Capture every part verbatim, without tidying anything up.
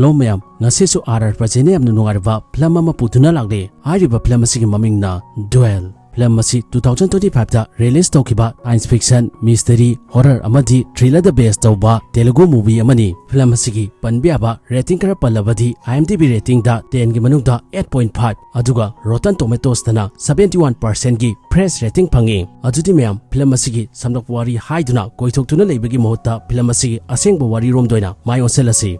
Hello ꯃꯌꯥꯝ, ꯉꯁꯤꯁꯨ R R ꯄ꯭ꯔꯖꯦꯟꯅ ꯌꯥꯝꯅ ꯅꯨꯡꯉꯥꯏꯔꯕ ꯐꯤꯂꯝ ꯑꯃ ꯄꯨꯗꯨꯅ ꯂꯥꯛꯂꯦ꯫ ꯍꯥꯏꯔꯤꯕ ꯐꯤꯂꯝ ꯑꯁꯤꯒꯤ ꯃꯃꯤꯡꯅ Duel꯫ ꯐꯤꯂꯝ ꯑꯁꯤ two thousand twenty five ꯇ release ꯇꯧꯈꯤꯕ science fiction, mystery, horror ꯑꯃꯗꯤ thriller ꯗ base ꯇꯧꯕ Telugu movie ꯑꯃꯅꯤ꯫ ꯐꯤꯂꯝ ꯑꯁꯤꯒꯤ ꯄꯟꯕ ꯌꯥꯕ rating ꯈꯔ ꯄꯜꯂꯕꯗꯤ, IMDb rating ꯗ ten ꯒꯤ ꯃꯅꯨꯡꯗ eight point five, ꯑꯗꯨꯒ Rotten Tomatoes ꯇꯅ seventy one percent ꯒꯤ fresh rating ꯐꯪꯉꯤ꯫ ꯑꯗꯨꯗꯤ ꯃꯌꯥꯝ, ꯐꯤꯂꯝ ꯑꯁꯤꯒꯤ ꯁꯝꯂꯞꯄ ꯋꯥꯔꯤ ꯍꯥꯏꯗꯨꯅ ꯀꯣꯏꯊꯣꯛꯇꯨꯅ ꯂꯩꯕꯒꯤ ꯃꯍꯨꯠꯇ ꯐꯤꯂꯝ ꯑꯁꯤꯒꯤ ꯑꯁꯦꯡꯕ ꯋꯥꯔꯤꯔꯣꯝꯗ ꯑꯣꯏꯅ ꯃꯥꯏ ꯑꯣꯟꯁꯤꯜꯂꯁꯤ꯫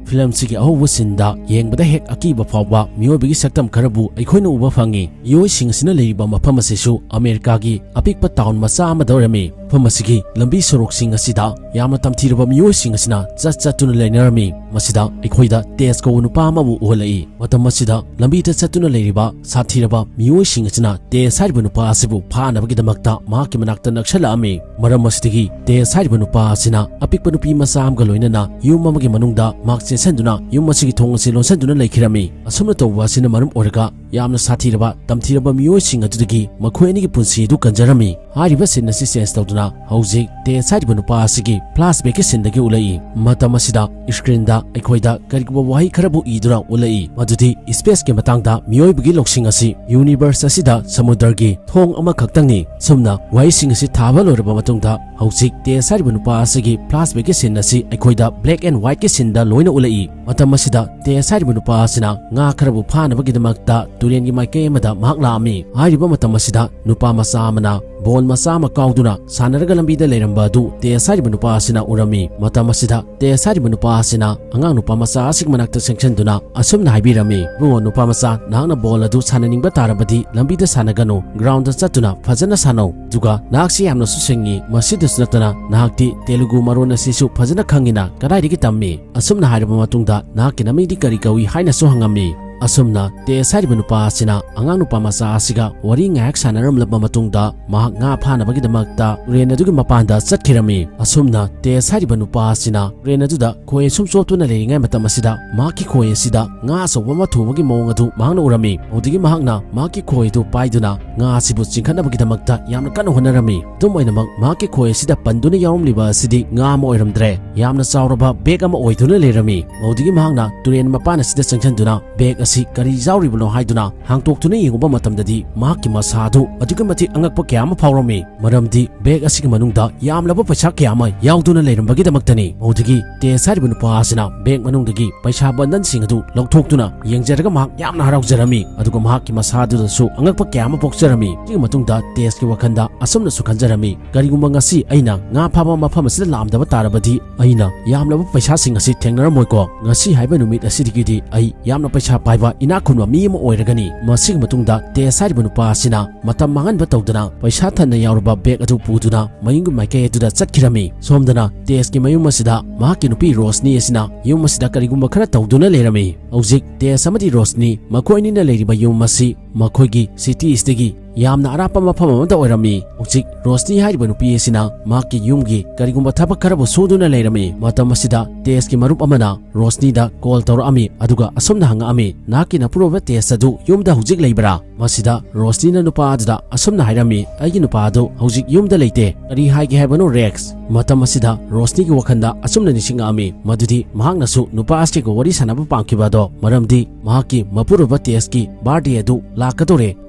ꯐꯤꯂꯝꯁꯤꯒꯤ ꯑꯍꯧꯕ ꯁꯤꯟꯗ ꯌꯦꯡꯕꯗ ꯍꯦꯛ ꯑꯀꯤꯕ ꯐꯥꯎꯕ ꯃꯤꯑꯣꯏꯕꯒꯤ ꯁꯛꯇꯝ ꯈꯔꯕꯨ ꯑꯩꯈꯣꯏꯅ ꯎꯕ ꯐꯪꯉꯤ꯫ ꯃꯤꯑꯣꯏꯁꯤꯡ ꯑꯁꯤꯅ ꯂꯩꯔꯤꯕ ꯃꯐꯝ ꯑꯁꯤꯁꯨ ꯑꯃꯦꯔꯤꯀꯥꯒꯤ ꯑꯄꯤꯛꯄ ꯇꯥꯎꯟ ꯃꯆꯥ ꯑꯃꯗ ꯑꯣꯏꯔꯝꯃꯤ꯫ ꯃꯐꯝ ꯑꯁꯤꯒꯤ ꯂꯝꯕꯤ ꯁꯣꯔꯣꯛꯁꯤꯡ ꯑꯁꯤꯗ ꯌꯥꯝꯅ ꯇꯝꯊꯤꯔꯕ ꯃꯤꯑꯣꯏꯁꯤꯡ ꯑꯁꯤꯅ ꯆꯠ ꯆꯠꯇꯨꯅ ꯂꯩꯅꯔꯝꯃꯤ꯫ ꯃꯁꯤꯗ ꯑꯩꯈꯣꯏꯗ ꯇꯦꯖ ꯀꯧꯕ ꯅꯨꯄꯥ ꯑꯃꯕꯨ ꯎꯍꯜꯂꯛꯏ꯫ ꯃꯇꯝ ꯑꯁꯤꯗ ꯂꯝꯕꯤꯗ ꯆꯠꯇꯨꯅ ꯂꯩꯔꯤꯕ ꯁꯥꯊꯤꯔꯕ ꯃꯤꯑꯣꯏꯁꯤꯡ ꯑꯁꯤꯅ ꯇꯦꯖ ꯍꯥꯏꯔꯤꯕ ꯅꯨꯄꯥ ꯑꯁꯤꯕꯨ ꯐꯥꯅꯕꯒꯤꯗꯃꯛꯇ ꯃꯍꯥꯛꯀꯤ ꯃꯅꯥꯛꯇ ꯅꯛꯁꯜꯂꯛꯑꯝꯃꯤ꯫ ꯃꯔꯝ ꯑꯁꯤꯗꯒꯤ ꯇꯦꯖ ꯍꯥꯏꯔꯤꯕ ꯅꯨꯄꯥ ꯑꯁꯤꯅ ꯑꯄꯤꯛꯄ ꯅꯨꯄꯤ ꯃꯆꯥ ꯑꯃꯒ ꯂꯣꯏꯅꯅ ꯌꯨꯝ ꯑꯃꯒꯤ ꯃꯅꯨꯡꯗ ꯃꯍꯥꯛ ꯆꯦꯟꯁꯤꯟꯗꯨꯅ ꯌꯨꯝ ꯑꯁꯤꯒꯤ ꯊꯣꯡ ꯑꯁꯤ ꯂꯣꯟꯁꯤꯟꯗꯨꯅ ꯂꯩꯈꯤꯔꯝꯃꯤ꯫ ꯑꯁꯨꯝꯅ ꯇꯧꯕ ꯑꯁꯤꯅ ꯃꯔꯝ ꯑꯣꯏꯔꯒ ꯌꯥꯝꯅ ꯁꯥꯊꯤꯔꯕ, ꯇꯝꯊꯤꯔꯕ ꯃꯤꯑꯣꯏꯁꯤꯡ ꯑꯗꯨꯗꯒꯤ ꯃꯈꯣꯏ ꯑꯅꯤꯒꯤ ꯄꯨꯟꯁꯤ ꯑꯗꯨ ꯀꯟꯖꯔꯝꯃꯤ꯫ ꯍꯥꯏꯔꯤꯕ ꯁꯤꯟ ꯑꯁꯤ ꯆꯦꯟꯖ ꯇꯧꯗꯨꯅ ꯍꯧꯖꯤꯛ ꯇꯦꯖ ꯍꯥꯏꯔꯤꯕ ꯅꯨꯄꯥ ꯑꯁꯤꯒꯤ flashback ꯀꯤ ꯁꯤꯟꯗꯒꯤ ꯎꯠꯂꯛꯏ꯫ ꯃꯇꯝ ꯑꯁꯤꯗ screen ꯗ ꯑꯩꯈꯣꯏꯗ ꯀꯔꯤꯒꯨꯝꯕ ꯋꯥꯍꯩ ꯈꯔꯕꯨ ꯏꯗꯨꯅ ꯎꯠꯂꯛꯏ, ꯃꯗꯨꯗꯤ space ꯀꯤ ꯃꯇꯥꯡꯗ ꯃꯤꯑꯣꯏꯕꯒꯤ ꯂꯧꯁꯤꯡ ꯑꯁꯤ universe ꯑꯁꯤꯗ ꯁꯃꯨꯗ꯭ꯔꯒꯤ ꯊꯣꯡ ꯑꯃꯈꯛꯇꯪꯅꯤ꯫ ꯁꯨꯝꯅ ꯋꯥꯍꯩꯁꯤꯡ ꯑꯁꯤ ꯊꯥꯕ ꯂꯣꯏꯔꯕ ꯃꯇꯨꯡꯗ, ꯍꯧꯖꯤꯛ ꯇꯦꯖ ꯍꯥꯏꯔꯤꯕ ꯅꯨꯄꯥ ꯑꯁꯤꯒꯤ flashback ꯀꯤ ꯁꯤꯟ ꯑꯁꯤ ꯑꯩꯈꯣꯏꯗ black and white ꯀꯤ ꯁꯤꯟꯗ ꯂꯣꯏꯅ ꯎꯠꯂꯛꯏ꯫ ꯃꯇꯝ ꯑꯁꯤꯗ ꯇꯦꯖ ꯍꯥꯏꯔꯤꯕ ꯅꯨꯄꯥ ꯑꯁꯤꯅ ꯉꯥ ꯈꯔꯕꯨ ꯐꯥꯅꯕꯒꯤꯗꯃꯛꯇ ꯇꯨꯔꯦꯟꯒꯤ ꯃꯥꯏꯀꯩ ꯑꯃꯗ ꯃꯍꯥꯛ ꯂꯥꯛꯑꯝꯃꯤ꯫ ꯍꯥꯏꯔꯤꯕ ꯃꯇꯝ ꯑꯁꯤꯗ ꯅꯨꯄꯥ ꯃꯆꯥ ꯑꯃꯅ ꯕꯣꯜ ꯃꯆꯥ ꯑꯃ ꯀꯥꯎꯗꯨꯅ ꯁꯥꯟꯅꯔꯒ ꯂꯝꯕꯤꯗ ꯂꯩꯔꯝꯕ ꯑꯗꯨ ꯇꯦꯖ ꯍꯥꯏꯔꯤꯕ ꯅꯨꯄꯥ ꯑꯁꯤꯅ ꯎꯔꯝꯃꯤ꯫ ꯃꯇꯝ ꯑꯁꯤꯗ ꯇꯦꯖ ꯍꯥꯏꯔꯤꯕ ꯅꯨꯄꯥ ꯑꯁꯤꯅ ꯑꯉꯥꯡ ꯅꯨꯄꯥ ꯃꯆꯥ ꯑꯁꯤꯒꯤ ꯃꯅꯥꯛꯇ ꯆꯪꯁꯤꯟꯗꯨꯅ ꯑꯁꯨꯝꯅ ꯍꯥꯏꯕꯤꯔꯝꯃꯤ, "ꯏꯕꯨꯡꯉꯣ, ꯅꯨꯄꯥ ꯃꯆꯥ, ꯅꯍꯥꯛꯅ ꯕꯣꯜ ꯑꯗꯨ ꯁꯥꯟꯅꯅꯤꯡꯕ ꯇꯥꯔꯕꯗꯤ ꯂꯝꯕꯤꯗ ꯁꯥꯟꯅꯒꯅꯨ, ground ꯗ ꯆꯠꯇꯨꯅ ꯐꯖꯅ ꯁꯥꯟꯅꯧ꯫ ꯑꯗꯨꯒ ꯅꯍꯥꯛꯁꯤ ꯌꯥꯝꯅꯁꯨ ꯁꯤꯡꯉꯤ, ꯃꯁꯤꯗꯁꯨ ꯅꯠꯇꯅ ꯅꯍꯥꯛꯇꯤ ꯇꯦꯂꯨꯒꯨ ꯃꯔꯣꯟ ꯑꯁꯤꯁꯨ ꯐꯖꯅ ꯈꯪꯉꯤꯅ, ꯀꯗꯥꯏꯗꯒꯤ ꯇꯝꯃꯤ?" ꯑꯁꯨꯝꯅ ꯍꯥꯏꯔꯕ ꯃꯇꯨꯡꯗ ꯅꯍꯥꯛꯀꯤ ꯅꯃꯤꯡꯗꯤ ꯀꯔꯤ ꯀꯧꯏ ꯍꯥꯏꯅꯁꯨ ꯍꯪꯉꯝꯃꯤ꯫ ꯑꯁꯨꯝꯅ ꯇꯦꯁ ꯍꯥꯏꯔꯤꯕ ꯅꯨꯄꯥ ꯑꯁꯤꯅ ꯑꯉꯥꯡ ꯅꯨꯄꯥ ꯃꯆꯥ ꯑꯁꯤꯒ ꯋꯥꯔꯤ ꯉꯥꯏꯍꯥꯛ ꯁꯥꯟꯅꯔꯝꯂꯕ ꯃꯇꯨꯡꯗ ꯃꯍꯥꯛ ꯉꯥ ꯐꯥꯅꯕꯒꯤꯗꯃꯛꯇ ꯇꯨꯔꯦꯟ ꯑꯗꯨꯒꯤ ꯃꯄꯥꯟꯗ ꯆꯠꯈꯤꯔꯝꯃꯤ꯫ ꯑꯁꯨꯝꯅ ꯇꯦꯁ ꯍꯥꯏꯔꯤꯕ ꯅꯨꯄꯥ ꯑꯁꯤꯅ ꯇꯨꯔꯦꯟ ꯑꯗꯨꯗ ꯈꯣꯏ ꯑꯁꯨꯝ ꯆꯣꯞꯇꯨꯅ ꯂꯩꯔꯤꯉꯩ ꯃꯇꯝ ꯑꯁꯤꯗ ꯃꯍꯥꯛꯀꯤ ꯈꯣꯏ ꯑꯁꯤꯗ ꯉꯥ ꯑꯆꯧꯕ ꯑꯃ ꯊꯨꯕꯒꯤ ꯃꯑꯣꯡ ꯑꯗꯨ ꯃꯍꯥꯛꯅ ꯎꯔꯝꯃꯤ꯫ ꯑꯗꯨꯗꯒꯤ ꯃꯍꯥꯛꯅ ꯃꯍꯥꯛꯀꯤ ꯈꯣꯏ ꯑꯗꯨ ꯄꯥꯏꯗꯨꯅ ꯉꯥ ꯑꯁꯤꯕꯨ ꯆꯤꯡꯈꯠꯅꯕꯒꯤꯗꯃꯛꯇ ꯌꯥꯝꯅ ꯀꯟꯅ ꯍꯣꯠꯅꯔꯝꯃꯤ꯫ ꯑꯗꯨꯝ ꯑꯣꯏꯅꯃꯛ ꯃꯍꯥꯛꯀꯤ ꯈꯣꯏ ꯑꯁꯤꯗ ꯄꯟꯗꯨꯅ ꯌꯥꯎꯔꯝꯂꯤꯕ ꯑꯁꯤꯗꯤ ꯉꯥ ꯑꯃ ꯑꯣꯏꯔꯝꯗ꯭ꯔꯦ, ꯌꯥꯝꯅ ꯆꯥꯎꯔꯕ ꯕꯦꯒ ꯑꯃ ꯑꯣꯏꯗꯨꯅ ꯂꯩꯔꯝꯃꯤ꯫ ꯃꯗꯨꯗꯒꯤ ꯃꯍꯥꯛꯅ ꯇꯨꯔꯦꯟ ꯃꯄꯥꯟ ꯑꯁꯤꯗ ꯆꯪꯁꯤꯟꯗꯨꯅ ꯕꯦꯒ ꯑꯁꯤ ꯀꯔꯤ ꯌꯥꯎꯔꯤꯕꯅꯣ ꯍꯥꯏꯗꯨꯅ ꯍꯥꯡꯇꯣꯛꯇꯨꯅ ꯌꯦꯡꯉꯨꯕ ꯃꯇꯝꯗꯗꯤ ꯃꯍꯥꯛꯀꯤ ꯃꯁꯥꯗꯨ ꯑꯗꯨꯛꯀꯤ ꯃꯇꯤꯛ ꯑꯉꯛꯄ ꯀꯌꯥ ꯑꯃ ꯐꯥꯎꯔꯝꯃꯤ꯫ ꯃꯔꯝꯗꯤ ꯕꯦꯒ ꯑꯁꯤꯒꯤ ꯃꯅꯨꯡꯗ ꯌꯥꯝꯂꯕ ꯄꯩꯁꯥ ꯀꯌꯥ ꯑꯃ ꯌꯥꯎꯗꯨꯅ ꯂꯩꯔꯝꯕꯒꯤꯗꯃꯛꯇꯅꯤ꯫ ꯃꯗꯨꯗꯒꯤ ꯇꯦꯁ ꯍꯥꯏꯔꯤꯕ ꯅꯨꯄꯥ ꯑꯁꯤꯅ ꯕꯦꯒ ꯃꯅꯨꯡꯗꯒꯤ ꯄꯩꯁꯥ ꯕꯟꯗꯜꯁꯤꯡ ꯑꯗꯨ ꯂꯧꯊꯣꯛꯇꯨꯅ ꯌꯦꯡꯖꯔꯒ ꯃꯍꯥꯛ ꯌꯥꯝꯅ ꯍꯔꯥꯎꯖꯔꯝꯃꯤ, ꯑꯗꯨꯒ ꯃꯍꯥꯛꯀꯤ ꯃꯁꯥꯗꯨꯗꯁꯨ ꯑꯉꯛꯄ ꯀꯌꯥ ꯑꯃ ꯄꯣꯛꯆꯔꯝꯃꯤ꯫ ꯁꯤꯒꯤ ꯃꯇꯨꯡꯗ ꯇꯦꯁꯀꯤ ꯋꯥꯈꯜꯗ ꯑꯁꯨꯝꯅꯁꯨ ꯈꯟꯖꯔꯝꯃꯤ, "ꯀꯔꯤꯒꯨꯝꯕ ꯉꯁꯤ ꯑꯩꯅ ꯉꯥ ꯐꯥꯕ ꯃꯐꯝ ꯑꯁꯤꯗ ꯂꯥꯛꯑꯝꯗꯕ ꯇꯥꯔꯕꯗꯤ ꯑꯩꯅ ꯌꯥꯝꯂꯕ ꯄꯩꯁꯥꯁꯤꯡ ꯑꯁꯤ ꯊꯦꯡꯅꯔꯝꯃꯣꯏꯀꯣ꯫ ꯉꯁꯤ ꯍꯥꯏꯕ ꯅꯨꯃꯤꯠ ꯑꯁꯤꯗꯒꯤꯗꯤ ꯑꯩ ꯌꯥꯝꯅ ꯄꯩꯁꯥ ꯄꯥꯏꯕ ꯏꯅꯥꯛ ꯈꯨꯟꯕ ꯃꯤ ꯑꯃ ꯑꯣꯏꯔꯒꯅꯤ"꯫ ꯃꯁꯤꯒꯤ ꯃꯇꯨꯡꯗ ꯇꯦꯁ ꯍꯥꯏꯔꯤꯕ ꯅꯨꯄꯥ ꯑꯁꯤꯅ ꯃꯇꯝ ꯃꯥꯡꯍꯟꯕ ꯇꯧꯗꯅ ꯄꯩꯁꯥ ꯊꯟꯅ ꯌꯥꯎꯔꯕ ꯕꯦꯒ ꯑꯗꯨ ꯄꯨꯗꯨꯅ ꯃꯌꯨꯝꯒꯤ ꯃꯥꯏꯀꯩ ꯑꯗꯨꯗ ꯆꯠꯈꯤꯔꯝꯃꯤ꯫ ꯁꯣꯝꯗꯅ ꯇꯦꯁꯀꯤ ꯃꯌꯨꯝ ꯑꯁꯤꯗ ꯃꯍꯥꯛꯀꯤ ꯅꯨꯄꯤ ꯔꯣꯁꯅꯤ ꯑꯁꯤꯅ ꯌꯨꯝ ꯑꯁꯤꯗ ꯀꯔꯤꯒꯨꯝꯕ ꯈꯔ ꯇꯧꯗꯨꯅ ꯂꯩꯔꯝꯃꯤ꯫ ꯍꯧꯖꯤꯛ ꯇꯦꯁ ꯑꯃꯗꯤ ꯔꯣꯁꯅꯤ ꯃꯈꯣꯏ ꯑꯅꯤꯅ ꯂꯩꯔꯤꯕ ꯌꯨꯝ ꯑꯁꯤ ꯃꯈꯣꯏꯒꯤ ꯁꯤꯇꯤ ꯑꯁꯤꯗꯒꯤ ꯌꯥꯝꯅ ꯑꯔꯥꯞꯄ ꯃꯐꯝ ꯑꯃꯗ ꯑꯣꯏꯔꯝꯃꯤ꯫ ꯍꯧꯖꯤꯛ ꯔꯣꯁꯅꯤ ꯍꯥꯏꯔꯤꯕ ꯅꯨꯄꯤ ꯑꯁꯤꯅ ꯃꯍꯥꯛꯀꯤ ꯌꯨꯝꯒꯤ ꯀꯔꯤꯒꯨꯝꯕ ꯊꯕꯛ ꯈꯔꯕꯨ ꯁꯨꯗꯨꯅ ꯂꯩꯔꯝꯃꯤ꯫ ꯃꯇꯝ ꯑꯁꯤꯗ ꯇꯦꯁꯀꯤ ꯃꯔꯨꯞ ꯑꯃꯅ ꯔꯣꯁꯅꯤꯗ ꯀꯣꯜ ꯇꯧꯔꯛꯑꯝꯃꯤ, ꯑꯗꯨꯒ ꯑꯁꯨꯝꯅ ꯍꯪꯉꯛꯑꯝꯃꯤ, "ꯅꯍꯥꯛꯀꯤ ꯅꯄꯨꯔꯣꯏꯕ ꯇꯦꯁ ꯑꯗꯨ ꯌꯨꯝꯗ ꯍꯧꯖꯤꯛ ꯂꯩꯕ꯭ꯔꯥ?" ꯃꯁꯤꯗ ꯔꯣꯁꯅꯤꯅ ꯅꯨꯄꯥ ꯑꯗꯨꯗ ꯑꯁꯨꯝꯅ ꯍꯥꯏꯔꯝꯃꯤ, "ꯑꯩꯒꯤ ꯅꯨꯄꯥ ꯑꯗꯨ ꯍꯧꯖꯤꯛ ꯌꯨꯝꯗ ꯂꯩꯇꯦ꯫ ꯀꯔꯤ ꯍꯥꯏꯒꯦ ꯍꯥꯏꯕꯅꯣ, ꯔꯦꯛꯁ?" ꯃꯇꯝ ꯑꯁꯤꯗ ꯔꯣꯁꯅꯤꯒꯤ ꯋꯥꯈꯜꯗ ꯑꯁꯨꯝꯅ ꯅꯤꯡꯁꯤꯡꯉꯛꯑꯝꯃꯤ, ꯃꯗꯨꯗꯤ ꯃꯍꯥꯛꯅꯁꯨ ꯅꯨꯄꯥ ꯑꯁꯤꯒ ꯋꯥꯔꯤ ꯁꯥꯟꯅꯕ ꯄꯥꯝꯈꯤꯕ ꯑꯗꯣ, ꯃꯔꯝꯗꯤ ꯃꯍꯥꯛꯀꯤ ꯃꯄꯨꯔꯣꯏꯕ ꯇꯦꯁꯀꯤ ꯕꯥꯔꯗꯦ ꯑꯗꯨ ꯂꯥꯛꯀꯗꯧꯔꯦ꯫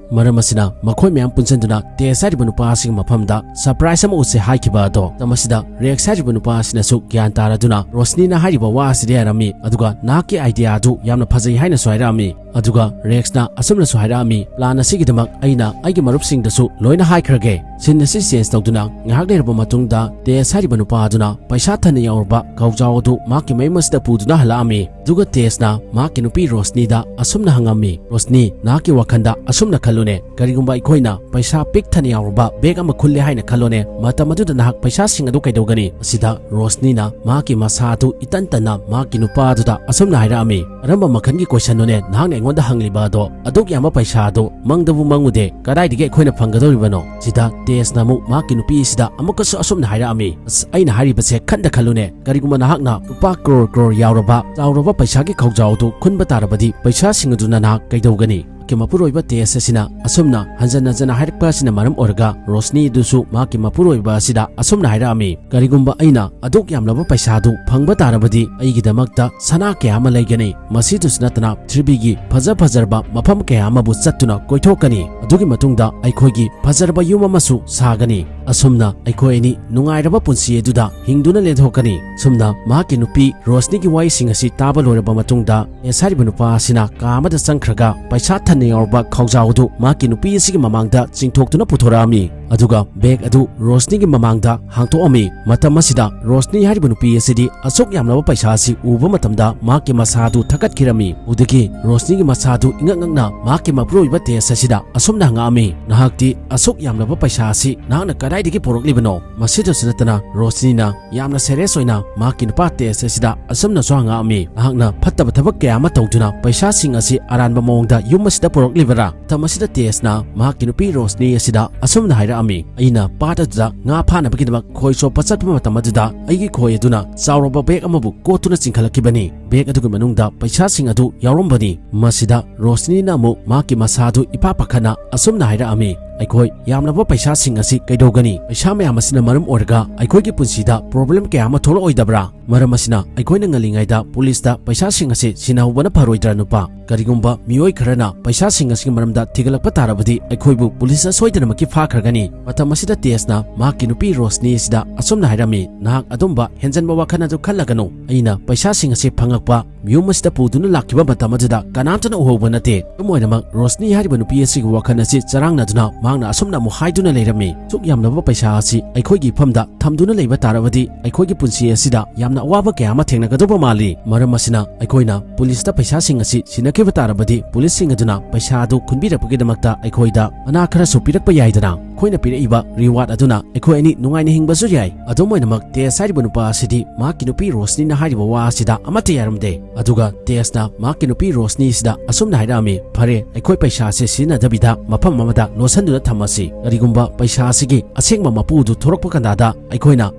ꯃꯔꯝ ꯑꯁꯤꯅ ꯃꯈꯣꯏ ꯃꯌꯥꯝ ꯄꯨꯟꯁꯤꯟꯗꯨꯅ ꯇꯦꯁ ꯍꯥꯏꯔꯤꯕ ꯅꯨꯄꯥ ꯑꯁꯤꯒꯤ ꯃꯐꯝꯗ ꯁꯔꯄ꯭ꯔꯥꯏꯖ ꯑꯃ ꯎꯠꯁꯦ ꯍꯥꯏꯈꯤꯕ ꯑꯗꯣ, ꯃꯇꯝ ꯑꯁꯤꯗ ꯔꯦꯛꯁ ꯍꯥꯏꯔꯤꯕ ꯅꯨꯄꯥ ꯑꯁꯤꯅꯁꯨ ꯒ꯭ꯌꯥꯟ ꯇꯥꯔꯗꯨꯅ ꯔꯣꯁꯅꯤꯅ ꯍꯥꯏꯔꯤꯕ ꯋꯥ ꯑꯁꯤꯗ ꯌꯥꯔꯝꯃꯤ, ꯑꯗꯨꯒ ꯅꯍꯥꯛꯀꯤ ꯑꯥꯏꯗꯤꯌꯥ ꯑꯗꯨ ꯌꯥꯝꯅ ꯐꯖꯩ ꯍꯥꯏꯅꯁꯨ ꯍꯥꯏꯔꯛꯑꯝꯃꯤ꯫ ꯑꯗꯨꯒ ꯔꯦꯛꯁꯅ ꯑꯁꯨꯝꯅꯁꯨ ꯍꯥꯏꯔꯛꯑꯝꯃꯤ, "ꯄ꯭ꯂꯥꯟ ꯑꯁꯤꯒꯤꯗꯃꯛ ꯑꯩꯅ ꯑꯩꯒꯤ ꯃꯔꯨꯞꯁꯤꯡꯗꯁꯨ ꯂꯣꯏꯅ ꯍꯥꯏꯈ꯭ꯔꯒꯦ꯫ Scene ꯑꯁꯤ change ꯇꯧꯗꯨꯅ ꯉꯥꯏꯍꯥꯛ ꯂꯩꯔꯕ ꯃꯇꯨꯡꯗ ꯇꯦꯖ ꯍꯥꯏꯔꯤꯕ ꯅꯨꯄꯥ ꯑꯗꯨꯅ ꯄꯩꯁꯥ ꯊꯟꯅ ꯌꯥꯎꯔꯕ ꯈꯥꯎꯖꯥꯎ ꯑꯗꯨ ꯃꯍꯥꯛꯀꯤ ꯃꯌꯨꯝ ꯑꯁꯤꯗ ꯄꯨꯗꯨꯅ ꯍꯜꯂꯛꯑꯝꯃꯤ꯫ ꯑꯗꯨꯒ ꯇꯦꯖꯅ ꯃꯍꯥꯛꯀꯤ ꯅꯨꯄꯤ ꯔꯣꯁꯅꯤꯗ ꯑꯁꯨꯝꯅ ꯍꯪꯉꯝꯃꯤ, "ꯔꯣꯁꯅꯤ, ꯅꯍꯥꯛꯀꯤ ꯋꯥꯈꯜꯗ ꯑꯁꯨꯝꯅ ꯈꯜꯂꯨꯅꯦ, ꯀꯔꯤꯒꯨꯝꯕ ꯑꯩꯈꯣꯏꯅ ꯄꯩꯁꯥ ꯄꯤꯛ ꯊꯟꯅ ꯌꯥꯎꯔꯕ bag ꯑꯃ ꯈꯨꯜꯂꯦ ꯍꯥꯏꯅ ꯈꯜꯂꯣꯅꯦ, ꯃꯇꯝ ꯑꯗꯨꯗ ꯅꯍꯥꯛ ꯄꯩꯁꯥꯁꯤꯡ ꯑꯗꯨ ꯀꯩꯗꯧꯒꯅꯤ?" ꯑꯁꯤꯗ ꯔꯣꯁꯅꯤꯅ ꯃꯍꯥꯛꯀꯤ ꯃꯁꯥ ꯑꯗꯨ ꯏꯇꯟ ꯇꯟꯅ ꯃꯍꯥꯛꯀꯤ ꯅꯨꯄꯥ ꯑꯗꯨꯗ ꯑꯁꯨꯝꯅ ꯍꯥꯏꯔꯛꯑꯝꯃꯤ, "ꯀꯔꯝꯕ ꯃꯈꯜꯒꯤ questionꯅꯣꯅꯦ ꯅꯍꯥꯛꯅ ꯑꯩꯉꯣꯟꯗ ꯍꯪꯂꯤꯕ ꯑꯗꯣ? ꯑꯗꯨꯛ ꯌꯥꯝꯕ ꯄꯩꯁꯥ ꯑꯗꯨ ꯃꯪꯗꯕꯨ ꯃꯪꯉꯨꯗꯦ, ꯀꯗꯥꯏꯗꯒꯤ ꯑꯩꯈꯣꯏꯅ ꯐꯪꯒꯗꯧꯔꯤꯕꯅꯣ?" ꯁꯤꯗ ꯇꯦꯖꯅ ꯑꯃꯨꯛ ꯃꯍꯥꯛꯀꯤ ꯅꯨꯄꯤ ꯑꯁꯤꯗ ꯑꯃꯨꯛꯀꯁꯨ ꯑꯁꯨꯝꯅ ꯍꯥꯏꯔꯛꯑꯝꯃꯤ, "ꯑꯁ, ꯑꯩꯅ ꯍꯥꯏꯔꯤꯕꯁꯦ ꯈꯟꯗ ꯈꯜꯂꯨꯅꯦ, ꯀꯔꯤꯒꯨꯝꯕ ꯅꯍꯥꯛꯅ ꯂꯨꯄꯥ ꯀ꯭ꯔꯣꯔ ꯀ꯭ꯔꯣꯔ ꯌꯥꯎꯔꯕ ꯆꯥꯎꯔꯕ ꯄꯩꯁꯥꯒꯤ ꯈꯥꯎꯖꯥꯎ ꯑꯗꯨ ꯈꯨꯟꯕ ꯇꯥꯔꯕꯗꯤ ꯄꯩꯁꯥꯁꯤꯡ ꯑꯗꯨꯅ ꯅꯍꯥꯛ ꯀꯩꯗꯧꯒꯅꯤ?" ꯃꯍꯥꯛꯀꯤ ꯃꯄꯨꯔꯣꯏꯕ ꯇꯦꯖ ꯑꯁꯤꯅ ꯑꯁꯨꯝꯅ ꯍꯟꯖꯟ ꯍꯟꯖꯟꯅ ꯍꯥꯏꯔꯛꯄ ꯑꯁꯤꯅ ꯃꯔꯝ ꯑꯣꯏꯔꯒ ꯔꯣꯁꯅꯤ ꯑꯗꯨꯁꯨ ꯃꯍꯥꯛꯀꯤ ꯃꯄꯨꯔꯣꯏꯕ ꯑꯁꯤꯗ ꯑꯁꯨꯝꯅ ꯍꯥꯏꯔꯛꯑꯝꯃꯤ, "ꯀꯔꯤꯒꯨꯝꯕ ꯑꯩꯅ ꯑꯗꯨꯛ ꯌꯥꯝꯂꯕ ꯄꯩꯁꯥꯗꯨ ꯐꯪꯕ ꯇꯥꯔꯕꯗꯤ ꯑꯩꯒꯤꯗꯃꯛꯇ ꯁꯅꯥ ꯀꯌꯥ ꯑꯃ ꯂꯩꯒꯅꯤ꯫ ꯃꯁꯤꯗꯁꯨ ꯅꯠꯇꯅ ꯄ꯭ꯔꯤꯊꯤꯕꯤꯒꯤ ꯐꯖ ꯐꯖꯔꯕ ꯃꯐꯝ ꯀꯌꯥ ꯑꯃꯕꯨ ꯆꯠꯇꯨꯅ ꯀꯣꯏꯊꯣꯛꯀꯅꯤ꯫ ꯑꯗꯨꯒꯤ ꯃꯇꯨꯡꯗ ꯑꯩꯈꯣꯏꯒꯤ ꯐꯖꯔꯕ ꯌꯨꯝ ꯑꯃꯁꯨ ꯁꯥꯒꯅꯤ꯫ ꯑꯁꯨꯝꯅ ꯑꯩꯈꯣꯏ ꯑꯅꯤ ꯅꯨꯡꯉꯥꯏꯔꯕ ꯄꯨꯟꯁꯤ ꯑꯗꯨꯗ ꯍꯤꯡꯗꯨꯅ ꯂꯦꯟꯊꯣꯛꯀꯅꯤ꯫" ꯁꯨꯝꯅ ꯃꯍꯥꯛꯀꯤ ꯅꯨꯄꯤ ꯔꯣꯁꯅꯤꯒꯤ ꯋꯥꯍꯩꯁꯤꯡ ꯑꯁꯤ ꯇꯥꯕ ꯂꯣꯏꯔꯕ ꯃꯇꯨꯡꯗ ꯇꯦꯖ ꯍꯥꯏꯔꯤꯕ ꯅꯨꯄꯥ ꯑꯁꯤꯅ ꯀꯥ ꯑꯃꯗ ꯆꯪꯈ꯭ꯔꯒ ꯄꯩꯁꯥ ꯊꯟꯅ ꯌꯥꯎꯔꯕ ꯈꯥꯎꯖꯥꯎ ꯑꯗꯨ ꯃꯍꯥꯛꯀꯤ ꯅꯨꯄꯤ ꯑꯁꯤꯒꯤ ꯃꯃꯥꯡꯗ ꯆꯤꯡꯊꯣꯛꯇꯨꯅ ꯄꯨꯊꯣꯔꯛꯑꯝꯃꯤ꯫ ꯑꯗꯨꯒ bag ꯑꯗꯨ ꯔꯣꯁꯅꯤꯒꯤ ꯃꯃꯥꯡꯗ ꯍꯥꯡꯗꯣꯛꯑꯝꯃꯤ꯫ ꯃꯇꯝ ꯑꯁꯤꯗ ꯔꯣꯁꯅꯤ ꯍꯥꯏꯔꯤꯕ ꯅꯨꯄꯤ ꯑꯁꯤꯗꯤ ꯑꯁꯨꯛ ꯌꯥꯝꯂꯕ ꯄꯩꯁꯥ ꯑꯁꯤ ꯎꯕ ꯃꯇꯝꯗ ꯃꯍꯥꯛꯀꯤ ꯃꯁꯥ ꯑꯗꯨ ꯊꯛꯀꯠꯈꯤꯔꯝꯃꯤ꯫ ꯑꯗꯨꯗꯒꯤ ꯔꯣꯁꯅꯤꯒꯤ ꯃꯁꯥ ꯑꯗꯨ ꯏꯉꯛ ꯉꯛꯅ ꯃꯍꯥꯛꯀꯤ ꯃꯄꯨꯔꯣꯏꯕ ꯇꯦꯖ ꯑꯁꯤꯗ ꯑꯁꯨꯝꯅ ꯍꯪꯉꯛꯑꯝꯃꯤ, "ꯅꯍꯥꯛꯇꯤ ꯑꯁꯨꯛ ꯌꯥꯝꯂꯕ ꯄꯩꯁꯥ ꯑꯁꯤ ꯅꯍꯥꯛꯅ ꯀꯗꯥꯏꯗꯒꯤ ꯄꯨꯔꯛꯂꯤꯕꯅꯣ?" ꯃꯁꯤꯗꯁꯨ ꯅꯠꯇꯅ ꯔꯣꯁꯅꯤꯅ ꯌꯥꯝꯅ serious ꯑꯣꯏꯅ ꯃꯍꯥꯛꯀꯤ ꯅꯨꯄꯥ ꯇꯦꯖ ꯑꯁꯤꯗ ꯑꯁꯨꯝꯅꯁꯨ ꯍꯪꯉꯛꯑꯝꯃꯤ, "ꯅꯍꯥꯛꯅ ꯐꯠꯇꯕ ꯊꯕꯛ ꯀꯌꯥ ꯑꯃ ꯇꯧꯗꯨꯅ ꯄꯩꯁꯥꯁꯤꯡ ꯑꯁꯤ ꯑꯔꯥꯟꯕ ꯃꯑꯣꯡꯗ ꯌꯨꯝ ꯑꯁꯤꯗ ꯄꯨꯔꯛꯂꯤꯕꯔꯥ?" ꯃꯇꯝ ꯑꯁꯤꯗ ꯇꯦꯖꯅ ꯃꯍꯥꯛꯀꯤ ꯅꯨꯄꯤ ꯔꯣꯁꯅꯤ ꯑꯁꯤꯗ ꯑꯁꯨꯝꯅ ꯍꯥꯏꯔꯛꯑꯝꯃꯤ, "ꯑꯩꯅ ꯄꯥꯠ ꯑꯗꯨꯗ ꯉꯥ ꯐꯥꯅꯕꯒꯤꯗꯃꯛ ꯈꯣꯏ ꯆꯣꯞꯄ ꯆꯠꯄ ꯃꯇꯝ ꯑꯗꯨꯗ ꯑꯩꯒꯤ ꯈꯣꯏ ꯑꯗꯨꯅ ꯆꯥꯎꯔꯕ bag ꯑꯃꯕꯨ ꯀꯣꯠꯇꯨꯅ ꯆꯤꯡꯈꯠꯂꯛꯈꯤꯕꯅꯤ꯫ Bag ꯑꯗꯨꯒꯤ ꯃꯅꯨꯡꯗ ꯄꯩꯁꯥꯁꯤꯡ ꯑꯗꯨ ꯌꯥꯎꯔꯝꯕꯅꯤ꯫" ꯃꯁꯤꯗ ꯔꯣꯁꯅꯤꯅ ꯑꯃꯨꯛ ꯃꯍꯥꯛꯀꯤ ꯃꯁꯥ ꯑꯗꯨ ꯏꯄꯥ ꯄꯥꯈꯠꯅ ꯑꯁꯨꯝꯅ ꯍꯥꯏꯔꯛꯑꯝꯃꯤ, "ꯑꯩꯈꯣꯏ ꯌꯥꯝꯂꯕ ꯄꯩꯁꯥꯁꯤꯡ ꯑꯁꯤ ꯀꯩꯗꯧꯒꯅꯤ? ꯄꯩꯁꯥ ꯃꯌꯥꯝ ꯑꯁꯤꯅ ꯃꯔꯝ ꯑꯣꯏꯔꯒ ꯑꯩꯈꯣꯏꯒꯤ ꯄꯨꯟꯁꯤꯗ problem ꯀꯌꯥ ꯑꯃ ꯊꯣꯛꯂꯛꯑꯣꯏꯗꯕ꯭ꯔꯥ? ꯃꯔꯝ ꯑꯁꯤꯅ ꯑꯩꯈꯣꯏꯅ ꯉꯜꯂꯤꯉꯩꯗ ꯄꯨꯂꯤꯁꯇ ꯄꯩꯁꯥꯁꯤꯡ ꯑꯁꯤ ꯁꯤꯟꯅꯍꯧꯕꯅ ꯐꯔꯣꯏꯗ꯭ꯔꯥ ꯅꯨꯄꯥ? ꯀꯔꯤꯒꯨꯝꯕ ꯃꯤꯑꯣꯏ ꯈꯔꯅ ꯄꯩꯁꯥꯁꯤꯡ ꯑꯁꯤꯒꯤ ꯃꯔꯝꯗ ꯊꯤꯒꯠꯂꯛꯄ ꯇꯥꯔꯕꯗꯤ ꯑꯩꯈꯣꯏꯕꯨ ꯄꯨꯂꯤꯁꯅ ꯁꯣꯏꯗꯅꯃꯛꯀꯤ ꯐꯥꯈ꯭ꯔꯒꯅꯤ꯫" ꯃꯇꯝ ꯑꯁꯤꯗ ꯇꯦꯖꯅ ꯃꯍꯥꯛꯀꯤ ꯅꯨꯄꯤ ꯔꯣꯁꯅꯤ ꯑꯁꯤꯗ ꯑꯁꯨꯝꯅ ꯍꯥꯏꯔꯝꯃꯤ, "ꯅꯍꯥꯛ ꯑꯗꯨꯝꯕ ꯍꯦꯟꯖꯟꯕ ꯋꯥꯈꯜ ꯑꯗꯨ ꯈꯜꯂꯒꯅꯨ꯫ ꯑꯩꯅ ꯄꯩꯁꯥꯁꯤꯡ ꯑꯁꯤ ꯐꯪꯉꯛꯄ ꯌꯨꯝ ꯑꯁꯤꯗ ꯄꯨꯗꯨꯅ ꯂꯥꯛꯈꯤꯕ ꯃꯇꯝ ꯑꯗꯨꯗ ꯀꯅꯥꯝꯇꯅ ꯎꯍꯧꯕ ꯅꯠꯇꯦ꯫ ꯑꯗꯨꯝ ꯑꯣꯏꯅꯃꯛ, ꯔꯣꯁꯅꯤ ꯍꯥꯏꯔꯤꯕ ꯅꯨꯄꯤ ꯑꯁꯤꯒꯤ ꯋꯥꯈꯜ ꯑꯁꯤ ꯆꯔꯥꯡꯅꯗꯨꯅ ꯃꯍꯥꯛꯅ ꯑꯁꯨꯝꯅ ꯑꯃꯨꯛ ꯍꯥꯏꯗꯨꯅ ꯂꯩꯔꯝꯃꯤ, "ꯑꯁꯨꯛ ꯌꯥꯝꯂꯕ ꯄꯩꯁꯥ ꯑꯁꯤ ꯑꯩꯈꯣꯏꯒꯤ ꯏꯐꯝꯗ ꯊꯝꯗꯨꯅ ꯂꯩꯕ ꯇꯥꯔꯕꯗꯤ ꯑꯩꯈꯣꯏꯒꯤ ꯄꯨꯟꯁꯤ ꯑꯁꯤꯗ ꯌꯥꯝꯅ ꯑꯋꯥꯕ ꯀꯌꯥ ꯑꯃ ꯊꯦꯡꯅꯒꯗꯧꯕ ꯃꯥꯜꯂꯤ꯫ ꯃꯔꯝ ꯑꯁꯤꯅ, ꯑꯩꯈꯣꯏꯅ ꯄꯨꯂꯤꯁꯇ ꯄꯩꯁꯥꯁꯤꯡ ꯑꯁꯤ ꯁꯤꯟꯅꯈꯤꯕ ꯇꯥꯔꯕꯗꯤ ꯄꯨꯂꯤꯁꯁꯤꯡ ꯑꯗꯨꯅ ꯄꯩꯁꯥ ꯑꯗꯨ ꯈꯨꯟꯕꯤꯔꯛꯄꯒꯤꯗꯃꯛꯇ ꯑꯩꯈꯣꯏꯗ ꯃꯅꯥ ꯈꯔꯁꯨ ꯄꯤꯔꯛꯄ ꯌꯥꯏꯗꯅ꯫ ꯑꯩꯈꯣꯏꯅ ꯄꯤꯔꯛꯏꯕ ꯔꯤꯋꯥꯔꯗ ꯑꯗꯨꯅ ꯑꯩꯈꯣꯏ ꯑꯅꯤ ꯅꯨꯡꯉꯥꯏꯅ ꯍꯤꯡꯕꯁꯨ ꯌꯥꯏ"꯫ ꯑꯗꯨꯝ ꯑꯣꯏꯅꯃꯛ, ꯇꯦꯁ ꯍꯥꯏꯔꯤꯕ ꯅꯨꯄꯥ ꯑꯁꯤꯗꯤ ꯃꯍꯥꯛꯀꯤ ꯅꯨꯄꯤ ꯔꯣꯁꯅꯤꯅ ꯍꯥꯏꯔꯤꯕ ꯋꯥ ꯑꯁꯤꯗ ꯑꯃꯠꯇ ꯌꯥꯔꯝꯗꯦ꯫ ꯑꯗꯨꯒ ꯇꯦꯁꯅ ꯃꯍꯥꯛꯀꯤ ꯅꯨꯄꯤ ꯔꯣꯁꯅꯤꯁꯤꯗ ꯑꯁꯨꯝꯅ ꯍꯥꯏꯔꯛꯑꯝꯃꯤ, "ꯐꯔꯦ, ꯑꯩꯈꯣꯏ ꯄꯩꯁꯥꯁꯦ ꯁꯤꯖꯤꯟꯅꯗꯕꯤꯗ ꯃꯐꯝ ꯑꯃꯗ ꯂꯣꯠꯁꯤꯟꯗꯨꯅ ꯊꯝꯃꯁꯤ꯫ ꯀꯔꯤꯒꯨꯝꯕ ꯄꯩꯁꯥ ꯑꯁꯤꯒꯤ ꯑꯁꯦꯡꯕ ꯃꯄꯨ ꯑꯗꯨ ꯊꯣꯔꯛꯄ ꯀꯥꯟꯗ ꯑꯩꯈꯣꯏꯅ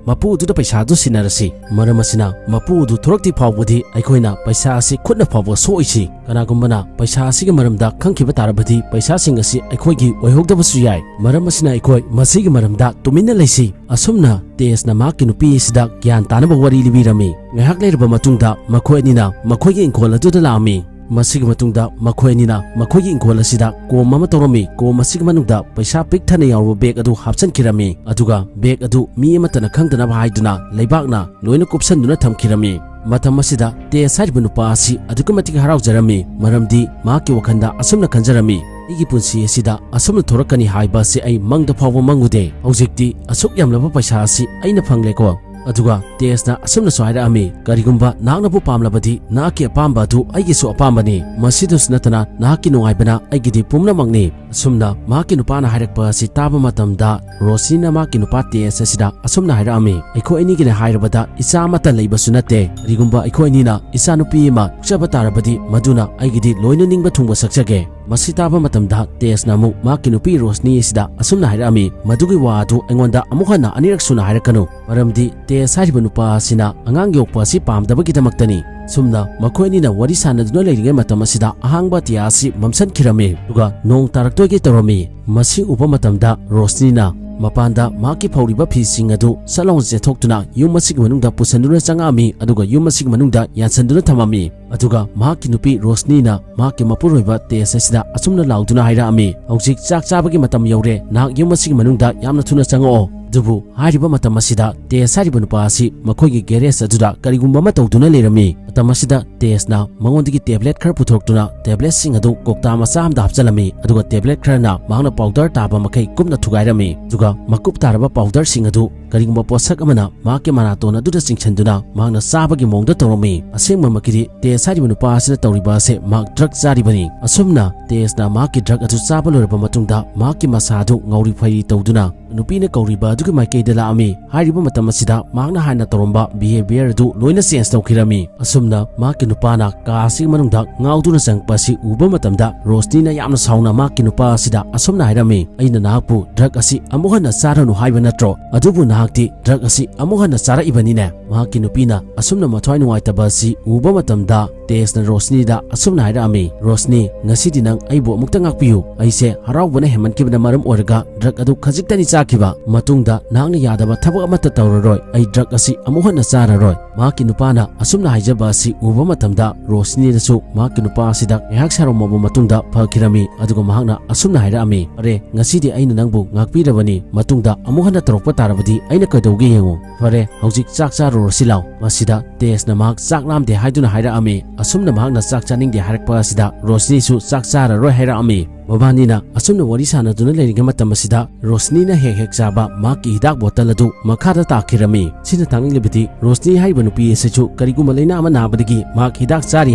ꯃꯄꯨ ꯑꯗꯨꯗ ꯄꯩꯁꯥ ꯑꯗꯨ ꯁꯤꯟꯅꯔꯁꯤ꯫ ꯃꯔꯝ ꯑꯁꯤꯅ, ꯃꯄꯨ ꯑꯗꯨ ꯊꯣꯔꯛꯇ꯭ꯔꯤ ꯐꯥꯎꯕꯗꯤ ꯑꯩꯈꯣꯏꯅ ꯄꯩꯁꯥ ꯑꯁꯤ ꯈꯨꯠꯅ ꯐꯥꯎꯕ ꯁꯣꯛꯏꯁꯤ꯫ ꯀꯅꯥꯒꯨꯝꯕꯅ ꯄꯩꯁꯥ ꯑꯁꯤꯒꯤ ꯃꯔꯝꯗ ꯈꯪꯈꯤꯕ ꯇꯥꯔꯕꯗꯤ ꯄꯩꯁꯥꯁꯤꯡ ꯑꯁꯤ ꯑꯩꯈꯣꯏꯒꯤ ꯑꯣꯏꯍꯧꯗꯕꯁꯨ ꯌꯥꯏ꯫ ꯃꯔꯝ ꯑꯁꯤꯅ ꯑꯩꯈꯣꯏ ꯃꯁꯤꯒꯤ ꯃꯔꯝꯗ ꯇꯨꯃꯤꯟꯅ ꯂꯩꯁꯤ"꯫ ꯑꯁꯨꯝꯅ ꯇꯦꯁꯅ ꯃꯍꯥꯛꯀꯤ ꯅꯨꯄꯤ ꯑꯁꯤꯗ ꯒ꯭ꯌꯥꯟ ꯇꯥꯅꯕ ꯋꯥꯔꯤ ꯂꯤꯕꯤꯔꯝꯃꯤ꯫ ꯉꯥꯏꯍꯥꯛ ꯂꯩꯔꯕ ꯃꯇꯨꯡꯗ ꯃꯈꯣꯏ ꯑꯅꯤꯅ ꯃꯈꯣꯏꯒꯤ ꯏꯪꯈꯣꯜ ꯑꯗꯨꯗ ꯂꯥꯛꯑꯝꯃꯤ꯫ ꯃꯁꯤꯒꯤ ꯃꯇꯨꯡꯗ ꯃꯈꯣꯏ ꯑꯅꯤꯅ ꯃꯈꯣꯏꯒꯤ ꯏꯪꯈꯣꯜ ꯑꯁꯤꯗ ꯀꯣꯝ ꯑꯃ ꯇꯧꯔꯝꯃꯤ꯫ ꯀꯣꯝ ꯑꯁꯤꯒꯤ ꯃꯅꯨꯡꯗ ꯄꯩꯁꯥ ꯄꯤꯛ ꯊꯟꯅ ꯌꯥꯎꯔꯕ ꯕꯦꯒ ꯑꯗꯨ ꯍꯥꯞꯆꯤꯟꯈꯤꯔꯝꯃꯤ꯫ ꯑꯗꯨꯒ ꯕꯦꯒ ꯑꯗꯨ ꯃꯤ ꯑꯃꯠꯇꯅ ꯈꯪꯗꯅꯕ ꯍꯥꯏꯗꯨꯅ ꯂꯩꯕꯥꯛꯅ ꯂꯣꯏꯅ ꯀꯨꯞꯁꯟꯗꯨꯅ ꯊꯝꯈꯤꯔꯝꯃꯤ꯫ ꯃꯇꯝ ꯑꯁꯤꯗ ꯇꯦꯁ ꯍꯥꯏꯔꯤꯕ ꯅꯨꯄꯥ ꯑꯁꯤ ꯑꯗꯨꯛꯀꯤ ꯃꯇꯤꯛ ꯍꯔꯥꯎꯖꯔꯝꯃꯤ, ꯃꯔꯝꯗꯤ ꯃꯍꯥꯛꯀꯤ ꯋꯥꯈꯜꯗ ꯑꯁꯨꯝꯅ ꯈꯟꯖꯔꯝꯃꯤ, "ꯑꯩꯒꯤ ꯄꯨꯟꯁꯤ ꯑꯁꯤꯗ ꯑꯁꯨꯝꯅ ꯊꯣꯔꯛꯀꯅꯤ ꯍꯥꯏꯕ ꯑꯁꯤ ꯑꯩ ꯃꯪꯗ ꯐꯥꯎꯕ ꯃꯪꯉꯨꯗꯦ꯫ ꯍꯧꯖꯤꯛꯇꯤ ꯑꯁꯨꯛ ꯌꯥꯝꯂꯕ ꯄꯩꯁꯥ ꯑꯁꯤ ꯑꯩꯅ ꯐꯪꯂꯦꯀꯣ"꯫ ꯑꯗꯨꯒ ꯇꯦꯁꯅ ꯑꯁꯨꯝꯅꯁꯨ ꯍꯥꯏꯔꯛꯑꯝꯃꯤ, "ꯀꯔꯤꯒꯨꯝꯕ ꯅꯍꯥꯛꯅꯕꯨ ꯄꯥꯝꯂꯕꯗꯤ ꯅꯍꯥꯛꯀꯤ ꯑꯄꯥꯝꯕ ꯑꯗꯨ ꯑꯩꯒꯤꯁꯨ ꯑꯄꯥꯝꯕꯅꯤ꯫ ꯃꯁꯤꯗꯁꯨ ꯅꯠꯇꯅ ꯅꯍꯥꯛꯀꯤ ꯅꯨꯡꯉꯥꯏꯕꯅ ꯑꯩꯒꯤꯗꯤ ꯄꯨꯝꯅꯃꯛꯅꯤ"꯫ ꯑꯁꯨꯝꯅ ꯃꯍꯥꯛꯀꯤ ꯅꯨꯄꯥꯅ ꯍꯥꯏꯔꯛꯄ ꯑꯁꯤ ꯇꯥꯕ ꯃꯇꯝꯗ ꯔꯣꯁꯅꯤꯅ ꯃꯍꯥꯛꯀꯤ ꯅꯨꯄꯥ ꯇꯦꯁ ꯑꯁꯤꯗ ꯑꯁꯨꯝꯅ ꯍꯥꯏꯔꯛꯑꯝꯃꯤ, "ꯑꯩꯈꯣꯏ ꯑꯅꯤꯒꯤꯅ ꯍꯥꯏꯔꯕꯗ ꯏꯆꯥ ꯑꯃꯠꯇ ꯂꯩꯕꯁꯨ ꯅꯠꯇꯦ꯫ ꯀꯔꯤꯒꯨꯝꯕ ꯑꯩꯈꯣꯏ ꯑꯅꯤꯅ ꯏꯆꯥꯅꯨꯄꯤ ꯑꯃ ꯄꯣꯛꯆꯕ ꯇꯥꯔꯕꯗꯤ ꯃꯗꯨꯅ ꯑꯩꯒꯤꯗꯤ ꯂꯣꯏꯅ ꯅꯤꯡꯕ ꯊꯨꯡꯕ ꯁꯛꯆꯒꯦ"꯫ ꯃꯁꯤ ꯇꯥꯕ ꯃꯇꯝꯗ ꯇꯦꯁꯅ ꯑꯃꯨꯛ ꯃꯍꯥꯛꯀꯤ ꯅꯨꯄꯤ ꯔꯣꯁꯅꯤ ꯑꯁꯤꯗ ꯑꯁꯨꯝꯅ ꯍꯥꯏꯔꯛꯑꯝꯃꯤ, "ꯃꯗꯨꯒꯤ ꯋꯥ ꯑꯗꯨ ꯑꯩꯉꯣꯟꯗ ꯑꯃꯨꯛ ꯍꯟꯅ ꯑꯅꯤꯔꯛ ꯁꯨꯅ ꯍꯥꯏꯔꯛꯀꯅꯨ꯫ ꯃꯔꯝꯗꯤ ꯇꯦꯁ ꯍꯥꯏꯔꯤꯕ ꯅꯨꯄꯥ ꯑꯁꯤꯅ ꯑꯉꯥꯡ ꯌꯣꯛꯄ ꯑꯁꯤ ꯄꯥꯝꯗꯕꯒꯤꯗꯃꯛꯇꯅꯤ"꯫ ꯁꯨꯝꯅ ꯃꯈꯣꯏ ꯑꯅꯤꯅ ꯋꯥꯔꯤ ꯁꯥꯟꯅꯗꯨꯅ ꯂꯩꯔꯤꯉꯩ ꯃꯇꯝ ꯑꯁꯤꯗ ꯑꯍꯥꯡꯕ ꯑꯇꯤꯌꯥ ꯑꯁꯤ ꯃꯝꯁꯤꯟꯈꯤꯔꯝꯃꯤ, ꯑꯗꯨꯒ ꯅꯣꯡ ꯇꯥꯔꯛꯇꯣꯏꯒꯤ ꯇꯧꯔꯝꯃꯤ꯫ ꯃꯁꯤ ꯎꯕ ꯃꯇꯝꯗ ꯔꯣꯁꯅꯤꯅ ꯃꯄꯥꯟꯗ ꯃꯍꯥꯛꯀꯤ ꯐꯧꯔꯤꯕ ꯐꯤꯁꯤꯡ ꯑꯗꯨ ꯁꯠ ꯂꯥꯎꯅ ꯆꯦꯟꯊꯣꯛꯇꯨꯅ ꯌꯨꯝ ꯑꯁꯤꯒꯤ ꯃꯅꯨꯡꯗ ꯄꯨꯁꯤꯟꯗꯨꯅ ꯆꯪꯉꯛꯑꯝꯃꯤ, ꯑꯗꯨꯒ ꯌꯨꯝ ꯑꯁꯤꯒꯤ ꯃꯅꯨꯡꯗ ꯌꯥꯟꯁꯤꯟꯗꯨꯅ ꯊꯝꯃꯝꯃꯤ꯫ ꯑꯗꯨꯒ ꯃꯍꯥꯛꯀꯤ ꯅꯨꯄꯤ ꯔꯣꯁꯅꯤꯅ ꯃꯍꯥꯛꯀꯤ ꯃꯄꯨꯔꯣꯏꯕ ꯇꯦꯁ ꯑꯁꯤꯗ ꯑꯁꯨꯝꯅ ꯂꯥꯎꯗꯨꯅ ꯍꯥꯏꯔꯛꯑꯝꯃꯤ, "ꯍꯧꯖꯤꯛ ꯆꯥꯛ ꯆꯥꯕꯒꯤ ꯃꯇꯝ ꯌꯧꯔꯦ, ꯅꯍꯥꯛ ꯌꯨꯝ ꯑꯁꯤꯒꯤ ꯃꯅꯨꯡꯗ ꯌꯥꯝꯅ ꯊꯨꯅ ꯆꯪꯉꯛꯑꯣ"꯫ ꯑꯗꯨꯕꯨ ꯍꯥꯏꯔꯤꯕ ꯃꯇꯝ ꯑꯁꯤꯗ ꯇꯦꯁ ꯍꯥꯏꯔꯤꯕ ꯅꯨꯄꯥ ꯑꯁꯤ ꯃꯈꯣꯏꯒꯤ ꯒꯦꯔꯦꯖ ꯑꯗꯨꯗ ꯀꯔꯤꯒꯨꯝꯕ ꯑꯃ ꯇꯧꯗꯨꯅ ꯂꯩꯔꯝꯃꯤ꯫ ꯃꯇꯝ ꯑꯁꯤꯗ ꯇꯦꯁꯅ ꯃꯉꯣꯟꯗꯒꯤ ꯇꯦꯕ꯭ꯂꯦꯠ ꯈꯔ ꯄꯨꯊꯣꯔꯛꯇꯨꯅ ꯇꯦꯕ꯭ꯂꯦꯠꯁꯤꯡ ꯑꯗꯨ ꯀꯧꯇꯥ ꯃꯆꯥ ꯑꯃꯗ ꯍꯥꯞꯆꯤꯜꯂꯝꯃꯤ, ꯑꯗꯨꯒ ꯇꯦꯕ꯭ꯂꯦꯠ ꯈꯔꯅ ꯃꯍꯥꯛꯅ ꯄꯥꯎꯗꯔ ꯇꯥꯕ ꯃꯈꯩ ꯀꯨꯞꯅ ꯊꯨꯒꯥꯏꯔꯝꯃꯤ꯫ ꯑꯗꯨꯒ ꯃꯀꯨꯞ ꯇꯥꯔꯕ ꯄꯥꯎꯗꯔꯁꯤꯡ ꯑꯗꯨ ꯀꯔꯤꯒꯨꯝꯕ ꯄꯣꯠꯁꯛ ꯑꯃꯅ ꯃꯍꯥꯛꯀꯤ ꯃꯅꯥꯇꯣꯟ ꯑꯗꯨꯗ ꯆꯤꯡꯁꯤꯟꯗꯨꯅ ꯃꯍꯥꯛꯅ ꯆꯥꯕꯒꯤ ꯃꯑꯣꯡꯗ ꯇꯧꯔꯝꯃꯤ꯫ ꯑꯁꯦꯡꯕꯃꯛꯀꯤꯗꯤ ꯇꯦꯁ ꯍꯥꯏꯔꯤꯕ ꯅꯨꯄꯥ ꯑꯁꯤꯅ ꯇꯧꯔꯤꯕ ꯑꯁꯦ ꯃꯍꯥꯛ ꯗ꯭ꯔꯒ ꯆꯥꯔꯤꯕꯅꯤ꯫ ꯑꯁꯨꯝꯅ ꯇꯦꯁꯅ ꯃꯍꯥꯛꯀꯤ ꯗ꯭ꯔꯒ ꯑꯗꯨ ꯆꯥꯕ ꯂꯣꯏꯔꯕ ꯃꯇꯨꯡꯗ ꯃꯍꯥꯛꯀꯤ ꯃꯁꯥ ꯑꯗꯨ ꯉꯧꯔꯤ ꯐꯩꯔꯤ ꯇꯧꯗꯨꯅ ꯅꯨꯄꯤꯅ ꯀꯧꯔꯤꯕ ꯑꯗꯨꯒꯤ ꯃꯥꯏꯀꯩꯗ ꯂꯥꯛꯑꯝꯃꯤ꯫ ꯍꯥꯏꯔꯤꯕ ꯃꯇꯝ ꯑꯁꯤꯗ ꯃꯍꯥꯛꯅ ꯍꯥꯟꯅ ꯇꯧꯔꯝꯕ ꯕꯤꯍꯦꯕꯤꯌꯔ ꯑꯗꯨ ꯂꯣꯏꯅ ꯆꯦꯟꯖ ꯇꯧꯈꯤꯔꯝꯃꯤ꯫ ꯑꯁꯨꯝꯅ ꯃꯍꯥꯛꯀꯤ ꯅꯨꯄꯥꯅ ꯀꯥ ꯑꯁꯤꯒꯤ ꯃꯅꯨꯡꯗ ꯉꯥꯎꯗꯨꯅ ꯆꯪꯉꯛꯄ ꯑꯁꯤ ꯎꯕ ꯃꯇꯝꯗ ꯔꯣꯁꯅꯤꯅ ꯌꯥꯝꯅ ꯁꯥꯎꯅ ꯃꯍꯥꯛꯀꯤ ꯅꯨꯄꯥ ꯑꯁꯤꯗ ꯑꯁꯨꯝꯅ ꯍꯥꯏꯔꯝꯃꯤ, "ꯑꯩꯅ ꯅꯍꯥꯛꯄꯨ ꯗ꯭ꯔꯒ ꯑꯁꯤ ꯑꯃꯨꯛ ꯍꯟꯅ ꯆꯥꯔꯅꯨ ꯍꯥꯏꯕ ꯅꯠꯇ꯭ꯔꯣ? ꯑꯗꯨꯕꯨ ꯅꯍꯥꯛꯇꯤ ꯗ꯭ꯔꯒ ꯑꯁꯤ ꯑꯃꯨꯛ ꯍꯟꯅ ꯆꯥꯔꯛꯏꯕꯅꯤꯅꯦ?" ꯃꯍꯥꯛꯀꯤ ꯅꯨꯄꯤꯅ ꯑꯁꯨꯝꯅ ꯃꯊ꯭ꯋꯥꯏ ꯅꯨꯡꯉꯥꯏꯇꯕ ꯑꯁꯤ ꯎꯕ ꯃꯇꯝꯗ ꯇꯦꯁꯅ ꯔꯣꯁꯅꯤꯗ ꯑꯁꯨꯝꯅ ꯍꯥꯏꯔꯛꯑꯝꯃꯤ, "ꯔꯣꯁꯅꯤ, ꯉꯁꯤꯗꯤ ꯅꯪ ꯑꯩꯕꯨ ꯑꯃꯨꯛꯇ ꯉꯥꯛꯄꯤꯌꯨ꯫ ꯑꯩꯁꯦ ꯍꯔꯥꯎꯕꯅ ꯍꯦꯟꯃꯟꯈꯤꯕꯅ ꯃꯔꯝ ꯑꯣꯏꯔꯒ ꯗ꯭ꯔꯒ ꯑꯗꯨ ꯈꯖꯤꯛꯇꯅꯤ ꯆꯥꯈꯤꯕ꯫ ꯃꯇꯨꯡꯗ ꯅꯍꯥꯛꯅ ꯌꯥꯗꯕ ꯊꯕꯛ ꯑꯃꯠꯇ ꯇꯧꯔꯔꯣꯏ꯫ ꯑꯩ ꯗ꯭ꯔꯒ ꯑꯁꯤ ꯑꯃꯨꯛ ꯍꯟꯅ ꯆꯥꯔꯔꯣꯏ꯫" ꯃꯍꯥꯛꯀꯤ ꯅꯨꯄꯥꯅ ꯑꯁꯨꯝꯅ ꯍꯥꯏꯖꯕ ꯑꯁꯤ ꯎꯕ ꯃꯇꯝꯗ ꯔꯣꯁꯅꯤꯗꯁꯨ ꯃꯍꯥꯛꯀꯤ ꯅꯨꯄꯥ ꯑꯁꯤꯗ ꯉꯥꯏꯍꯥꯛ ꯁꯥꯎꯔꯝꯃꯕ ꯃꯇꯨꯡꯗ ꯐꯈꯤꯔꯝꯃꯤ꯫ ꯑꯗꯨꯒ ꯃꯍꯥꯛꯅ ꯑꯁꯨꯝꯅ ꯍꯥꯏꯔꯛꯑꯝꯃꯤ, "ꯐꯔꯦ, ꯉꯁꯤꯗꯤ ꯑꯩꯅ ꯅꯪꯕꯨ ꯉꯥꯛꯄꯤꯔꯕꯅꯤ꯫ ꯃꯇꯨꯡꯗ ꯑꯃꯨꯛ ꯍꯟꯅ ꯇꯧꯔꯛꯄ ꯇꯥꯔꯕꯗꯤ ꯑꯩꯅ ꯀꯩꯗꯧꯒꯦ ꯌꯦꯡꯉꯨ꯫ ꯐꯔꯦ, ꯍꯧꯖꯤꯛ ꯆꯥꯛ ꯆꯥꯔꯨꯔꯁꯤ ꯂꯥꯎ꯫" ꯃꯁꯤꯗ ꯇꯦꯁꯅ ꯃꯍꯥꯛ ꯆꯥꯛ ꯂꯥꯝꯗꯦ ꯍꯥꯏꯗꯨꯅ ꯍꯥꯏꯔꯛꯑꯝꯃꯤ꯫ ꯑꯁꯨꯝꯅ ꯃꯍꯥꯛꯅ ꯆꯥꯛ ꯆꯥꯅꯤꯡꯗꯦ ꯍꯥꯏꯔꯛꯄ ꯑꯁꯤꯗ ꯔꯣꯁꯅꯤꯁꯨ ꯆꯥꯛ ꯆꯥꯔꯔꯣꯏ ꯍꯥꯏꯔꯛꯑꯝꯃꯤ꯫ ꯃꯕꯥꯅꯤꯅ ꯑꯁꯨꯝꯅ ꯋꯥꯔꯤ ꯁꯥꯟꯅꯗꯨꯅ ꯂꯩꯔꯤꯉꯩ ꯃꯇꯝ ꯑꯁꯤꯗ ꯔꯣꯁꯅꯤꯅ ꯍꯦꯛ ꯍꯦꯛ ꯆꯥꯕ ꯃꯍꯥꯛꯀꯤ ꯍꯤꯗꯥꯛ ꯕꯣꯇꯜ ꯑꯗꯨ ꯃꯈꯥꯗ ꯇꯥꯈꯤꯔꯝꯃꯤ꯫ ꯁꯤꯅ ꯇꯥꯛꯂꯤꯕꯗꯤ ꯔꯣꯁꯅꯤ ꯍꯥꯏꯔꯤꯕ ꯅꯨꯄꯤ ꯑꯁꯤꯁꯨ ꯀꯔꯤꯒꯨꯝꯕ ꯂꯩꯅꯥ ꯑꯃ ꯅꯥꯕꯗꯒꯤ ꯃꯍꯥꯛ ꯍꯤꯗꯥꯛ ꯆꯥꯔꯤ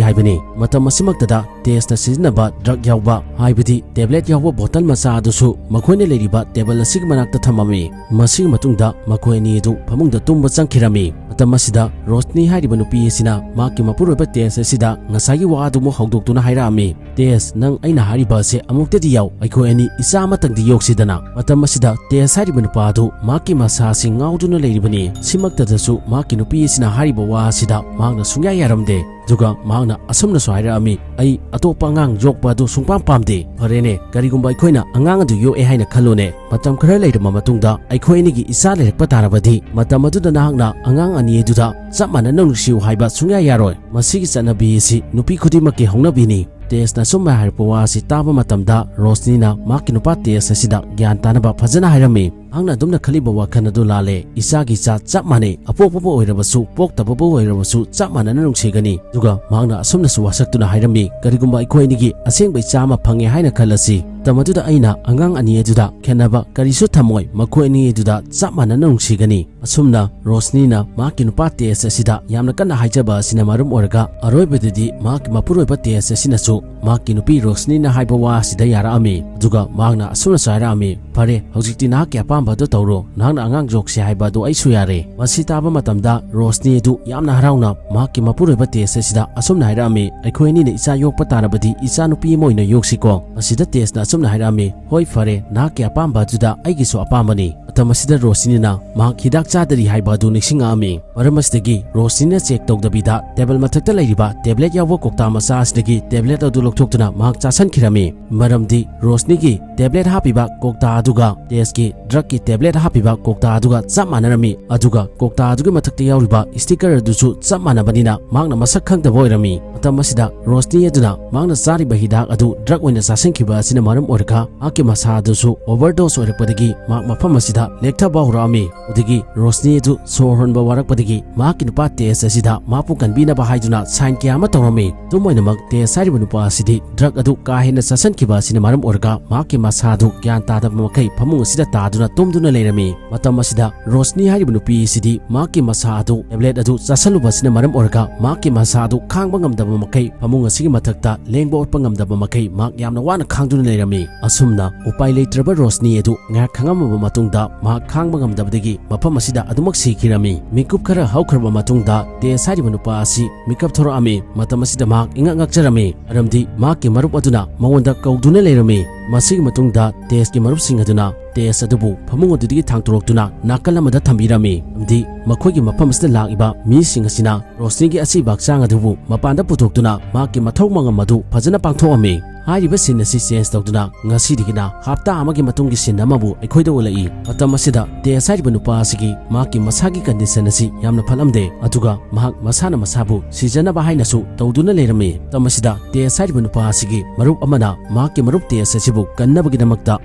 ꯍꯥꯏꯕꯅꯤ꯫ ꯃꯇꯝ ꯑꯁꯤꯃꯛꯇꯗ ꯇꯦꯁꯅ ꯁꯤꯖꯤꯟꯅꯕ ꯗ꯭ꯔꯒ ꯌꯥꯎꯕ, ꯍꯥꯏꯕꯗꯤ ꯇꯦꯕ꯭ꯂꯦꯠ ꯌꯥꯎꯕ ꯕꯣꯇꯜ ꯃꯆꯥ ꯑꯗꯨꯁꯨ ꯃꯈꯣꯏꯅ ꯂꯩꯔꯤꯕ ꯇꯦꯕꯜ ꯑꯁꯤꯒꯤ ꯃꯅꯥꯛꯇ ꯊꯝꯃꯝꯃꯤ꯫ ꯃꯁꯤꯒꯤ ꯃꯇꯨꯡꯗ ꯃꯈꯣꯏ ꯑꯅꯤ ꯑꯗꯨ ꯐꯃꯨꯡꯗ ꯇꯨꯝꯕ ꯆꯪꯈꯤꯔꯝꯃꯤ꯫ ꯃꯇꯝ ꯑꯁꯤꯗ ꯔꯣꯁꯅꯤ ꯍꯥꯏꯔꯤꯕ ꯅꯨꯄꯤ ꯑꯁꯤꯅ ꯃꯍꯥꯛꯀꯤ ꯃꯄꯨꯔꯣꯏꯕ ꯇꯦꯁ ꯑꯁꯤꯗ ꯉꯁꯥꯏꯒꯤ ꯋꯥ ꯑꯗꯨꯃꯛ ꯍꯧꯗꯣꯛꯇꯨꯅ ꯍꯥꯏꯔꯛꯑꯝꯃꯤ, "ꯇꯦꯁ, ꯅꯪ ꯑꯩꯅ ꯍꯥꯏꯔꯤꯕ ꯑꯁꯦ ꯑꯃꯨꯛꯇꯗꯤ ꯌꯥꯎ, ꯑꯩꯈꯣꯏ ꯑꯅꯤ ꯏꯆꯥ ꯑꯃꯇꯪꯗꯤ ꯌꯣꯛꯁꯤꯗꯅ꯫" ꯃꯇꯝ ꯑꯁꯤꯗ ꯇꯦꯁ ꯍꯥꯏꯔꯤꯕ ꯅꯨꯄꯥ ꯑꯗꯨ ꯃꯍꯥꯛꯀꯤ ꯃꯁꯥꯁꯤ ꯉꯥꯎꯗꯨꯅ ꯂꯩꯔꯤꯕꯅꯤ꯫ ꯁꯤꯃꯛꯇꯗꯁꯨ ꯃꯍꯥꯛꯀꯤ ꯅꯨꯄꯤ ꯑꯁꯤꯅ ꯍꯥꯏꯔꯤꯕ ꯋꯥ ꯑꯁꯤꯗ ꯃꯍꯥꯛꯅ ꯁꯨꯡꯌꯥ ꯌꯥꯔꯝꯗꯦ꯫ ꯑꯗꯨꯒ ꯃꯍꯥꯛꯅ ꯑꯁꯨꯝꯅꯁꯨ ꯍꯥꯏꯔꯛꯑꯝꯃꯤ, "ꯑꯩ ꯑꯇꯣꯞꯄ ꯑꯉꯥꯡ ꯌꯣꯛꯄ ꯑꯗꯨ ꯁꯨꯡꯄꯥꯝ ꯄꯥꯝꯗꯦ꯫ ꯐꯔꯦꯅꯦ, ꯀꯔꯤꯒꯨꯝꯕ ꯑꯩꯈꯣꯏꯅ ꯑꯉꯥꯡ ꯑꯗꯨ ꯌꯣꯛꯑꯦ ꯍꯥꯏꯅ ꯈꯜꯂꯣꯅꯦ꯫ ꯃꯇꯝ ꯈꯔ ꯂꯩꯔꯕ ꯃꯇꯨꯡꯗ ꯑꯩꯈꯣꯏ ꯑꯅꯤꯒꯤ ꯏꯆꯥ ꯂꯩꯔꯛꯄ ꯇꯥꯔꯕꯗꯤ, ꯃꯇꯝ ꯑꯗꯨꯗ ꯅꯍꯥꯛꯅ ꯑꯉꯥꯡ ꯑꯅꯤ ꯑꯗꯨꯗ ꯆꯞ ꯃꯥꯟꯅꯅ ꯅꯨꯡꯁꯤꯌꯨ ꯍꯥꯏꯕ ꯁꯨꯡꯌꯥ ꯌꯥꯔꯣꯏ꯫ ꯃꯁꯤꯒꯤ ꯆꯠꯅꯕꯤ ꯑꯁꯤ ꯅꯨꯄꯤ ꯈꯨꯗꯤꯡꯃꯛꯀꯤ ꯍꯧꯅꯕꯤꯅꯤ꯫" ꯇꯦꯁꯅ ꯑꯁꯨꯝꯅ ꯍꯥꯏꯔꯛꯄ ꯋꯥ ꯑꯁꯤ ꯇꯥꯕ ꯃꯇꯝꯗ ꯔꯣꯁꯅꯤꯅ ꯃꯍꯥꯛꯀꯤ ꯅꯨꯄꯥ ꯇꯦꯁ ꯑꯁꯤꯗ ꯒ꯭ꯌꯥꯟ ꯇꯥꯅꯕ ꯐꯖꯅ ꯍꯥꯏꯔꯝꯃꯤ꯫ ꯃꯍꯥꯛꯅ ꯑꯗꯨꯝꯅ ꯈꯜꯂꯤꯕ ꯋꯥꯈꯜ ꯑꯗꯨ ꯂꯥꯜꯂꯦ꯫ ꯏꯆꯥꯒꯤ ꯏꯆꯥ ꯆꯞ ꯃꯥꯟꯅꯩ, ꯑꯄꯣꯛꯄꯕꯨ ꯑꯣꯏꯔꯕꯁꯨ ꯄꯣꯛꯇꯕꯕꯨ ꯑꯣꯏꯔꯕꯁꯨ ꯆꯞ ꯃꯥꯟꯅꯅ ꯅꯨꯡꯁꯤꯒꯅꯤ꯫ ꯑꯗꯨꯒ ꯃꯍꯥꯛꯅ ꯑꯁꯨꯝꯅꯁꯨ ꯋꯥꯁꯛꯇꯨꯅ ꯍꯥꯏꯔꯝꯃꯤ, "ꯀꯔꯤꯒꯨꯝꯕ ꯑꯩꯈꯣꯏ ꯑꯅꯤꯒꯤ ꯑꯁꯦꯡꯕ ꯏꯆꯥ ꯑꯃ ꯐꯪꯉꯦ ꯍꯥꯏꯅ ꯈꯜꯂꯁꯤ꯫ ꯃꯇꯝ ꯑꯗꯨꯗ ꯑꯩꯅ ꯑꯉꯥꯡ ꯑꯅꯤ ꯑꯗꯨꯗ ꯈꯦꯠꯅꯕ ꯀꯔꯤꯁꯨ ꯊꯝꯃꯣꯏ, ꯃꯈꯣꯏ ꯑꯅꯤ ꯑꯗꯨꯗ ꯆꯞ ꯃꯥꯟꯅꯅ ꯅꯨꯡꯁꯤꯒꯅꯤ"꯫ ꯑꯁꯨꯝꯅ ꯔꯣꯁꯅꯤꯅ ꯃꯍꯥꯛꯀꯤ ꯅꯨꯄꯥ ꯇꯦꯖ ꯑꯁꯤꯗ ꯌꯥꯝꯅ ꯀꯟꯅ ꯍꯥꯏꯖꯕ ꯑꯁꯤꯅ ꯃꯔꯝ ꯑꯣꯏꯔꯒ ꯑꯔꯣꯏꯕꯗꯗꯤ ꯃꯍꯥꯛꯀꯤ ꯃꯄꯨꯔꯣꯏꯕ ꯇꯦꯖ ꯑꯁꯤꯅꯁꯨ ꯃꯍꯥꯛꯀꯤ ꯅꯨꯄꯤ ꯔꯣꯁꯅꯤꯅ ꯍꯥꯏꯕ ꯋꯥ ꯑꯁꯤꯗ ꯌꯥꯔꯛꯑꯝꯃꯤ꯫ ꯑꯗꯨꯒ ꯃꯍꯥꯛꯅ ꯑꯁꯨꯝꯅꯁꯨ ꯍꯥꯏꯔꯛꯑꯝꯃꯤ, "ꯐꯔꯦ, ꯍꯧꯖꯤꯛꯇꯤ ꯅꯍꯥꯛꯀꯤ ꯑꯄꯥꯝꯕ ꯑꯗꯨ ꯇꯧꯔꯣ, ꯅꯍꯥꯛꯅ ꯑꯉꯥꯡ ꯌꯣꯛꯁꯦ ꯍꯥꯏꯕ ꯑꯗꯨ ꯑꯩꯁꯨ ꯌꯥꯔꯦ"꯫ ꯃꯁꯤ ꯇꯥꯕ ꯃꯇꯝꯗ ꯔꯣꯁꯅꯤ ꯑꯗꯨ ꯌꯥꯝꯅ ꯍꯔꯥꯎꯅ ꯃꯍꯥꯛꯀꯤ ꯃꯄꯨꯔꯣꯏꯕ ꯇꯦꯖ ꯑꯁꯤꯗ ꯑꯁꯨꯝꯅ ꯍꯥꯏꯔꯛꯑꯝꯃꯤ, "ꯑꯩꯈꯣꯏ ꯑꯅꯤꯅ ꯏꯆꯥ ꯌꯣꯛꯄ ꯇꯥꯔꯕꯗꯤ ꯏꯆꯥ ꯅꯨꯄꯤ ꯑꯃ ꯑꯣꯏꯅ ꯌꯣꯛꯁꯤꯀꯣ?" ꯃꯁꯤꯗ ꯇꯦꯖꯅ ꯑꯁꯨꯝꯅ ꯍꯥꯏꯔꯛꯑꯝꯃꯤ, "ꯍꯣꯏ, ꯐꯔꯦ, ꯅꯍꯥꯛꯀꯤ ꯑꯄꯥꯝꯕ ꯑꯗꯨꯗ ꯑꯩꯒꯤꯁꯨ ꯑꯄꯥꯝꯕꯅꯤ"꯫ ꯃꯇꯝ ꯑꯁꯤꯗ ꯔꯣꯁꯅꯤꯅ ꯃꯍꯥꯛ ꯍꯤꯗꯥꯛ ꯆꯥꯗꯔꯤ ꯍꯥꯏꯕ ꯑꯗꯨ ꯅꯤꯡꯁꯤꯡꯉꯛꯑꯝꯃꯤ꯫ ꯃꯔꯝ ꯑꯁꯤꯗꯒꯤ ꯔꯣꯁꯅꯤꯅ ꯆꯦꯛ ꯇꯧꯗꯕꯤꯗ ꯇꯦꯕꯜ ꯃꯊꯛꯇ ꯂꯩꯔꯤꯕ ꯇꯦꯕ꯭ꯂꯦꯠ ꯌꯥꯎꯕ ꯀꯧꯇꯥ ꯃꯆꯥ ꯑꯁꯤꯗꯒꯤ ꯇꯦꯕ꯭ꯂꯦꯠ ꯑꯗꯨ ꯂꯧꯊꯣꯛꯇꯨꯅ ꯃꯍꯥꯛ ꯆꯥꯁꯤꯟꯈꯤꯔꯝꯃꯤ꯫ ꯃꯔꯝꯗꯤ ꯔꯣꯁꯅꯤꯒꯤ ꯇꯦꯕ꯭ꯂꯦꯠ ꯍꯥꯞꯄꯤꯕ ꯀꯧꯇꯥ ꯑꯗꯨꯒ ꯇꯦꯖꯀꯤ ꯗ꯭ꯔꯛꯀꯤ ꯇꯦꯕ꯭ꯂꯦꯠ ꯍꯥꯞꯄꯤꯕ ꯀꯧꯇꯥ ꯑꯗꯨꯒ ꯆꯞ ꯃꯥꯟꯅꯔꯝꯃꯤ꯫ ꯑꯗꯨꯒ ꯀꯧꯇꯥ ꯑꯗꯨꯒꯤ ꯃꯊꯛꯇ ꯌꯥꯎꯔꯤꯕ ꯁ꯭ꯇꯤꯀꯔ ꯑꯗꯨꯁꯨ ꯆꯞ ꯃꯥꯟꯅꯕꯅꯤꯅ ꯃꯍꯥꯛꯅ ꯃꯁꯛ ꯈꯪꯗꯕ ꯑꯣꯏꯔꯝꯃꯤ꯫ ꯃꯇꯝ ꯑꯁꯤꯗ ꯔꯣꯁꯅꯤ ꯑꯗꯨꯅ ꯃꯍꯥꯛꯅ ꯆꯥꯔꯤꯕ ꯍꯤꯗꯥꯛ ꯑꯗꯨ ꯗ꯭ꯔꯛ ꯑꯣꯏꯅ ꯆꯥꯁꯤꯟꯈꯤꯕ ꯑꯁꯤꯅ ꯃꯔꯝ ꯑꯣꯏꯔꯒ ꯃꯍꯥꯛꯀꯤ ꯃꯁꯥ ꯑꯗꯨꯁꯨ ꯑꯣꯚꯔꯗꯣꯁ ꯑꯣꯏꯔꯛꯄꯗꯒꯤ ꯃꯍꯥꯛ ꯃꯐꯝ ꯑꯁꯤꯗ ꯂꯦꯛꯊꯕ ꯍꯧꯔꯛꯑꯝꯃꯤ꯫ ꯑꯗꯨꯗꯒꯤ ꯔꯣꯁꯅꯤ ꯑꯗꯨ ꯁꯣꯔ ꯍꯣꯟꯕ ꯋꯥꯔꯛꯄꯗꯒꯤ ꯃꯍꯥꯛꯀꯤ ꯅꯨꯄꯥ ꯇꯦꯖ ꯑꯁꯤꯗ ꯃꯍꯥꯛꯄꯨ ꯀꯟꯕꯤꯅꯕ ꯍꯥꯏꯗꯨꯅ ꯁꯥꯏꯟ ꯀꯌꯥ ꯑꯃ ꯇꯧꯔꯝꯃꯤ꯫ ꯑꯗꯨꯝ ꯑꯣꯏꯅꯃꯛ, ꯇꯦꯖ ꯍꯥꯏꯔꯤꯕ ꯅꯨꯄꯥ ꯑꯁꯤꯗꯤ ꯗ꯭ꯔꯛ ꯑꯗꯨ ꯀꯥ ꯍꯦꯟꯅ ꯆꯥꯁꯤꯟꯈꯤꯕ ꯑꯁꯤꯅ ꯃꯔꯝ ꯑꯣꯏꯔꯒ ꯃꯍꯥꯛꯀꯤ ꯃꯁꯥ ꯑꯗꯨ ꯒ꯭ꯌꯥꯟ ꯇꯥꯗꯕ ꯃꯈꯩ ꯐꯃꯨꯡ ꯑꯁꯤꯗ ꯇꯥꯗꯨꯅ ꯇꯨꯝꯗꯨꯅ ꯂꯩꯔꯝꯃꯤ꯫ ꯃꯇꯝ ꯑꯁꯤꯗ ꯔꯣꯁꯅꯤ ꯍꯥꯏꯔꯤꯕ ꯅꯨꯄꯤ ꯑꯁꯤꯗꯤ ꯃꯍꯥꯛꯀꯤ ꯃꯁꯥ ꯑꯗꯨ ꯇꯦꯕ꯭ꯂꯦꯠ ꯑꯗꯨ ꯆꯥꯁꯜꯂꯨꯕ ꯑꯁꯤꯅ ꯃꯔꯝ ꯑꯣꯏꯔꯒ ꯃꯍꯥꯛꯀꯤ ꯃꯁꯥ ꯑꯗꯨ ꯈꯥꯡꯕ ꯉꯝꯗꯕ ꯃꯈꯩ ꯐꯃꯨꯡ ꯑꯁꯤꯒꯤ ꯃꯊꯛꯇ ꯂꯦꯡꯕ ꯑꯣꯠꯄ ꯉꯝꯗꯕ ꯃꯈꯩ ꯃꯍꯥꯛ ꯌꯥꯝꯅ ꯋꯥꯅ ꯈꯥꯡꯗꯨꯅ ꯂꯩꯔꯝꯃꯤ꯫ ꯑꯁꯨꯝꯅ ꯎꯄꯥꯏ ꯂꯩꯇ꯭ꯔꯕ ꯔꯣꯁꯅꯤ ꯑꯗꯨ ꯉꯥꯏꯍꯥꯛ ꯈꯥꯡꯉꯝꯃꯕ ꯃꯇꯨꯡꯗ ꯃꯍꯥꯛ ꯈꯥꯡꯕ ꯉꯝꯗꯕꯗꯒꯤ ꯃꯐꯝ ꯑꯁꯤꯗ ꯑꯗꯨꯃꯛ ꯁꯤꯈꯤꯔꯝꯃꯤ꯫ ꯃꯤꯀꯨꯞ ꯈꯔ ꯍꯧꯈ꯭ꯔꯕ ꯃꯇꯨꯡꯗ ꯇꯦꯖ ꯍꯥꯏꯔꯤꯕ ꯅꯨꯄꯥ ꯑꯁꯤ ꯃꯤꯀꯞ ꯊꯣꯔꯛꯑꯝꯃꯤ꯫ ꯃꯇꯝ ꯑꯁꯤꯗ ꯃꯍꯥꯛ ꯏꯉꯛ ꯉꯛꯆꯔꯝꯃꯤ, ꯃꯔꯝꯗꯤ ꯃꯍꯥꯛꯀꯤ ꯃꯔꯨꯞ ꯑꯗꯨꯅ ꯃꯉꯣꯟꯗ ꯀꯧꯗꯨꯅ ꯂꯩꯔꯝꯃꯤ꯫ ꯃꯁꯤꯒꯤ ꯃꯇꯨꯡꯗ ꯇꯦꯖꯀꯤ ꯃꯔꯨꯞꯁꯤꯡ ꯑꯗꯨꯅ ꯇꯦꯖ ꯑꯗꯨꯕꯨ ꯐꯃꯨꯡ ꯑꯗꯨꯗꯒꯤ ꯊꯥꯡꯗꯣꯔꯛꯇꯨꯅ ꯅꯥꯀꯜ ꯑꯃꯗ ꯊꯝꯕꯤꯔꯝꯃꯤ, ꯃꯔꯝꯗꯤ ꯃꯈꯣꯏꯒꯤ ꯃꯐꯝ ꯑꯁꯤꯗ ꯂꯥꯛꯏꯕ ꯃꯤꯁꯤꯡ ꯑꯁꯤꯅ ꯔꯣꯁꯅꯤꯒꯤ ꯑꯁꯤꯕ ꯍꯛꯆꯥꯡ ꯑꯗꯨꯕꯨ ꯃꯄꯥꯟꯗ ꯄꯨꯊꯣꯛꯇꯨꯅ ꯃꯍꯥꯛꯀꯤ ꯃꯊꯧ ꯃꯉꯝ ꯑꯗꯨ ꯐꯖꯅ ꯄꯥꯡꯊꯣꯛꯑꯝꯃꯤ꯫ ꯍꯥꯏꯔꯤꯕ ꯁꯤꯟ ꯑꯁꯤ ꯆꯦꯟꯖ ꯇꯧꯗꯨꯅ ꯉꯁꯤꯗꯒꯤꯅ ꯍꯞꯇꯥ ꯑꯃꯒꯤ ꯃꯇꯨꯡꯒꯤ ꯁꯤꯟ ꯑꯃꯕꯨ ꯑꯩꯈꯣꯏꯗ ꯎꯠꯂꯛꯏ꯫ ꯃꯇꯝ ꯑꯁꯤꯗ ꯇꯦꯁ ꯍꯥꯏꯔꯤꯕ ꯅꯨꯄꯥ ꯑꯁꯤꯒꯤ ꯃꯍꯥꯛꯀꯤ ꯃꯁꯥꯒꯤ ꯀꯟꯗꯤꯁꯟ ꯑꯁꯤ ꯌꯥꯝꯅ ꯐꯠꯂꯝꯗꯦ, ꯑꯗꯨꯒ ꯃꯍꯥꯛ ꯃꯁꯥꯅ ꯃꯁꯥꯕꯨ ꯁꯤꯖꯅꯕ ꯍꯥꯏꯅꯁꯨ ꯇꯧꯗꯨꯅ ꯂꯩꯔꯝꯃꯤ꯫ ꯃꯇꯝ ꯑꯁꯤꯗ ꯇꯦꯁ ꯍꯥꯏꯔꯤꯕ ꯅꯨꯄꯥ ꯑꯁꯤꯒꯤ ꯃꯔꯨꯞ ꯑꯃꯅ ꯃꯍꯥꯛꯀꯤ ꯃꯔꯨꯞ ꯇꯦꯁ ꯑꯁꯤꯕꯨ ꯀꯟꯅꯕꯒꯤꯗꯃꯛꯇ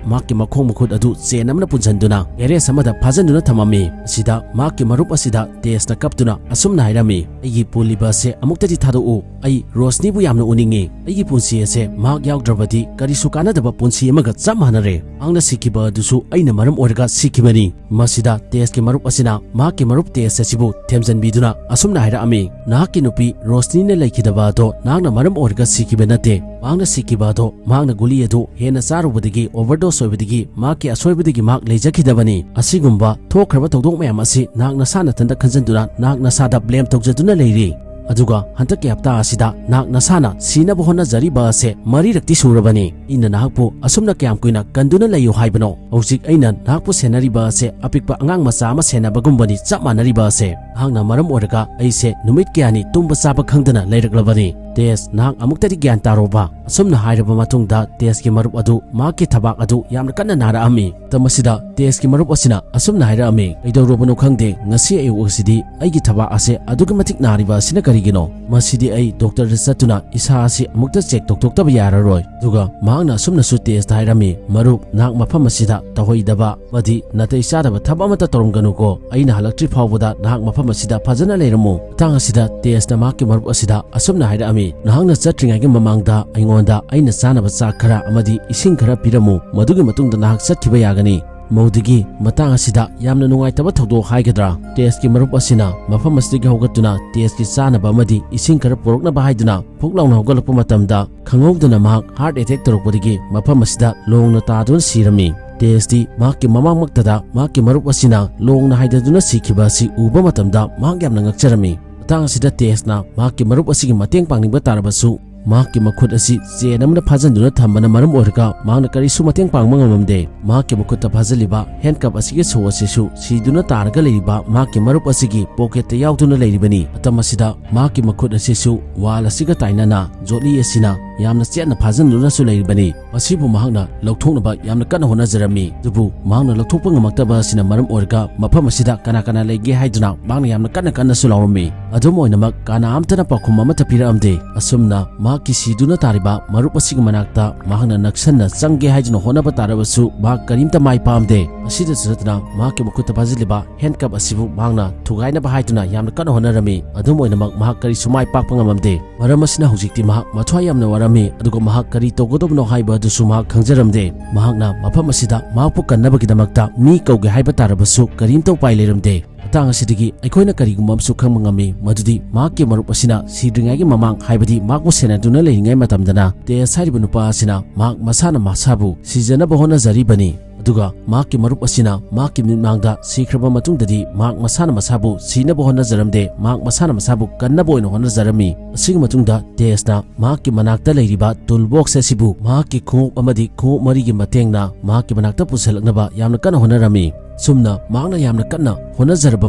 ꯃꯍꯥꯛꯀꯤ ꯃꯈꯣꯡ ꯃꯈꯨꯠ ꯑꯗꯨ ꯆꯦꯟ ꯑꯃꯅ ꯄꯨꯟꯁꯤꯟꯗꯨꯅ ꯒꯦꯔꯦꯖ ꯑꯃꯗ ꯐꯥꯖꯤꯟꯗꯨꯅ ꯊꯝꯃꯝꯃꯤ꯫ ꯑꯁꯤꯗ ꯃꯍꯥꯛꯀꯤ ꯃꯔꯨꯞ ꯑꯁꯤꯗ ꯇꯦꯁꯅ ꯀꯞꯇꯨꯅ ꯑꯁꯨꯝꯅ ꯍꯥꯏꯔꯝꯃꯤ, "ꯑꯩꯒꯤ ꯄꯨꯜꯂꯤꯕ ꯑꯁꯦ ꯑꯃꯨꯛꯇꯗꯤ ꯊꯥꯗꯣꯛꯎ꯫ ꯑꯩ ꯔꯣꯁꯅꯤꯕꯨ ꯌꯥꯝꯅ ꯎꯅꯤꯡꯉꯤ꯫ ꯑꯩꯒꯤ ꯄꯨꯟꯁꯤ ꯑꯁꯦ ꯃꯍꯥꯛ ꯌꯥꯎꯗ꯭ꯔꯕꯗꯤ ꯀꯔꯤꯁꯨ ꯀꯥꯟꯅꯗꯕ ꯄꯨꯟꯁꯤ ꯑꯃꯒ ꯆꯞ ꯃꯥꯟꯅꯔꯦ꯫ ꯃꯍꯥꯛꯅ ꯁꯤꯈꯤꯕ ꯑꯗꯨꯁꯨ ꯑꯩꯅ ꯃꯔꯝ ꯑꯣꯏꯔꯒ ꯁꯤꯈꯤꯕꯅꯤ"꯫ ꯃꯁꯤꯗ ꯇꯦꯁꯀꯤ ꯃꯔꯨꯞ ꯑꯁꯤꯅ ꯃꯍꯥꯛꯀꯤ ꯃꯔꯨꯞ ꯇꯦꯁ ꯑꯁꯤꯕꯨ ꯊꯦꯝꯖꯤꯟꯕꯤꯗꯨꯅ ꯑꯁꯨꯝꯅ ꯍꯥꯏꯔꯛꯑꯝꯃꯤ, "ꯅꯍꯥꯛꯀꯤ ꯅꯨꯄꯤ ꯔꯣꯁꯅꯤꯅ ꯂꯩꯈꯤꯗꯕ ꯑꯗꯣ ꯅꯍꯥꯛꯅ ꯃꯔꯝ ꯑꯣꯏꯔꯒ ꯁꯤꯈꯤꯕ ꯅꯠꯇꯦ꯫ ꯃꯍꯥꯛꯅ ꯁꯤꯈꯤꯕ ꯑꯗꯣ ꯃꯍꯥꯛꯅ ꯒꯨꯂꯤ ꯑꯗꯨ ꯍꯦꯟꯅ ꯆꯥꯔꯨꯕꯗꯒꯤ, ꯑꯣꯚꯔꯗꯣꯁ ꯑꯣꯏꯕꯗꯒꯤ, ꯃꯍꯥꯛꯀꯤ ꯑꯁꯣꯏꯕꯗꯒꯤ ꯃꯍꯥꯛ ꯂꯩꯖꯈꯤꯗꯕꯅꯤ꯫ ꯑꯁꯤꯒꯨꯝꯕ ꯊꯣꯛꯈ꯭ꯔꯕ ꯊꯧꯗꯣꯛ ꯃꯌꯥꯝ ꯑꯁꯤ ꯅꯍꯥꯛ ꯅꯁꯥ ꯅꯊꯟꯇ ꯈꯟꯖꯤꯟꯗꯨꯅ ꯅꯍꯥꯛ ꯅꯁꯥꯗ ꯕ꯭ꯂꯦꯝ ꯇꯧꯖꯗꯨꯅ ꯂꯩꯔꯤ꯫ ꯑꯗꯨꯒ ꯍꯟꯗꯛꯀꯤ ꯍꯞꯇꯥ ꯑꯁꯤꯗ ꯅꯍꯥꯛ ꯅꯁꯥꯅ ꯁꯤꯅꯕ ꯍꯣꯠꯅꯖꯔꯤꯕ ꯑꯁꯦ ꯃꯔꯤꯔꯛꯇꯤ ꯁꯨꯔꯕꯅꯤ꯫ ꯑꯩꯅ ꯅꯍꯥꯛꯄꯨ ꯑꯁꯨꯝꯅ ꯀꯌꯥꯝ ꯀꯨꯏꯅ ꯀꯟꯗꯨꯅ ꯂꯩꯌꯨ ꯍꯥꯏꯕꯅꯣ? ꯍꯧꯖꯤꯛ ꯑꯩꯅ ꯅꯍꯥꯛꯄꯨ ꯁꯦꯟꯅꯔꯤꯕ ꯑꯁꯦ ꯑꯄꯤꯛꯄ ꯑꯉꯥꯡ ꯃꯆꯥ ꯑꯃ ꯁꯦꯟꯅꯕꯒꯨꯝꯕꯅꯤ ꯆꯞ ꯃꯥꯟꯅꯔꯤꯕ ꯑꯁꯦ꯫ ꯅꯍꯥꯛꯅ ꯃꯔꯝ ꯑꯣꯏꯔꯒ ꯑꯩꯁꯦ ꯅꯨꯃꯤꯠ ꯀꯌꯥꯅꯤ ꯇꯨꯝꯕ ꯆꯥꯕ ꯈꯪꯗꯅ ꯂꯩꯔꯛꯂꯕꯅꯤ꯫ ꯇꯦꯁ, ꯅꯍꯥꯛ ꯑꯃꯨꯛꯇꯗꯤ ꯒ꯭ꯌꯥꯟ ꯇꯥꯔꯣꯕ"꯫ ꯑꯁꯨꯝꯅ ꯍꯥꯏꯔꯕ ꯃꯇꯨꯡꯗ ꯇꯦꯁꯀꯤ ꯃꯔꯨꯞ ꯑꯗꯨ ꯃꯍꯥꯛꯀꯤ ꯊꯕꯥꯛ ꯑꯗꯨ ꯌꯥꯝꯅ ꯀꯟꯅ ꯅꯥꯔꯛꯑꯝꯃꯤ꯫ ꯃꯇꯝ ꯑꯁꯤꯗ ꯇꯦꯁꯀꯤ ꯃꯔꯨꯞ ꯑꯁꯤꯅ ꯑꯁꯨꯝꯅ ꯍꯥꯏꯔꯛꯑꯝꯃꯤ, "ꯀꯩꯗꯧꯔꯕꯅꯣ ꯈꯪꯗꯦ, ꯉꯁꯤ ꯑꯌꯨꯛ ꯑꯁꯤꯗꯤ ꯑꯩꯒꯤ ꯊꯕꯥꯛ ꯑꯁꯦ ꯑꯗꯨꯛꯀꯤ ꯃꯇꯤꯛ ꯅꯥꯔꯤꯕ ꯑꯁꯤꯅ ꯀꯔꯤꯒꯤꯅꯣ? ꯃꯁꯤꯗꯤ ꯑꯩ ꯗꯣꯛꯇꯔꯗ ꯆꯠꯇꯨꯅ ꯏꯁꯥ ꯑꯁꯤ ꯑꯃꯨꯛꯇ ꯆꯦꯛ ꯇꯧꯊꯣꯛꯇꯕ ꯌꯥꯔꯔꯣꯏ"꯫ ꯑꯗꯨꯒ ꯃꯍꯥꯛꯅ ꯑꯁꯨꯝꯅꯁꯨ ꯇꯦꯁꯇ ꯍꯥꯏꯔꯝꯃꯤ, "ꯃꯔꯨꯞ, ꯅꯍꯥꯛ ꯃꯐꯝ ꯑꯁꯤꯗ ꯇꯧꯍꯩꯗꯕ ꯑꯃꯗꯤ ꯅꯥꯇꯩ ꯆꯥꯗꯕ ꯊꯕꯛ ꯑꯃꯠꯇ ꯇꯧꯔꯝꯒꯅꯨꯀꯣ꯫ ꯑꯩꯅ ꯍꯜꯂꯛꯇ꯭ꯔꯤ ꯐꯥꯎꯕꯗ ꯅꯍꯥꯛ ꯃꯐꯝ ꯑꯁꯤꯗ ꯐꯖꯅ ꯂꯩꯔꯝꯃꯨ"꯫ ꯃꯇꯥꯡ ꯑꯁꯤꯗ ꯇꯦꯁꯅ ꯃꯍꯥꯛꯀꯤ ꯃꯔꯨꯞ ꯑꯁꯤꯗ ꯑꯁꯨꯝꯅ ꯍꯥꯏꯔꯛꯑꯝꯃꯤ, "ꯅꯍꯥꯛꯅ ꯆꯠꯇ꯭ꯔꯤꯉꯩꯒꯤ ꯃꯃꯥꯡꯗ ꯑꯩꯉꯣꯟꯗ ꯑꯩꯅ ꯆꯥꯅꯕ ꯆꯥꯛ ꯈꯔ ꯑꯃꯗꯤ ꯏꯁꯤꯡ ꯈꯔ ꯄꯤꯔꯝꯃꯨ, ꯃꯗꯨꯒꯤ ꯃꯇꯨꯡꯗ ꯅꯍꯥꯛ ꯆꯠꯈꯤꯕ ꯌꯥꯒꯅꯤ"꯫ ꯃꯗꯨꯗꯒꯤ ꯃꯇꯥꯡ ꯑꯁꯤꯗ ꯌꯥꯝꯅ ꯅꯨꯡꯉꯥꯏꯇꯕ ꯊꯧꯗꯣꯛ ꯍꯥꯏꯒꯗ꯭ꯔꯥ, ꯇꯦꯁꯀꯤ ꯃꯔꯨꯞ ꯑꯁꯤꯅ ꯃꯐꯝ ꯑꯁꯤꯗꯒꯤ ꯍꯧꯒꯠꯇꯨꯅ ꯇꯦꯁꯀꯤ ꯆꯥꯅꯕ ꯑꯃꯗꯤ ꯏꯁꯤꯡ ꯈꯔ ꯄꯨꯔꯛꯅꯕ ꯍꯥꯏꯗꯨꯅ ꯐꯨꯛ ꯂꯥꯎꯅ ꯍꯧꯒꯠꯂꯛꯄ ꯃꯇꯝꯗ, ꯈꯪꯍꯧꯗꯅ ꯃꯍꯥꯛ ꯍꯥꯔꯠ ꯑꯦꯇꯦꯛ ꯇꯧꯔꯛꯄꯗꯒꯤ ꯃꯐꯝ ꯑꯁꯤꯗ ꯂꯣꯡꯅ ꯇꯥꯗꯨꯅ ꯁꯤꯔꯝꯃꯤ꯫ ꯇꯦꯁꯇꯤ ꯃꯍꯥꯛꯀꯤ ꯃꯃꯥꯡꯃꯛꯇꯗ ꯃꯍꯥꯛꯀꯤ ꯃꯔꯨꯞ ꯑꯁꯤꯅ ꯂꯣꯡꯅ ꯍꯥꯏꯗꯗꯨꯅ ꯁꯤꯈꯤꯕ ꯑꯁꯤ ꯎꯕ ꯃꯇꯝꯗ ꯃꯍꯥꯛ ꯌꯥꯝꯅ ꯉꯛꯆꯔꯝꯃꯤ꯫ ꯃꯇꯥꯡ ꯑꯁꯤꯗ ꯇꯦꯁꯅ ꯃꯍꯥꯛꯀꯤ ꯃꯔꯨꯞ ꯑꯁꯤꯒꯤ ꯃꯇꯦꯡ ꯄꯥꯡꯅꯤꯡꯕ ꯇꯥꯔꯕꯁꯨ, ꯃꯍꯥꯛꯀꯤ ꯃꯈꯨꯠ ꯑꯁꯤ ꯆꯦꯟ ꯑꯃꯅ ꯐꯥꯖꯤꯟꯗꯨꯅ ꯊꯝꯕꯅ ꯃꯔꯝ ꯑꯣꯏꯔꯒ ꯃꯍꯥꯛꯅ ꯀꯔꯤꯁꯨ ꯃꯇꯦꯡ ꯄꯥꯡꯕ ꯉꯝꯂꯝꯗꯦ꯫ ꯃꯍꯥꯛꯀꯤ ꯃꯈꯨꯠꯇ ꯐꯥꯖꯤꯜꯂꯤꯕ ꯍꯦꯟꯀꯞ ꯑꯁꯤꯒꯤ ꯁꯣ ꯑꯁꯤꯁꯨ ꯁꯤꯗꯨꯅ ꯇꯥꯔꯒ ꯂꯩꯔꯤꯕ ꯃꯍꯥꯛꯀꯤ ꯃꯔꯨꯞ ꯑꯁꯤꯒꯤ ꯄꯣꯀꯦꯠꯇ ꯌꯥꯎꯗꯨꯅ ꯂꯩꯔꯤꯕꯅꯤ꯫ ꯃꯇꯝ ꯑꯁꯤꯗ ꯃꯍꯥꯛꯀꯤ ꯃꯈꯨꯠ ꯑꯁꯤꯁꯨ ꯋꯥꯜ ꯑꯁꯤꯒ ꯇꯥꯏꯅꯅ ꯖꯣꯠꯂꯤ ꯑꯁꯤꯅ ꯌꯥꯝꯅ ꯆꯦꯠꯅ ꯐꯥꯖꯤꯟꯗꯨꯅꯁꯨ ꯂꯩꯔꯤꯕꯅꯤ꯫ ꯃꯁꯤꯕꯨ ꯃꯍꯥꯛꯅ ꯂꯧꯊꯣꯛꯅꯕ ꯌꯥꯝꯅ ꯀꯟꯅ ꯍꯣꯠꯅꯖꯔꯝꯃꯤ꯫ ꯑꯗꯨꯕꯨ ꯃꯍꯥꯛꯅ ꯂꯧꯊꯣꯛꯄ ꯉꯝꯃꯛꯇꯕ ꯑꯁꯤꯅ ꯃꯔꯝ ꯑꯣꯏꯔꯒ ꯃꯐꯝ ꯑꯁꯤꯗ ꯀꯅꯥ ꯀꯅꯥ ꯂꯩꯒꯦ ꯍꯥꯏꯗꯨꯅ ꯃꯍꯥꯛꯅ ꯌꯥꯝꯅ ꯀꯟꯅ ꯀꯟꯅꯁꯨ ꯂꯥꯎꯔꯝꯃꯤ꯫ ꯑꯗꯨꯝ ꯑꯣꯏꯅꯃꯛ ꯀꯅꯥ ꯑꯝꯇꯅ ꯄꯥꯎꯈꯨꯝ ꯑꯃꯠꯇ ꯄꯤꯔꯛꯑꯝꯗꯦ꯫ ꯑꯁꯨꯝꯅ ꯃꯍꯥꯛꯀꯤ ꯁꯤꯗꯨꯅ ꯇꯥꯔꯤꯕ ꯃꯔꯨꯞ ꯑꯁꯤꯒꯤ ꯃꯅꯥꯛꯇ ꯃꯍꯥꯛꯅ ꯅꯛꯁꯟꯅ ꯆꯪꯒꯦ ꯍꯥꯏꯗꯨꯅ ꯍꯣꯠꯅꯕ ꯇꯥꯔꯕꯁꯨ ꯃꯍꯥꯛ ꯀꯔꯤꯝꯇ ꯃꯥꯏ ꯄꯥꯛꯑꯝꯗꯦ꯫ ꯑꯁꯤꯗꯁꯨ ꯅꯠꯇꯅ ꯃꯍꯥꯛꯀꯤ ꯃꯈꯨꯠꯇ ꯐꯥꯖꯤꯜꯂꯤꯕ ꯍꯦꯟꯀꯞ ꯑꯁꯤꯕꯨ ꯃꯍꯥꯛꯅ ꯊꯨꯒꯥꯏꯅꯕ ꯍꯥꯏꯗꯨꯅ ꯌꯥꯝꯅ ꯀꯟꯅ ꯍꯣꯠꯅꯔꯝꯃꯤ꯫ ꯑꯗꯨꯝ ꯑꯣꯏꯅꯃꯛ ꯃꯍꯥꯛ ꯀꯔꯤꯁꯨ ꯃꯥꯏ ꯄꯥꯛꯄ ꯉꯝꯂꯝꯗꯦ꯫ ꯃꯔꯝ ꯑꯁꯤꯅ ꯍꯧꯖꯤꯛꯇꯤ ꯃꯍꯥꯛ ꯃꯊ꯭ꯋꯥꯏ ꯌꯥꯝꯅ ꯋꯥꯔꯝꯃꯤ, ꯑꯗꯨꯒ ꯃꯍꯥꯛ ꯀꯔꯤ ꯇꯧꯒꯗꯕꯅꯣ ꯍꯥꯏꯕ ꯑꯗꯨꯁꯨ ꯃꯍꯥꯛ ꯈꯪꯖꯔꯝꯗꯦ꯫ ꯃꯍꯥꯛꯅ ꯃꯐꯝ ꯑꯁꯤꯗ ꯃꯍꯥꯛꯄꯨ ꯀꯟꯅꯕꯒꯤꯗꯃꯛꯇ ꯃꯤ ꯀꯧꯒꯦ ꯍꯥꯏꯕ ꯇꯥꯔꯕꯁꯨ ꯀꯔꯤꯝꯇ ꯎꯄꯥꯏ ꯂꯩꯔꯝꯗꯦ꯫ ꯃꯇꯥꯡ ꯑꯁꯤꯗꯒꯤ ꯑꯩꯈꯣꯏꯅ ꯀꯔꯤꯒꯨꯝꯕ ꯑꯃꯁꯨ ꯈꯪꯕ ꯉꯝꯃꯤ, ꯃꯗꯨꯗꯤ ꯃꯍꯥꯛꯀꯤ ꯃꯔꯨꯞ ꯑꯁꯤꯅ ꯁꯤꯗ꯭ꯔꯤꯉꯩꯒꯤ ꯃꯃꯥꯡ, ꯍꯥꯏꯕꯗꯤ ꯃꯍꯥꯛꯄꯨ ꯁꯦꯟꯅꯗꯨꯅ ꯂꯩꯔꯤꯉꯩ ꯃꯇꯝꯗꯅ ꯇꯦꯁ ꯍꯥꯏꯔꯤꯕ ꯅꯨꯄꯥ ꯑꯁꯤꯅ ꯃꯍꯥꯛ ꯃꯁꯥꯅ ꯃꯁꯥꯕꯨ ꯁꯤꯖꯅꯕ ꯍꯣꯠꯅꯖꯔꯤꯕꯅꯤ꯫ ꯑꯗꯨꯒ ꯃꯍꯥꯛꯀꯤ ꯃꯔꯨꯞ ꯑꯁꯤꯅ ꯃꯍꯥꯛꯀꯤ ꯃꯤꯠꯃꯥꯡꯗ ꯁꯤꯈ꯭ꯔꯕ ꯃꯇꯨꯡꯗꯗꯤ ꯃꯍꯥꯛ ꯃꯁꯥꯅ ꯃꯁꯥꯕꯨ ꯁꯤꯅꯕ ꯍꯣꯠꯅꯖꯔꯝꯗꯦ, ꯃꯍꯥꯛ ꯃꯁꯥꯅ ꯃꯁꯥꯕꯨ ꯀꯟꯅꯕ ꯑꯣꯏꯅ ꯍꯣꯠꯅꯖꯔꯝꯃꯤ꯫ ꯑꯁꯤꯒꯤ ꯃꯇꯨꯡꯗ ꯇꯦꯁꯅ ꯃꯍꯥꯛꯀꯤ ꯃꯅꯥꯛꯇ ꯂꯩꯔꯤꯕ ꯇꯨꯜ ꯕꯣꯛꯁ ꯑꯁꯤꯕꯨ ꯃꯍꯥꯛꯀꯤ ꯈꯣꯡꯎꯞ ꯑꯃꯗꯤ ꯈꯣꯡꯎꯞ ꯃꯔꯤꯒꯤ ꯃꯇꯦꯡꯅ ꯃꯍꯥꯛꯀꯤ ꯃꯅꯥꯛꯇ ꯄꯨꯁꯤꯜꯂꯛꯅꯕ ꯌꯥꯝꯅ ꯀꯟꯅ ꯍꯣꯠꯅꯔꯝꯃꯤ꯫ ꯁꯨꯝꯅ ꯃꯍꯥꯛꯅ ꯌꯥꯝꯅ ꯀꯟꯅ ꯍꯣꯠꯅꯖꯔꯕ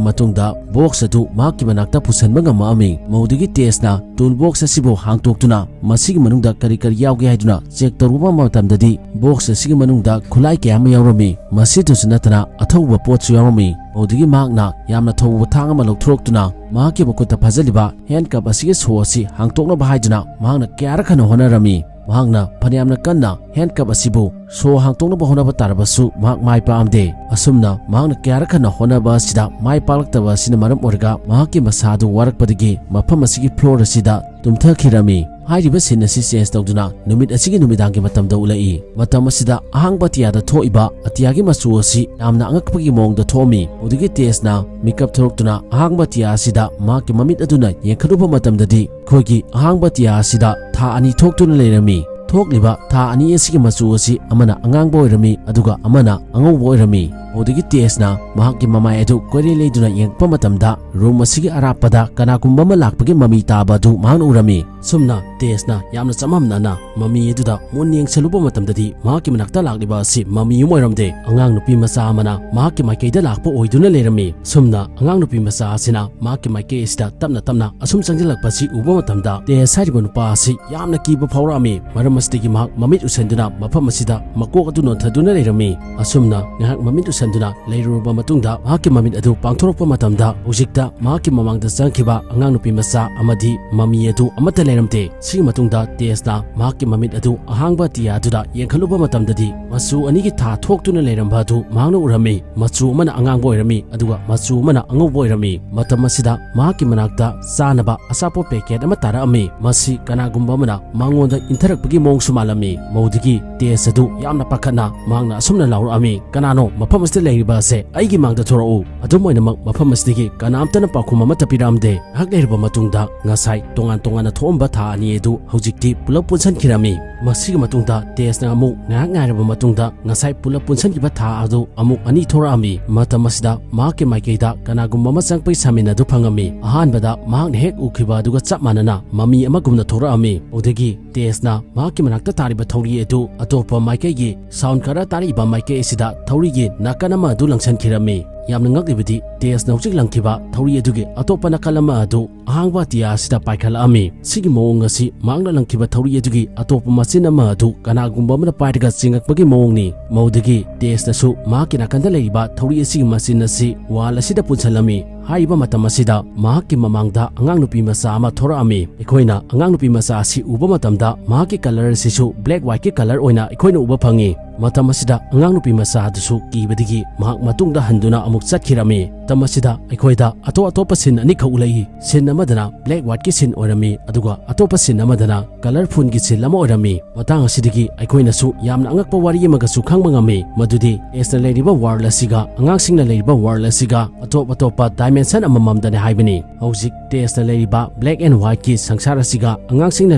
ꯃꯇꯨꯡꯗ ꯕꯣꯛꯁ ꯑꯗꯨ ꯃꯍꯥꯛꯀꯤ ꯃꯅꯥꯛꯇ ꯄꯨꯁꯤꯟꯕ ꯉꯝꯃꯛꯑꯝꯃꯤ꯫ ꯃꯧꯗꯒꯤ ꯇꯦꯁꯅ ꯇꯨꯜ ꯕꯣꯛꯁ ꯑꯁꯤꯕꯨ ꯍꯥꯡꯇꯣꯛꯇꯨꯅ ꯃꯁꯤꯒꯤ ꯃꯅꯨꯡꯗ ꯀꯔꯤ ꯀꯔꯤ ꯌꯥꯎꯒꯦ ꯍꯥꯏꯗꯨꯅ ꯆꯦꯛ ꯇꯧꯔꯨꯕ ꯃꯇꯝꯗꯗꯤ ꯕꯣꯛꯁ ꯑꯁꯤꯒꯤ ꯃꯅꯨꯡꯗ ꯈꯨꯠꯂꯥꯏ ꯀꯌꯥ ꯑꯃ ꯌꯥꯎꯔꯝꯃꯤ꯫ ꯃꯁꯤꯗꯁꯨ ꯅꯠꯇꯅ ꯑꯊꯧꯕ ꯄꯣꯠꯁꯨ ꯌꯥꯎꯔꯝꯃꯤ꯫ ꯃꯧꯗꯒꯤ ꯃꯍꯥꯛꯅ ꯌꯥꯝꯅ ꯊꯧꯕ ꯊꯥꯡ ꯑꯃ ꯂꯧꯊꯣꯔꯛꯇꯨꯅ ꯃꯍꯥꯛꯀꯤ ꯃꯈꯨꯠꯇ ꯐꯥꯖꯤꯜꯂꯤꯕ ꯍꯦꯟꯀꯞ ꯑꯁꯤꯒꯤ ꯁꯣ ꯑꯁꯤ ꯍꯥꯡꯇꯣꯛꯅꯕ ꯍꯥꯏꯗꯨꯅ ꯃꯍꯥꯛꯅ ꯀꯌꯥꯔꯛ ꯍꯟꯅ ꯍꯣꯠꯅꯔꯝꯃꯤ꯫ ꯃꯍꯥꯛꯅ ꯐꯅꯌꯥꯝꯅ ꯀꯟꯅ ꯍꯦꯟꯀꯞ ꯑꯁꯤꯕꯨ ꯁꯣ ꯍꯥꯡꯇꯣꯛꯅꯕ ꯍꯣꯠꯅꯕ ꯇꯥꯔꯕꯁꯨ ꯃꯍꯥꯛ ꯃꯥꯏ ꯄꯥꯛꯑꯝꯗꯦ꯫ ꯑꯁꯨꯝꯅ ꯃꯍꯥꯛꯅ ꯀꯌꯥꯔꯛ ꯍꯟꯅ ꯍꯣꯠꯅꯕ ꯑꯁꯤꯗ ꯃꯥꯏ ꯄꯥꯛꯂꯛꯇꯕ ꯑꯁꯤꯅ ꯃꯔꯝ ꯑꯣꯏꯔꯒ ꯃꯍꯥꯛꯀꯤ ꯃꯁꯥ ꯑꯗꯨ ꯋꯥꯔꯛꯄꯗꯒꯤ ꯃꯐꯝ ꯑꯁꯤꯒꯤ ꯐ꯭ꯂꯣꯔ ꯑꯁꯤꯗ ꯇꯨꯝꯊꯈꯤꯔꯝꯃꯤ꯫ ꯍꯥꯏꯔꯤꯕ ꯁꯤꯟ ꯑꯁꯤ ꯆꯦꯟꯖ ꯇꯧꯗꯨꯅ ꯅꯨꯃꯤꯠ ꯑꯁꯤꯒꯤ ꯅꯨꯃꯤꯗꯥꯡꯒꯤ ꯃꯇꯝꯗ ꯎꯠꯂꯛꯏ꯫ ꯃꯇꯝ ꯑꯁꯤꯗ ꯑꯍꯥꯡꯕ ꯑꯇꯤꯌꯥꯗ ꯊꯣꯛꯏꯕ ꯑꯇꯤꯌꯥꯒꯤ ꯃꯆꯨ ꯑꯁꯤ ꯌꯥꯝꯅ ꯑꯉꯛꯄꯒꯤ ꯃꯑꯣꯡꯗ ꯊꯣꯛꯑꯝꯃꯤ꯫ ꯃꯗꯨꯒꯤ ꯇꯦꯁꯅ ꯃꯤꯀꯞ ꯊꯣꯛꯂꯛꯇꯨꯅ ꯑꯍꯥꯡꯕ ꯑꯇꯤꯌꯥ ꯑꯁꯤꯗ ꯃꯍꯥꯛꯀꯤ ꯃꯃꯤꯠ ꯑꯗꯨꯅ ꯌꯦꯡꯈꯠꯂꯨꯕ ꯃꯇꯝꯗꯗꯤ ꯑꯩꯈꯣꯏꯒꯤ ꯑꯍꯥꯡꯕ ꯑꯇꯤꯌꯥ ꯑꯁꯤꯗ ꯊꯥ ꯑꯅꯤ ꯊꯣꯛꯇꯨꯅ ꯂꯩꯔꯝꯃꯤ꯫ ꯊꯣꯛꯂꯤꯕ ꯊꯥ ꯑꯅꯤ ꯑꯁꯤꯒꯤ ꯃꯆꯨ ꯑꯁꯤ ꯑꯃꯅ ꯑꯉꯥꯡꯕ ꯑꯣꯏꯔꯝꯃꯤ, ꯑꯗꯨꯒ ꯑꯃꯅ ꯑꯉꯧꯕ ꯑꯣꯏꯔꯝꯃꯤ꯫ ꯃꯗꯨꯗꯒꯤ ꯇꯦꯁꯅ ꯃꯍꯥꯛꯀꯤ ꯃꯃꯥꯏ ꯑꯗꯨ ꯀꯣꯏꯔꯦ ꯂꯩꯗꯨꯅ ꯌꯦꯡꯉꯛꯄ ꯃꯇꯝꯗ, ꯔꯨꯝ ꯑꯁꯤꯒꯤ ꯑꯔꯥꯞꯄꯗ ꯀꯅꯥꯒꯨꯝꯕ ꯑꯃ ꯂꯥꯛꯄꯒꯤ ꯃꯃꯤ ꯇꯥꯕ ꯑꯗꯨ ꯃꯍꯥꯛꯅ ꯎꯔꯝꯃꯤ꯫ ꯑꯁꯨꯝꯅ ꯇꯦꯁꯅ ꯌꯥꯝꯅ ꯆꯃꯝꯅꯅ ꯃꯃꯤ ꯑꯗꯨꯗ ꯃꯨꯟꯅ ꯌꯦꯡꯁꯤꯜꯂꯨꯕ ꯃꯇꯝꯗꯗꯤ, ꯃꯍꯥꯛꯀꯤ ꯃꯅꯥꯛꯇ ꯂꯥꯛꯂꯤꯕ ꯑꯁꯤ ꯃꯃꯤ ꯑꯃ ꯑꯣꯏꯔꯝꯗꯦ, ꯑꯉꯥꯡ ꯅꯨꯄꯤ ꯃꯆꯥ ꯑꯃꯅ ꯃꯍꯥꯛꯀꯤ ꯃꯥꯏꯀꯩꯗ ꯂꯥꯛꯄ ꯑꯣꯏꯗꯨꯅ ꯂꯩꯔꯝꯃꯤ꯫ ꯑꯁꯨꯝꯅ ꯑꯉꯥꯡ ꯅꯨꯄꯤ ꯃꯆꯥ ꯑꯁꯤꯅ ꯃꯍꯥꯛꯀꯤ ꯃꯥꯏꯀꯩ ꯑꯁꯤꯗ ꯇꯞꯅ ꯇꯞꯅ ꯑꯁꯨꯝ ꯆꯪꯁꯤꯜꯂꯛꯄꯁꯤ ꯎꯕ ꯃꯇꯝꯗ, ꯇꯦꯁ ꯍꯥꯏꯔꯤꯕ ꯅꯨꯄꯥ ꯑꯁꯤ ꯌꯥꯝꯅ ꯀꯤꯕ ꯐꯥꯎꯔꯛꯑꯝꯃꯤ꯫ ꯃꯔꯝ ꯑꯁꯤꯗꯒꯤ ꯃꯍꯥꯛ ꯃꯃꯤꯠ ꯎꯁꯟꯗꯨꯅ ꯃꯐꯝ ꯑꯁꯤꯗ ꯃꯀꯣꯛ ꯑꯗꯨ ꯅꯣꯟꯊꯗꯨꯅ ꯂꯩꯔꯝꯃꯤ꯫ ꯑꯁꯨꯝꯅ ꯉꯥꯏꯍꯥꯛ ꯃꯃꯤꯠ ꯎꯁꯟꯗꯨꯅ ꯂꯩꯔꯨꯔꯕ ꯃꯇꯨꯡꯗ, ꯃꯍꯥꯛꯀꯤ ꯃꯃꯤꯠ ꯑꯗꯨ ꯄꯥꯡꯊꯣꯔꯛꯄ ꯃꯇꯝꯗ, ꯍꯧꯖꯤꯛꯇ ꯃꯍꯥꯛꯀꯤ ꯃꯃꯥꯡꯗ ꯆꯪꯈꯤꯕ ꯑꯉꯥꯡ ꯅꯨꯄꯤ ꯃꯆꯥ ꯑꯃꯗꯤ ꯃꯃꯤ ꯑꯗꯨ ꯑꯃꯠꯇ ꯂꯩꯔꯝꯗꯦ꯫ ꯁꯤꯒꯤ ꯃꯇꯨꯡꯗ ꯇꯦꯁꯅ ꯃꯍꯥꯛꯀꯤ ꯃꯃꯤꯠ ꯑꯗꯨ ꯑꯍꯥꯡꯕ ꯑꯇꯤꯌꯥꯗꯨꯗ ꯌꯦꯡꯈꯠꯂꯨꯕ ꯃꯇꯝꯗꯗꯤ, ꯃꯆꯨ ꯑꯅꯤꯒꯤ ꯊꯥ ꯊꯣꯛꯇꯨꯅ ꯂꯩꯔꯝꯕ ꯑꯗꯨ ꯃꯍꯥꯛꯅ ꯎꯔꯝꯃꯤ꯫ ꯃꯆꯨ ꯑꯃꯅ ꯑꯉꯥꯡꯕ ꯑꯣꯏꯔꯝꯃꯤ, ꯑꯗꯨꯒ ꯃꯆꯨ ꯑꯃꯅ ꯑꯉꯧꯕ ꯑꯣꯏꯔꯝꯃꯤ꯫ ꯃꯇꯝ ꯑꯁꯤꯗ ꯃꯍꯥꯛꯀꯤ ꯃꯅꯥꯛꯇ ꯆꯥꯅꯕ ꯑꯆꯥꯄꯣꯠ ꯄꯦꯀꯦꯠ ꯑꯃ ꯇꯥꯔꯛꯑꯝꯃꯤ꯫ ꯃꯁꯤ ꯀꯅꯥꯒꯨꯝꯕ ꯑꯃꯅ ꯃꯉꯣꯟꯗ ꯏꯟꯊꯔꯛꯄꯒꯤ ꯃꯑꯣꯡꯁꯨ ꯃꯥꯜꯂꯝꯃꯤ꯫ ꯃꯗꯨꯗꯒꯤ ꯇꯦꯁ ꯑꯗꯨ ꯌꯥꯝꯅ ꯄꯥꯈꯠꯅ ꯃꯍꯥꯛꯅ ꯑꯁꯨꯝꯅ ꯂꯥꯎꯔꯛꯑꯝꯃꯤ, "ꯀꯅꯥꯅꯣ ꯃꯐꯝ ꯑꯁꯤꯗ ꯂꯩꯔꯤꯕ ꯑꯁꯦ? ꯑꯩꯒꯤ ꯃꯥꯡꯗ ꯊꯣꯔꯛꯎ!" ꯑꯗꯨꯝ ꯑꯣꯏꯅꯃꯛ, ꯃꯐꯝ ꯑꯁꯤꯗꯒꯤ ꯀꯅꯥꯝꯇꯅ ꯄꯥꯎꯈꯨꯝ ꯑꯃꯠꯇ ꯄꯤꯔꯛꯑꯝꯗꯦ꯫ ꯉꯥꯏꯍꯥꯛ ꯂꯩꯔꯕ ꯃꯇꯨꯡꯗ, ꯉꯁꯥꯏ ꯇꯣꯉꯥꯟ ꯇꯣꯉꯥꯟꯅ ꯊꯣꯛꯑꯝꯕ ꯊꯥ ꯑꯅꯤ ꯑꯗꯨ ꯍꯧꯖꯤꯛꯇꯤ ꯄꯨꯂꯞ ꯄꯨꯟꯁꯤꯟꯈꯤꯔꯝꯃꯤ꯫ ꯃꯁꯤꯒꯤ ꯃꯇꯨꯡꯗ ꯇꯦꯁꯅ ꯑꯃꯨꯛ ꯉꯥꯏꯍꯥꯛ ꯉꯥꯏꯔꯕ ꯃꯇꯨꯡꯗ, ꯉꯁꯥꯏ ꯄꯨꯂꯞ ꯄꯨꯟꯁꯤꯟꯈꯤꯕ ꯊꯥ ꯑꯗꯨ ꯑꯃꯨꯛ ꯑꯅꯤ ꯊꯣꯔꯛꯑꯝꯃꯤ꯫ ꯃꯇꯝ ꯑꯁꯤꯗ ꯃꯍꯥꯛꯀꯤ ꯃꯥꯏꯀꯩꯗ ꯀꯅꯥꯒꯨꯝꯕ ꯑꯃ ꯆꯪꯉꯛꯄꯒꯤ ꯁꯥꯃꯤꯟ ꯑꯗꯨ ꯐꯪꯉꯝꯃꯤ꯫ ꯑꯍꯥꯟꯕꯗ ꯃꯍꯥꯛꯅ ꯍꯦꯛ ꯎꯈꯤꯕ ꯑꯗꯨꯒ ꯆꯞ ꯃꯥꯟꯅꯅ ꯃꯃꯤ ꯑꯃꯒꯨꯝꯅ ꯊꯣꯔꯛꯑꯝꯃꯤ꯫ ꯑꯗꯨꯗꯒꯤ ꯇꯦꯁꯅ ꯃꯍꯥꯛꯀꯤ ꯃꯅꯥꯛꯇ ꯇꯥꯔꯤꯕ ꯊꯧꯔꯤ ꯑꯗꯨ ꯑꯇꯣꯞꯄ ꯃꯥꯏꯀꯩꯒꯤ ꯁꯥꯎꯟ ꯈꯔ ꯇꯥꯔꯛꯏꯕ ꯃꯥꯏꯀꯩ ꯑꯁꯤꯗ ꯊꯧꯔꯤꯒꯤ ꯅꯥꯀꯟ ꯑꯃ ꯑꯗꯨ ꯂꯪꯁꯤꯟꯈꯤꯔꯝꯃꯤ꯫ ꯌꯥꯝꯅ ꯉꯛꯂꯤꯕꯗꯤ, ꯇꯦꯁꯅ ꯍꯧꯖꯤꯛ ꯂꯪꯈꯤꯕ ꯊꯧꯔꯤ ꯑꯗꯨꯒꯤ ꯑꯇꯣꯞꯄ ꯅꯥꯀꯜ ꯑꯃ ꯑꯗꯨ ꯑꯍꯥꯡꯕ ꯑꯇꯤꯌꯥ ꯑꯁꯤꯗ ꯄꯥꯏꯈꯠꯂꯛꯑꯝꯃꯤ꯫ ꯁꯤꯒꯤ ꯃꯑꯣꯡ ꯑꯁꯤ ꯃꯍꯥꯛꯅ ꯂꯪꯈꯤꯕ ꯊꯧꯔꯤ ꯑꯗꯨꯒꯤ ꯑꯇꯣꯞꯄ ꯃꯆꯤꯟ ꯑꯃ ꯑꯗꯨ ꯀꯅꯥꯒꯨꯝꯕ ꯑꯃꯅ ꯄꯥꯏꯔꯒ ꯆꯤꯡꯉꯛꯄꯒꯤ ꯃꯑꯣꯡꯅꯤ꯫ ꯃꯗꯨꯗꯒꯤ ꯇꯦꯁꯅꯁꯨ ꯃꯍꯥꯛꯀꯤ ꯅꯥꯀꯟꯗ ꯂꯩꯔꯤꯕ ꯊꯧꯔꯤ ꯑꯁꯤꯒꯤ ꯃꯆꯤꯟ ꯑꯁꯤ ꯋꯥꯜ ꯑꯁꯤꯗ ꯄꯨꯟꯁꯤꯜꯂꯝꯃꯤ꯫ ꯍꯥꯏꯔꯤꯕ ꯃꯇꯝ ꯑꯁꯤꯗ ꯃꯍꯥꯛꯀꯤ ꯃꯃꯥꯡꯗ ꯑꯉꯥꯡ ꯅꯨꯄꯤ ꯃꯆꯥ ꯑꯃ ꯊꯣꯔꯛꯑꯝꯃꯤ꯫ ꯑꯩꯈꯣꯏꯅ ꯑꯉꯥꯡ ꯅꯨꯄꯤ ꯃꯆꯥ ꯑꯁꯤ ꯎꯕ ꯃꯇꯝꯗ, ꯃꯍꯥꯛꯀꯤ ꯀꯂꯔ ꯑꯁꯤꯁꯨ ꯕ꯭ꯂꯦꯛ ꯋꯥꯏꯠꯀꯤ ꯀꯂꯔ ꯑꯣꯏꯅ ꯑꯩꯈꯣꯏꯅ ꯎꯕ ꯐꯪꯉꯤ꯫ ꯃꯇꯝ ꯑꯁꯤꯗ ꯑꯉꯥꯡ ꯅꯨꯄꯤ ꯃꯆꯥ ꯑꯗꯨꯁꯨ ꯀꯤꯕꯗꯒꯤ ꯃꯍꯥꯛ ꯃꯇꯨꯡꯗ ꯍꯟꯗꯨꯅ ꯑꯃꯨꯛ ꯆꯠꯈꯤꯔꯝꯃꯤ꯫ ꯃꯇꯝ ꯑꯁꯤꯗ ꯑꯩꯈꯣꯏꯗ ꯑꯇꯣꯞ ꯑꯇꯣꯞꯄ ꯁꯤꯟ ꯑꯅꯤꯈꯛ ꯎꯠꯂꯛꯏ꯫ ꯁꯤꯟ ꯑꯃꯗꯅ ꯕ꯭ꯂꯦꯛ ꯋꯥꯏꯠꯀꯤ ꯁꯤꯟ ꯑꯣꯏꯔꯝꯃꯤ, ꯑꯗꯨꯒ ꯑꯇꯣꯞꯄ ꯁꯤꯟ ꯑꯃꯗꯅ ꯀꯂꯔꯐꯨꯜꯒꯤ ꯁꯤꯟ ꯑꯃ ꯑꯣꯏꯔꯝꯃꯤ꯫ ꯃꯇꯥꯡ ꯑꯁꯤꯗꯒꯤ ꯑꯩꯈꯣꯏꯅꯁꯨ ꯌꯥꯝꯅ ꯑꯉꯛꯄ ꯋꯥꯔꯤ ꯑꯃꯒꯁꯨ ꯈꯪꯕ ꯉꯝꯃꯤ, ꯃꯗꯨꯗꯤ ꯇꯦꯁꯅ ꯂꯩꯔꯤꯕ ꯋꯥꯔꯜ ꯑꯁꯤꯒ ꯑꯉꯥꯡꯁꯤꯡꯅ ꯂꯩꯔꯤꯕ ꯋꯥꯔꯜ ꯑꯁꯤꯒ ꯑꯇꯣꯞ ꯑꯇꯣꯞꯄ ꯗꯥꯏꯃꯦꯟꯁꯟ ꯑꯃꯃꯝꯗꯅꯤ ꯍꯥꯏꯕꯅꯤ꯫ ꯍꯧꯖꯤꯛ ꯇꯦꯁꯅ ꯂꯩꯔꯤꯕ ꯕ꯭ꯂꯦꯛ ꯑꯦꯟ ꯋꯥꯏꯠꯀꯤ ꯁꯪꯁꯥꯔ ꯑꯁꯤꯒ ꯑꯉꯥꯡꯁꯤꯡꯅ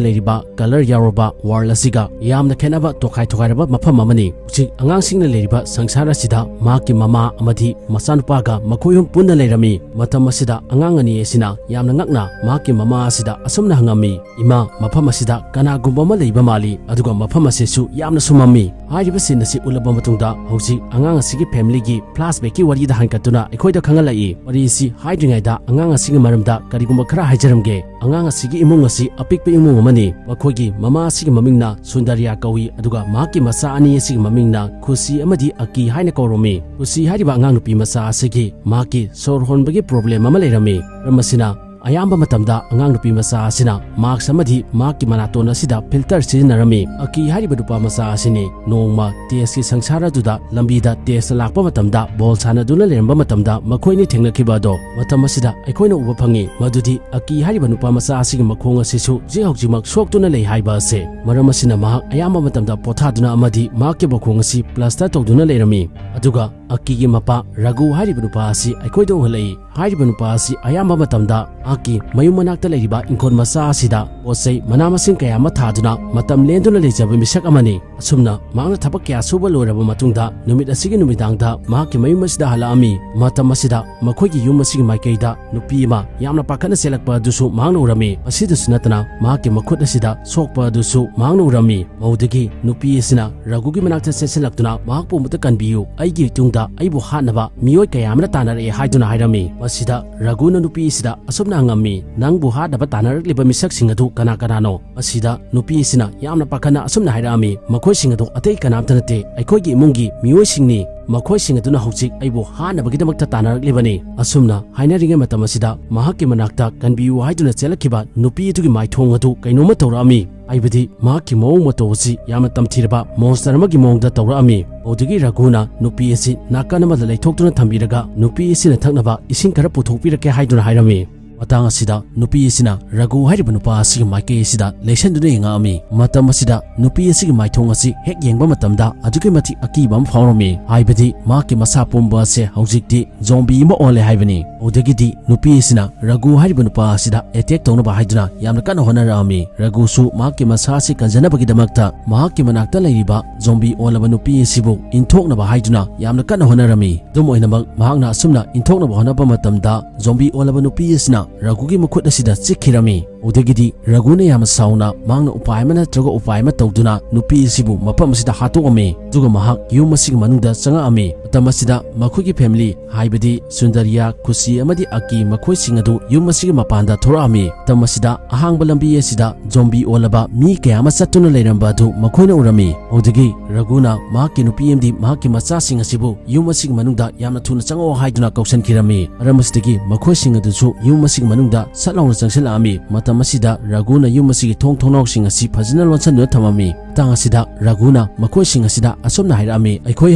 ꯂꯩꯔꯤꯕ ꯀꯂꯔ ꯌꯥꯎꯔꯕ ꯋꯥꯔꯜ ꯑꯁꯤꯒ ꯌꯥꯝꯅ ꯈꯦꯠꯅꯕ, ꯇꯣꯈꯥꯏ ꯇꯣꯈꯥꯏꯔꯕ ꯃꯐꯝ ꯑꯃꯅꯤ꯫ ꯍꯧꯖꯤꯛ ꯑꯉꯥꯡꯁꯤꯡꯅ ꯂꯩꯔꯤꯕ ꯁꯪꯁꯥꯔ ꯑꯁꯤꯗ ꯃꯍꯥꯛꯀꯤ ꯃꯃꯥ ꯑꯃꯗꯤ ꯃꯆꯥꯅꯨꯄꯥꯒ ꯃꯈꯣꯏ ꯑꯍꯨꯝ ꯄꯨꯟꯅ ꯂꯩꯔꯝꯃꯤ꯫ ꯃꯇꯝ ꯑꯁꯤꯗ ꯑꯉꯥꯡ ꯑꯅꯤ ꯑꯁꯤꯅ ꯌꯥꯝꯅ ꯉꯛꯅ ꯃꯍꯥꯛꯀꯤ ꯃꯃꯥ ꯑꯁꯤꯗ ꯑꯁꯨꯝꯅ ꯍꯪꯉꯝꯃꯤ, "ꯏꯃꯥ, ꯃꯐꯝ ꯑꯁꯤꯗ ꯀꯅꯥꯒꯨꯝꯕ ꯑꯃ ꯂꯩꯕ ꯃꯥꯜꯂꯤ, ꯑꯗꯨꯒ ꯃꯐꯝ ꯑꯁꯤꯁꯨ ꯌꯥꯝꯅꯁꯨ ꯃꯝꯃꯤ꯫" ꯍꯥꯏꯔꯤꯕ scene ꯑꯁꯤ ꯎꯠꯂꯕ ꯃꯇꯨꯡꯗ ꯍꯧꯖꯤꯛ ꯑꯉꯥꯡ ꯑꯁꯤꯒꯤ familyꯒꯤ flashbackꯀꯤ ꯋꯥꯔꯤꯗ ꯍꯟꯒꯠꯇꯨꯅ ꯑꯩꯈꯣꯏꯗ ꯈꯪꯍꯜꯂꯛꯏ꯫ ꯋꯥꯔꯤ ꯑꯁꯤ ꯍꯥꯏꯗ꯭ꯔꯤꯉꯩꯗ ꯑꯉꯥꯡ ꯑꯁꯤꯒꯤ ꯃꯔꯝꯗ ꯀꯔꯤꯒꯨꯝꯕ ꯈꯔ ꯍꯥꯏꯖꯔꯝꯒꯦ꯫ ꯑꯉꯥꯡ ꯑꯁꯤꯒꯤ ꯏꯃꯨꯡ ꯑꯁꯤ ꯑꯄꯤꯛꯄ ꯏꯃꯨꯡ ꯑꯃꯅꯤ꯫ ꯃꯈꯣꯏꯒꯤ ꯃꯃꯥ ꯑꯁꯤꯒꯤ ꯃꯃꯤꯡꯅ ꯁꯨꯟꯗꯔꯤꯌꯥ ꯀꯧꯏ, ꯑꯗꯨꯒ ꯃꯍꯥꯛꯀꯤ ꯃꯆꯥ ꯑꯅꯤ ꯑꯁꯤꯒꯤ ꯃꯃꯤꯡꯅ ꯈꯨꯁꯤ ꯑꯃꯗꯤ ꯑꯀꯤ ꯍꯥꯏꯅ ꯀꯧꯔꯝꯃꯤ꯫ ꯈꯨꯁꯤ ꯍꯥꯏꯔꯤꯕ ꯑꯉꯥꯡ ꯅꯨꯄꯤ ꯃꯆꯥ ꯑꯁꯤꯒꯤ ꯃꯍꯥꯛꯀꯤ ꯁꯣꯔ ꯍꯣꯟꯕꯒꯤ problem ꯑꯃ ꯂꯩꯔꯝꯃꯤ꯫ ꯃꯔꯝ ꯑꯁꯤꯅ ꯑꯌꯥꯝꯕ ꯃꯇꯝꯗ ꯑꯉꯥꯡ ꯅꯨꯄꯤ ꯃꯆꯥ ꯑꯁꯤꯅ mask ꯑꯃꯗꯤ ꯃꯍꯥꯛꯀꯤ ꯃꯅꯥꯇꯣꯟ ꯑꯁꯤꯗ filter ꯁꯤꯖꯤꯟꯅꯔꯝꯃꯤ꯫ ꯑꯀꯤ ꯍꯥꯏꯔꯤꯕ ꯅꯨꯄꯥ ꯃꯆꯥ ꯑꯁꯤꯅꯤ꯫ ꯅꯣꯡꯃ testꯀꯤ ꯁꯪꯁꯥꯔ ꯑꯗꯨꯗ ꯂꯝꯕꯤꯗ test ꯂꯥꯛꯄ ꯃꯇꯝꯗ ball ꯁꯥꯟꯅꯗꯨꯅ ꯂꯩꯔꯝꯕ ꯃꯇꯝꯗ ꯃꯈꯣꯏꯅꯤ ꯊꯦꯡꯅꯈꯤꯕ ꯑꯗꯣ꯫ ꯃꯇꯝ ꯑꯁꯤꯗ ꯑꯩꯈꯣꯏꯅ ꯎꯕ ꯐꯪꯉꯤ ꯃꯗꯨꯗꯤ ꯑꯀꯤ ꯍꯥꯏꯔꯤꯕ ꯅꯨꯄꯥ ꯃꯆꯥ ꯑꯁꯤꯒꯤ ꯃꯈꯣꯡ ꯑꯁꯤꯁꯨ ꯍꯧꯖꯤꯛ ꯍꯧꯖꯤꯛꯃꯛ ꯁꯣꯛꯇꯨꯅ ꯂꯩ ꯍꯥꯏꯕ ꯑꯁꯤ꯫ ꯃꯔꯝ ꯑꯁꯤꯅ ꯃꯍꯥꯛ ꯑꯌꯥꯝꯕ ꯃꯇꯝꯗ ꯄꯣꯊꯥꯗꯨꯅ ꯑꯃꯗꯤ ꯃꯍꯥꯛꯀꯤ ꯃꯈꯣꯡ ꯑꯁꯤ plaster ꯇꯧꯗꯨꯅ ꯂꯩꯔꯝꯃꯤ꯫ ꯑꯗꯨꯒ ꯑꯀꯤꯒꯤ ꯃꯄꯥ ꯔꯘꯨ ꯍꯥꯏꯔꯤꯕ ꯅꯨꯄꯥ ꯑꯁꯤ ꯑꯩꯈꯣꯏꯗ ꯎꯍꯜꯂꯛꯏ꯫ ꯍꯥꯏꯔꯤꯕ ꯅꯨꯄꯥ ꯑꯁꯤ ꯑꯌꯥꯝꯕ ꯃꯇꯝꯗ ꯃꯍꯥꯛꯀꯤ ꯃꯌꯨꯝ ꯃꯅꯥꯛꯇ ꯂꯩꯔꯤꯕ ꯏꯪꯈꯣꯜ ꯃꯆꯥ ꯑꯁꯤꯗ ꯄꯣꯠ ꯆꯩ ꯃꯅꯥ ꯃꯁꯤꯡ ꯀꯌꯥ ꯑꯃ ꯊꯥꯗꯨꯅ ꯃꯇꯝ ꯂꯦꯟꯗꯨꯅ ꯂꯩꯖꯕ ꯃꯤꯁꯛ ꯑꯃꯅꯤ꯫ ꯑꯁꯨꯝꯅ ꯃꯍꯥꯛꯅ ꯊꯕꯛ ꯀꯌꯥ ꯁꯨꯕ ꯂꯣꯏꯔꯕ ꯃꯇꯨꯡꯗ ꯅꯨꯃꯤꯠ ꯑꯁꯤꯒꯤ ꯅꯨꯃꯤꯗꯥꯡꯗ ꯃꯍꯥꯛꯀꯤ ꯃꯌꯨꯝ ꯑꯁꯤꯗ ꯍꯜꯂꯛꯑꯝꯃꯤ꯫ ꯃꯇꯝ ꯑꯁꯤꯗ ꯃꯈꯣꯏꯒꯤ ꯌꯨꯝ ꯑꯁꯤꯒꯤ ꯃꯥꯏꯀꯩꯗ ꯅꯨꯄꯤ ꯑꯃ ꯌꯥꯝꯅ ꯄꯥꯈꯠꯅ ꯆꯦꯜꯂꯛꯄ ꯑꯗꯨꯁꯨ ꯃꯍꯥꯛꯅ ꯎꯔꯝꯃꯤ꯫ ꯃꯁꯤꯗꯁꯨ ꯅꯠꯇꯅ ꯃꯍꯥꯛꯀꯤ ꯃꯈꯨꯠ ꯑꯁꯤꯗ ꯁꯣꯛꯄ ꯑꯗꯨꯁꯨ ꯃꯍꯥꯛꯅ ꯎꯔꯝꯃꯤ꯫ ꯃꯗꯨꯗꯒꯤ ꯅꯨꯄꯤ ꯑꯁꯤꯅ ꯔꯘꯨꯒꯤ ꯃꯅꯥꯛꯇ ꯆꯦꯟꯁꯤꯜꯂꯛꯇꯨꯅ, "ꯃꯍꯥꯛꯄꯨ ꯑꯃꯨꯛꯇ ꯀꯟꯕꯤꯌꯨ, ꯑꯩꯒꯤ ꯏꯇꯨꯡꯗ ꯑꯩꯕꯨ ꯍꯥꯠꯅꯕ ꯃꯤꯑꯣꯏ ꯀꯌꯥ ꯑꯃꯅ ꯇꯥꯟꯅꯔꯛꯑꯦ" ꯍꯥꯏꯗꯨꯅ ꯍꯥꯏꯔꯝꯃꯤ꯫ ꯃꯁꯤꯗ ꯔꯘꯨꯅ ꯅꯨꯄꯤ ꯑꯁꯤꯗ ꯑꯁꯨꯝꯅ ꯍꯪꯉꯝꯃꯤ, "ꯅꯪꯕꯨ ꯍꯥꯠꯅꯕ ꯇꯥꯟꯅꯔꯛꯂꯤꯕ ꯃꯤꯁꯛꯁꯤꯡ ꯑꯗꯨ ꯀꯅꯥ ꯀꯅꯥꯅꯣ?" ꯃꯁꯤꯗ ꯅꯨꯄꯤ ꯑꯁꯤꯅ ꯌꯥꯝꯅ ꯄꯥꯈꯠꯅ ꯑꯁꯨꯝꯅ ꯍꯥꯏꯔꯛꯑꯝꯃꯤ, "ꯃꯈꯣꯏꯁꯤꯡ ꯑꯗꯨ ꯑꯇꯩ ꯀꯅꯥꯝꯇ ꯅꯠꯇꯦ, ꯑꯩꯈꯣꯏꯒꯤ ꯏꯃꯨꯡꯒꯤ ꯃꯤꯑꯣꯏꯁꯤꯡꯅꯤ꯫ ꯃꯈꯣꯏꯁꯤꯡ ꯑꯗꯨꯅ ꯍꯧꯖꯤꯛ ꯑꯩꯕꯨ ꯍꯥꯠꯅꯕꯒꯤꯗꯃꯛꯇ ꯇꯥꯟꯅꯔꯛꯂꯤꯕꯅꯤ꯫" ꯑꯁꯨꯝꯅ ꯍꯥꯏꯅꯔꯤꯉꯩ ꯃꯇꯝ ꯑꯁꯤꯗ ꯃꯍꯥꯛꯀꯤ ꯃꯅꯥꯛꯇ ꯀꯟꯕꯤꯌꯨ ꯍꯥꯏꯗꯨꯅ ꯆꯦꯜꯂꯛꯈꯤꯕ ꯅꯨꯄꯤ ꯑꯗꯨꯒꯤ ꯃꯥꯏꯊꯣꯡ ꯑꯗꯨ ꯀꯩꯅꯣꯝꯃ ꯇꯧꯔꯛꯑꯝꯃꯤ꯫ ꯍꯥꯏꯕꯗꯤ ꯃꯍꯥꯛꯀꯤ ꯃꯑꯣꯡ ꯃꯇꯧ ꯑꯁꯤ ꯌꯥꯝꯅ ꯇꯝꯊꯤꯔꯕ monster ꯑꯃꯒꯤ ꯃꯑꯣꯡꯗ ꯇꯧꯔꯛꯑꯝꯃꯤ꯫ ꯃꯗꯨꯗꯒꯤ ꯔꯘꯨꯅ ꯅꯨꯄꯤ ꯑꯁꯤ ꯅꯥꯀꯟ ꯑꯃꯗ ꯂꯩꯊꯣꯛꯇꯨꯅ ꯊꯝꯕꯤꯔꯒ, "ꯅꯨꯄꯤ ꯑꯁꯤꯅ ꯊꯛꯅꯕ ꯏꯁꯤꯡ ꯈꯔ ꯄꯨꯊꯣꯛꯄꯤꯔꯛꯀꯦ" ꯍꯥꯏꯗꯨꯅ ꯍꯥꯏꯔꯝꯃꯤ꯫ ꯃꯇꯥꯡ ꯑꯁꯤꯗ ꯅꯨꯄꯤ ꯑꯁꯤꯅ ꯔꯘꯨ ꯍꯥꯏꯔꯤꯕ ꯅꯨꯄꯥ ꯑꯁꯤꯒꯤ ꯃꯥꯏꯀꯩ ꯑꯁꯤꯗ ꯂꯩꯁꯟꯗꯨꯅ ꯌꯦꯡꯉꯛꯑꯝꯃꯤ꯫ ꯃꯇꯝ ꯑꯁꯤꯗ ꯅꯨꯄꯤ ꯑꯁꯤꯒꯤ ꯃꯥꯏꯊꯣꯡ ꯑꯁꯤ ꯍꯦꯛ ꯌꯦꯡꯕ ꯃꯇꯝꯗ ꯑꯗꯨꯛꯀꯤ ꯃꯇꯤꯛ ꯑꯀꯤꯕ ꯑꯃ ꯐꯥꯎꯔꯝꯃꯤ, ꯍꯥꯏꯕꯗꯤ ꯃꯍꯥꯛꯀꯤ ꯃꯁꯥ ꯄꯨꯝꯕ ꯑꯁꯦ ꯍꯧꯖꯤꯛꯇꯤ ꯖꯣꯝꯕꯤ ꯑꯃ ꯑꯣꯜꯂꯦ ꯍꯥꯏꯕꯅꯤ꯫ ꯑꯗꯨꯗꯒꯤꯗꯤ ꯅꯨꯄꯤ ꯑꯁꯤꯅ ꯔꯘꯨ ꯍꯥꯏꯔꯤꯕ ꯅꯨꯄꯥ ꯑꯁꯤꯗ ꯑꯦꯇꯦꯛ ꯇꯧꯅꯕ ꯍꯥꯏꯗꯨꯅ ꯌꯥꯝꯅ ꯀꯟꯅ ꯍꯣꯠꯅꯔꯛꯑꯝꯃꯤ꯫ ꯔꯘꯨꯁꯨ ꯃꯍꯥꯛꯀꯤ ꯃꯁꯥ ꯑꯁꯤ ꯀꯟꯖꯅꯕꯒꯤꯗꯃꯛꯇ ꯃꯍꯥꯛꯀꯤ ꯃꯅꯥꯛꯇ ꯂꯩꯔꯤꯕ ꯖꯣꯝꯕꯤ ꯑꯣꯜꯂꯕ ꯅꯨꯄꯤ ꯑꯁꯤꯕꯨ ꯏꯟꯊꯣꯛꯅꯕ ꯍꯥꯏꯗꯨꯅ ꯌꯥꯝꯅ ꯀꯟꯅ ꯍꯣꯠꯅꯔꯝꯃꯤ꯫ ꯑꯗꯨꯝ ꯑꯣꯏꯅꯃꯛ, ꯃꯍꯥꯛꯅ ꯑꯁꯨꯝꯅ ꯏꯟꯊꯣꯛꯅꯕ ꯍꯣꯠꯅꯕ ꯃꯇꯝꯗ ꯖꯣꯝꯕꯤ ꯑꯣꯜꯂꯕ ꯅꯨꯄꯤ ꯑꯁꯤꯅ ꯔꯘꯨꯒꯤ ꯃꯈꯨꯠ ꯑꯁꯤꯗ ꯆꯤꯛꯈꯤꯔꯝꯃꯤ꯫ ꯑꯗꯨꯗꯒꯤꯗꯤ ꯔꯘꯨꯅ ꯌꯥꯝꯅ ꯁꯥꯎꯅ ꯃꯍꯥꯛꯅ ꯎꯄꯥꯏ ꯑꯃ ꯅꯠꯇ꯭ꯔꯒ ꯎꯄꯥꯏ ꯑꯃ ꯇꯧꯗꯨꯅ ꯅꯨꯄꯤ ꯑꯁꯤꯕꯨ ꯃꯐꯝ ꯑꯁꯤꯗ ꯍꯥꯠꯇꯣꯛꯑꯝꯃꯤ꯫ ꯑꯗꯨꯒ ꯃꯍꯥꯛ ꯌꯨꯝ ꯑꯁꯤꯒꯤ ꯃꯅꯨꯡꯗ ꯆꯪꯉꯛꯑꯝꯃꯤ꯫ ꯃꯇꯝ ꯑꯁꯤꯗ ꯃꯈꯣꯏꯒꯤ ꯐꯦꯃꯤꯂꯤ, ꯍꯥꯏꯕꯗꯤ ꯁꯨꯟꯗꯔꯤꯌꯥ, ꯈꯨꯁꯤ ꯑꯃꯗꯤ ꯑꯀꯤ, ꯃꯈꯣꯏꯁꯤꯡ ꯑꯗꯨ ꯌꯨꯝ ꯑꯁꯤꯒꯤ ꯃꯄꯥꯟꯗ ꯊꯣꯔꯛꯑꯝꯃꯤ꯫ ꯃꯇꯝ ꯑꯁꯤꯗ ꯑꯍꯥꯡꯕ ꯂꯝꯕꯤ ꯑꯁꯤꯗ ꯖꯣꯝꯕꯤ ꯑꯣꯜꯂꯕ ꯃꯤ ꯀꯌꯥ ꯑꯃ ꯆꯠꯇꯨꯅ ꯂꯩꯔꯝꯕ ꯑꯗꯨ ꯃꯈꯣꯏꯅ ꯎꯔꯝꯃꯤ꯫ ꯑꯗꯨꯗꯒꯤ ꯔꯘꯨꯅ ꯃꯍꯥꯛꯀꯤ ꯅꯨꯄꯤ ꯑꯃꯗꯤ ꯃꯍꯥꯛꯀꯤ ꯃꯆꯥꯁꯤꯡ ꯑꯁꯤꯕꯨ ꯌꯨꯝ ꯑꯁꯤꯒꯤ ꯃꯅꯨꯡꯗ ꯌꯥꯝꯅ ꯊꯨꯅ ꯆꯪꯉꯛꯑꯣ ꯍꯥꯏꯗꯨꯅ ꯀꯧꯁꯟꯈꯤꯔꯝꯃꯤ꯫ ꯃꯔꯝ ꯑꯁꯤꯗꯒꯤ ꯃꯈꯣꯏꯁꯤꯡ ꯑꯗꯨꯁꯨ ꯌꯨꯝ ꯑꯁꯤꯒꯤ ꯃꯅꯨꯡꯗ ꯁꯠ ꯂꯥꯎꯅ ꯆꯪꯁꯤꯜꯂꯛꯑꯝꯃꯤ꯫ ꯃꯇꯝ ꯑꯁꯤꯗ ꯔꯘꯨꯅ ꯌꯨꯝ ꯑꯁꯤꯒꯤ ꯊꯣꯡ ꯊꯣꯡꯅꯥꯎꯁꯤꯡ ꯑꯁꯤ ꯐꯖꯅ ꯂꯣꯟꯁꯤꯟꯗꯨꯅ ꯊꯝꯃꯝꯃꯤ꯫ ꯃꯇꯥꯡ ꯑꯁꯤꯗ ꯔꯘꯨꯅ ꯃꯈꯣꯏꯁꯤꯡ ꯑꯁꯤꯗ ꯑꯁꯨꯝꯅ ꯍꯥꯏꯔꯛꯑꯝꯃꯤ, "ꯑꯩꯈꯣꯏ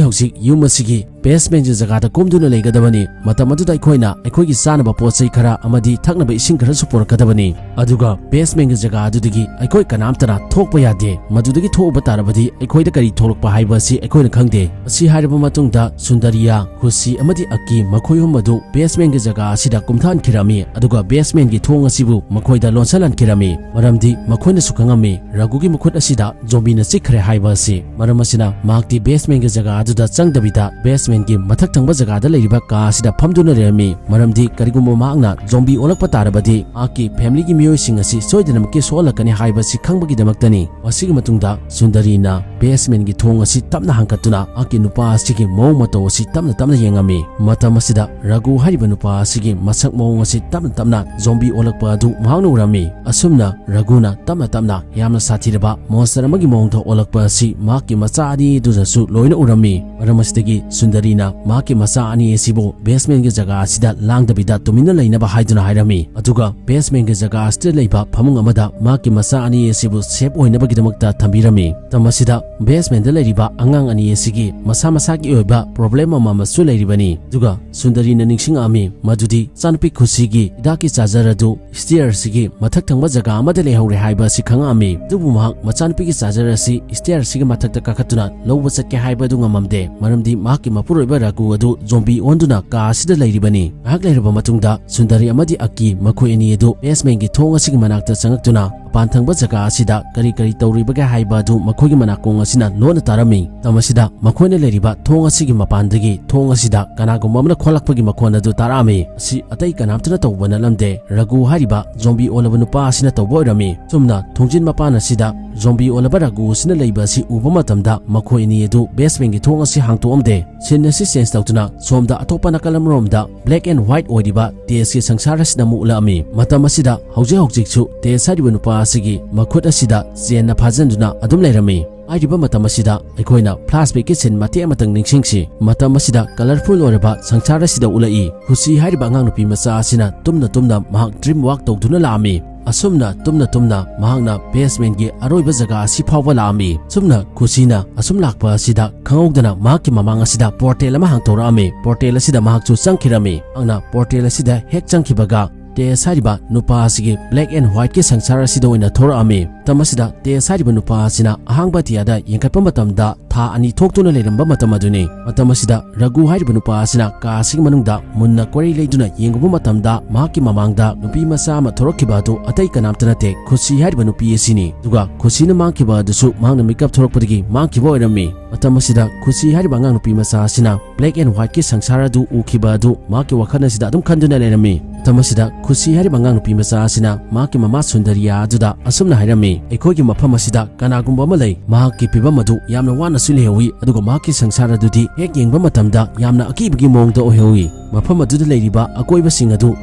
ꯍꯧꯖꯤꯛ ꯌꯨꯝ ꯑꯁꯤꯒꯤ ꯕꯦꯁꯃꯦꯟꯒꯤ ꯖꯒꯥꯗ ꯀꯨꯝꯗꯨꯅ ꯂꯩꯒꯗꯕꯅꯤ꯫ ꯃꯇꯝ ꯑꯗꯨꯗ ꯑꯩꯈꯣꯏꯅ ꯑꯩꯈꯣꯏꯒꯤ ꯆꯥꯅꯕ ꯄꯣꯠ ꯆꯩ ꯈꯔ ꯑꯃꯗꯤ ꯊꯛꯅꯕ ꯏꯁꯤꯡ ꯈꯔꯁꯨ ꯄꯨꯔꯛꯀꯗꯕꯅꯤ꯫ ꯑꯗꯨꯒ ꯕꯦꯁꯃꯦꯟꯒꯤ ꯖꯒꯥ ꯑꯗꯨꯗꯒꯤ ꯑꯩꯈꯣꯏ ꯀꯅꯥꯝꯇꯅ ꯊꯣꯛꯄ ꯌꯥꯗꯦ꯫ ꯃꯗꯨꯗꯒꯤ ꯊꯣꯛꯎꯕ ꯇꯥꯔꯕꯗꯤ ꯑꯩꯈꯣꯏꯗ ꯀꯔꯤ ꯊꯣꯛꯂꯛꯄ ꯍꯥꯏꯕ ꯑꯁꯤ ꯑꯩꯈꯣꯏꯅ ꯈꯪꯗꯦ"꯫ ꯑꯁꯤ ꯍꯥꯏꯔꯕ ꯃꯇꯨꯡꯗ ꯁꯨꯟꯗꯔꯤꯌꯥ, ꯈꯨꯁꯤ ꯑꯃꯗꯤ ꯑꯀꯤ ꯃꯈꯣꯏ ꯑꯍꯨꯝ ꯑꯗꯨ ꯕꯦꯁꯃꯦꯟꯒꯤ ꯖꯒꯥ ꯑꯁꯤꯗ ꯀꯨꯝꯊꯍꯟꯈꯤꯔꯝꯃꯤ꯫ ꯑꯗꯨꯒ ꯕꯦꯁꯃꯦꯟꯒꯤ ꯊꯣꯡ ꯑꯁꯤꯕꯨ ꯃꯈꯣꯏꯗ ꯂꯣꯟꯁꯤꯜꯍꯟꯈꯤꯔꯝꯃꯤ꯫ ꯃꯔꯝꯗꯤ ꯃꯈꯣꯏꯅꯁꯨ ꯈꯪꯉꯝꯃꯤ ꯔꯘꯨꯒꯤ ꯃꯈꯨꯠ ꯑꯁꯤꯗ ꯖꯣꯝꯕꯤꯅ ꯆꯤꯛꯈ꯭ꯔꯦ ꯍꯥꯏꯕ ꯑꯁꯤ꯫ ꯃꯔꯝ ꯑꯁꯤꯅ ꯃꯍꯥꯛꯇꯤ ꯕꯦꯁꯃꯦꯟꯒꯤ ꯖꯒꯥ ꯑꯗꯨꯗ ꯆꯪꯗꯕꯤꯗ ꯕꯦꯁꯃꯦꯟꯒꯤ ꯃꯊꯛ ꯊꯪꯕ ꯖꯒꯥꯗ ꯂꯩꯔꯤꯕ ꯀꯥ ꯑꯁꯤꯗ ꯐꯝꯗꯨꯅ ꯂꯩꯔꯝꯃꯤ꯫ ꯃꯔꯝꯗꯤ ꯀꯔꯤꯒꯨꯝꯕ ꯃꯍꯥꯛꯅ ꯖꯣꯝꯕꯤ ꯑꯣꯜꯂꯛꯄ ꯇꯥꯔꯕꯗꯤ ꯃꯍꯥꯛꯀꯤ ꯐꯦꯃꯤꯂꯤꯒꯤ ꯃꯤꯑꯣꯏꯁꯤꯡ ꯑꯁꯤ ꯁꯣꯏꯗꯅꯃꯛꯀꯤ ꯁꯣꯛꯍꯜꯂꯛꯀꯅꯤ ꯍꯥꯏꯕꯁꯤ ꯈꯪꯕꯒꯤꯗꯃꯛꯇꯅꯤ꯫ ꯃꯁꯤꯒꯤ ꯃꯇꯨꯡꯗ ꯁꯨꯟꯗꯔꯤꯅ ꯕꯦꯁꯃꯦꯟꯒꯤ ꯊꯣꯡ ꯑꯁꯤ ꯇꯞꯅ ꯍꯥꯡꯀꯠꯇꯨꯅ ꯃꯍꯥꯛꯀꯤ ꯅꯨꯄꯥ ꯑꯁꯤꯒꯤ ꯃꯑꯣꯡ ꯃꯇꯧ ꯑꯁꯤ ꯇꯞꯅ ꯇꯞꯅ ꯌꯦꯡꯉꯝꯃꯤ꯫ ꯃꯇꯝ ꯑꯁꯤꯗ ꯔꯘꯨ ꯍꯥꯏꯔꯤꯕ ꯅꯨꯄꯥ ꯑꯁꯤꯒꯤ ꯃꯁꯛ ꯃꯑꯣꯡ ꯑꯁꯤ ꯇꯞꯅ ꯇꯞꯅ ꯖꯣꯝꯕꯤ ꯑꯣꯜꯂꯛꯄ ꯑꯗꯨ ꯃꯍꯥꯛꯅ ꯎꯔꯝꯃꯤ꯫ ꯑꯁꯨꯝꯅ ꯔꯘꯨꯅ ꯇꯞꯅ ꯇꯞꯅ ꯌꯥꯝꯅ ꯁꯥꯊꯤꯔꯕ ꯃꯣꯟꯁꯇꯔ ꯑꯃꯒꯤ ꯃꯑꯣꯡꯗ ꯑꯣꯜꯂꯛꯄ ꯑꯁꯤ ꯃꯍꯥꯛꯀꯤ ꯃꯆꯥ ꯑꯅꯤꯗꯨꯗꯁꯨ ꯂꯣꯏꯅ ꯎꯔꯝꯃꯤ꯫ ꯃꯔꯝ ꯑꯁꯤꯗꯒꯤ ꯁꯨꯟꯗꯔꯤ ꯁꯨꯟꯗꯔꯤꯅ ꯃꯍꯥꯛꯀꯤ ꯃꯆꯥ ꯑꯅꯤ ꯑꯁꯤꯕꯨ basementꯀꯤ ꯖꯒꯥ ꯑꯁꯤꯗ ꯂꯥꯡꯗꯕꯤꯗ ꯇꯨꯃꯤꯟꯅ ꯂꯩꯅꯕ ꯍꯥꯏꯗꯨꯅ ꯍꯥꯏꯔꯝꯃꯤ꯫ ꯑꯗꯨꯒ basementꯀꯤ ꯖꯒꯥ ꯑꯁꯤꯗ ꯂꯩꯕ ꯐꯃꯨꯡ ꯑꯃꯗ ꯃꯍꯥꯛꯀꯤ ꯃꯆꯥ ꯑꯅꯤ ꯑꯁꯤꯕꯨ safe ꯑꯣꯏꯅꯕꯒꯤꯗꯃꯛꯇ ꯊꯝꯕꯤꯔꯝꯃꯤ꯫ ꯃꯇꯝ ꯑꯁꯤꯗ basementꯇ ꯂꯩꯔꯤꯕ ꯑꯉꯥꯡ ꯑꯅꯤ ꯑꯁꯤꯒꯤ ꯃꯁꯥ ꯃꯁꯥꯒꯤ ꯑꯣꯏꯕ problem ꯑꯃ ꯑꯃꯁꯨ ꯂꯩꯔꯤꯕꯅꯤ꯫ ꯑꯗꯨꯒ ꯁꯨꯟꯗꯔꯤꯅ ꯅꯤꯡꯁꯤꯡꯉꯛꯑꯝꯃꯤ ꯃꯗꯨꯗꯤ ꯃꯆꯥꯅꯨꯄꯤ ꯈꯨꯁꯤꯒꯤ ꯍꯤꯗꯥꯛꯀꯤ charger ꯑꯗꯨ stair ꯑꯁꯤꯒꯤ ꯃꯊꯛ ꯊꯪꯕ ꯖꯒꯥ ꯑꯃꯗ ꯂꯩꯍꯧꯔꯦ ꯍꯥꯏꯕ ꯑꯁꯤ ꯈꯪꯉꯛꯑꯝꯃꯤ꯫ ꯑꯗꯨꯕꯨ ꯃꯍꯥꯛ ꯃꯆꯥꯅꯨꯄꯤꯒꯤ charger ꯑꯁꯤ stair ꯑꯁꯤꯒꯤ ꯃꯊꯛꯇ ꯀꯥꯈꯠꯇꯨꯅ ꯂꯧꯕ ꯆꯠꯀꯦ ꯍꯥꯏꯕ ꯑꯗꯨ ꯉꯝꯃꯝꯗꯦ, ꯃꯔꯝꯗꯤ ꯃꯍꯥꯛꯀꯤ ꯃꯄꯨꯔꯣꯏꯕ ꯔꯥꯒꯨ ꯑꯗꯨ zombie ꯑꯣꯟꯗꯨꯅ ꯀꯥ ꯑꯁꯤꯗ ꯂꯩꯔꯤꯕꯅꯤ꯫ ꯉꯥꯏꯍꯥꯛ ꯂꯩꯔꯕ ꯃꯇꯨꯡꯗ ꯁꯨꯟꯗꯔꯤ ꯑꯃꯗꯤ ꯑꯀꯤ ꯃꯈꯣꯏ ꯑꯅꯤ ꯑꯗꯨ basementꯀꯤ ꯊꯣꯡ ꯑꯁꯤꯒꯤ ꯃꯅꯥꯛꯇ ꯆꯪꯉꯛꯇꯨꯅ ꯃꯄꯥꯟ ꯊꯪꯕ ꯖꯒꯥ ꯑꯁꯤꯗ ꯀꯔꯤ ꯀꯔꯤ ꯇꯧꯔꯤꯕꯒꯦ ꯍꯥꯏꯕ ꯑꯗꯨ ꯃꯈꯣꯏꯒꯤ ꯃꯅꯥꯀꯣꯡ ꯑꯁꯤꯅ ꯂꯣꯟꯅ ꯇꯥꯔꯝꯃꯤ꯫ ꯃꯇꯝ ꯑꯁꯤꯗ ꯃꯈꯣꯏꯅ ꯂꯩꯔꯤꯕ ꯊꯣꯡ ꯑꯁꯤꯒꯤ ꯃꯄꯥꯟꯗꯒꯤ ꯊꯣꯡ ꯑꯁꯤꯗ ꯀꯅꯥꯒꯨꯝꯕ ꯑꯃꯅ ꯈꯣꯠꯂꯛꯄꯒꯤ ꯃꯈꯣꯟ ꯑꯗꯨ ꯇꯥꯔꯛꯑꯝꯃꯤ꯫ ꯑꯁꯤ ꯑꯇꯩ ꯀꯅꯥꯝꯇꯅ ꯇꯧꯕ ꯅꯠꯂꯝꯗꯦ, ꯔꯥꯒꯨ ꯍꯥꯏꯔꯤꯕ zombie ꯑꯣꯜꯂꯕ ꯅꯨꯄꯥ ꯑꯁꯤꯅ ꯇꯧꯕ ꯑꯣꯏꯔꯝꯃꯤ꯫ ꯆꯨꯝꯅ ꯊꯣꯡꯖꯤꯟ ꯃꯄꯥꯟ ꯑꯁꯤꯗ zombie ꯑꯣꯜꯂꯕ ꯔꯥꯒꯨ ꯑꯁꯤꯅ ꯂꯩꯕ ꯑꯁꯤ ꯎꯕ ꯃꯇꯝꯗ ꯃꯈꯣꯏ ꯑꯅꯤ ꯑꯗꯨ basementꯀꯤ ꯊꯣꯡ ꯑꯁꯤ ꯍꯥꯡꯇꯣꯛꯑꯝꯗꯦ꯫ Scene ꯑꯁꯤ change ꯇꯧꯗꯨꯅ ꯁꯣꯝꯗ ꯑꯇꯣꯞꯄ ꯅꯥꯀꯜ ꯑꯃꯔꯣꯝꯗ black and white ꯑꯣꯏꯔꯤꯕ ꯇꯦꯖꯀꯤ ꯁꯪꯁꯥꯔ ꯑꯁꯤꯗ ꯑꯃꯨꯛ ꯎꯠꯂꯛꯑꯝꯃꯤ꯫ ꯃꯇꯝ ꯑꯁꯤꯗ ꯍꯧꯖꯤꯛ ꯍꯧꯖꯤꯛꯁꯨ ꯇꯦꯖ ꯍꯥꯏꯔꯤꯕ ꯅꯨꯄꯥ ꯑꯁꯤꯒꯤ ꯃꯈꯨꯠ ꯑꯁꯤꯗ ꯆꯦꯟꯅ ꯐꯥꯖꯤꯟꯗꯨꯅ ꯑꯗꯨꯝ ꯂꯩꯔꯝꯃꯤ꯫ ꯍꯥꯏꯔꯤꯕ ꯃꯇꯝ ꯑꯁꯤꯗ ꯑꯩꯈꯣꯏꯅ flashbackꯀꯤ scene ꯃꯇꯦꯛ ꯑꯃꯇꯪ ꯅꯤꯡꯁꯤꯡꯁꯤ꯫ ꯃꯇꯝ ꯑꯁꯤꯗ colourful ꯑꯣꯏꯔꯕ ꯁꯪꯁꯥꯔ ꯑꯁꯤꯗ ꯎꯠꯂꯛꯏ꯫ ꯈꯨꯁꯤ ꯍꯥꯏꯔꯤꯕ ꯑꯉꯥꯡ ꯅꯨꯄꯤ ꯃꯆꯥ ꯑꯁꯤꯅ ꯇꯨꯝꯅ ꯇꯨꯝꯅ ꯃꯍꯥꯛ dream walk ꯇꯧꯗꯨꯅ ꯂꯥꯛꯑꯝꯃꯤ꯫ ꯑꯁꯨꯝꯅ ꯇꯨꯝꯅ ꯇꯨꯝꯅ ꯃꯍꯥꯛꯅ basementꯀꯤ ꯑꯔꯣꯏꯕ ꯖꯒꯥ ꯑꯁꯤ ꯐꯥꯎꯕ ꯂꯥꯛꯑꯝꯃꯤ꯫ ꯁꯨꯝꯅ ꯈꯨꯁꯤꯅ ꯑꯁꯨꯝ ꯂꯥꯛꯄ ꯑꯁꯤꯗ ꯈꯪꯍꯧꯗꯅ ꯃꯍꯥꯛꯀꯤ ꯃꯃꯥꯡ ꯑꯁꯤꯗ portal ꯑꯃ ꯍꯥꯡꯗꯣꯔꯛꯑꯝꯃꯤ꯫ Portal ꯑꯁꯤꯗ ꯃꯍꯥꯛꯁꯨ ꯆꯪꯈꯤꯔꯝꯃꯤ꯫ ꯃꯍꯥꯛꯅ portal ꯑꯁꯤꯗ ꯍꯦꯛ ꯆꯪꯈꯤꯕꯒ ꯇꯦꯖ ꯍꯥꯏꯔꯤꯕ ꯅꯨꯄꯥ ꯑꯁꯤꯒꯤ black and whiteꯀꯤ ꯁꯪꯁꯥꯔ ꯑꯁꯤꯗ ꯑꯣꯏꯅ ꯊꯣꯔꯛꯑꯝꯃꯤ꯫ ꯃꯇꯝ ꯑꯁꯤꯗ ꯇꯦꯖ ꯍꯥꯏꯔꯤꯕ ꯅꯨꯄꯥ ꯑꯁꯤꯅ ꯑꯍꯥꯡꯕ ꯑꯇꯤꯌꯥꯗ ꯌꯦꯡꯈꯠꯄ ꯃꯇꯝꯗ ꯊꯥ ꯑꯅꯤ ꯊꯣꯛꯇꯨꯅ ꯂꯩꯔꯝꯕ ꯃꯇꯝ ꯑꯗꯨꯅꯤ꯫ ꯃꯇꯝ ꯑꯁꯤꯗ ꯔꯥꯒꯨ ꯍꯥꯏꯔꯤꯕ ꯅꯨꯄꯥ ꯑꯁꯤꯅ ꯀꯥ ꯑꯁꯤꯒꯤ ꯃꯅꯨꯡꯗ ꯃꯨꯟꯅ ꯀꯣꯏꯔꯩ ꯂꯩꯗꯨꯅ ꯌꯦꯡꯉꯨꯕ ꯃꯇꯝꯗ ꯃꯍꯥꯛꯀꯤ ꯃꯃꯥꯡꯗ ꯅꯨꯄꯤ ꯃꯆꯥ ꯑꯃ ꯊꯣꯔꯛꯈꯤꯕ ꯑꯗꯨ ꯑꯇꯩ ꯀꯅꯥꯝꯇ ꯅꯠꯇꯦ, ꯈꯨꯁꯤ ꯍꯥꯏꯔꯤꯕ ꯅꯨꯄꯤ ꯑꯁꯤꯅꯤ꯫ ꯑꯗꯨꯒ ꯈꯨꯁꯤꯅ ꯃꯥꯡꯈꯤꯕ ꯑꯗꯨꯁꯨ ꯃꯍꯥꯛꯅ ꯃꯤꯀꯞ ꯊꯣꯔꯛꯄꯗꯒꯤ ꯃꯥꯡꯈꯤꯕ ꯑꯣꯏꯔꯝꯃꯤ꯫ ꯃꯇꯝ ꯑꯁꯤꯗ ꯈꯨꯁꯤ ꯍꯥꯏꯔꯤꯕ ꯑꯉꯥꯡ ꯅꯨꯄꯤ ꯃꯆꯥ ꯑꯁꯤꯅ black and whiteꯀꯤ ꯁꯪꯁꯥꯔ ꯑꯗꯨ ꯎꯈꯤꯕ ꯑꯗꯨ ꯃꯍꯥꯛꯀꯤ ꯋꯥꯈꯜ ꯑꯁꯤꯗ ꯑꯗꯨꯝ ꯈꯟꯗꯨꯅ ꯂꯩꯔꯝꯃꯤ꯫ ꯃꯇꯝ ꯑꯁꯤꯗ ꯈꯨꯁꯤ ꯍꯥꯏꯔꯤꯕ ꯑꯉꯥꯡ ꯅꯨꯄꯤ ꯃꯆꯥ ꯑꯁꯤꯅ ꯃꯍꯥꯛꯀꯤ ꯃꯃꯥ ꯁꯨꯟꯗꯔꯤꯌꯥ ꯑꯗꯨꯗ ꯑꯁꯨꯝꯅ ꯍꯥꯏꯔꯝꯃꯤ, "ꯑꯩꯈꯣꯏꯒꯤ ꯃꯐꯝ ꯑꯁꯤꯗ ꯀꯅꯥꯒꯨꯝꯕ ꯑꯃ ꯂꯩ꯫ ꯃꯍꯥꯛꯀꯤ ꯐꯤꯕꯝ ꯑꯗꯨ ꯌꯥꯝꯅ ꯋꯥꯅꯁꯨ ꯂꯩꯍꯧꯋꯤ, ꯑꯗꯨꯒ ꯃꯍꯥꯛꯀꯤ ꯁꯪꯁꯥꯔ ꯑꯗꯨꯗꯤ ꯍꯦꯛ ꯌꯦꯡꯕ ꯃꯇꯝꯗ ꯌꯥꯝꯅ ꯑꯀꯤꯕꯒꯤ ꯃꯑꯣꯡꯗ ꯑꯣꯏꯍꯧꯋꯤ꯫ ꯃꯐꯝ ꯑꯗꯨꯗ ꯂꯩꯔꯤꯕ ꯑꯀꯣꯏꯕꯁꯤꯡ ꯑꯗꯨ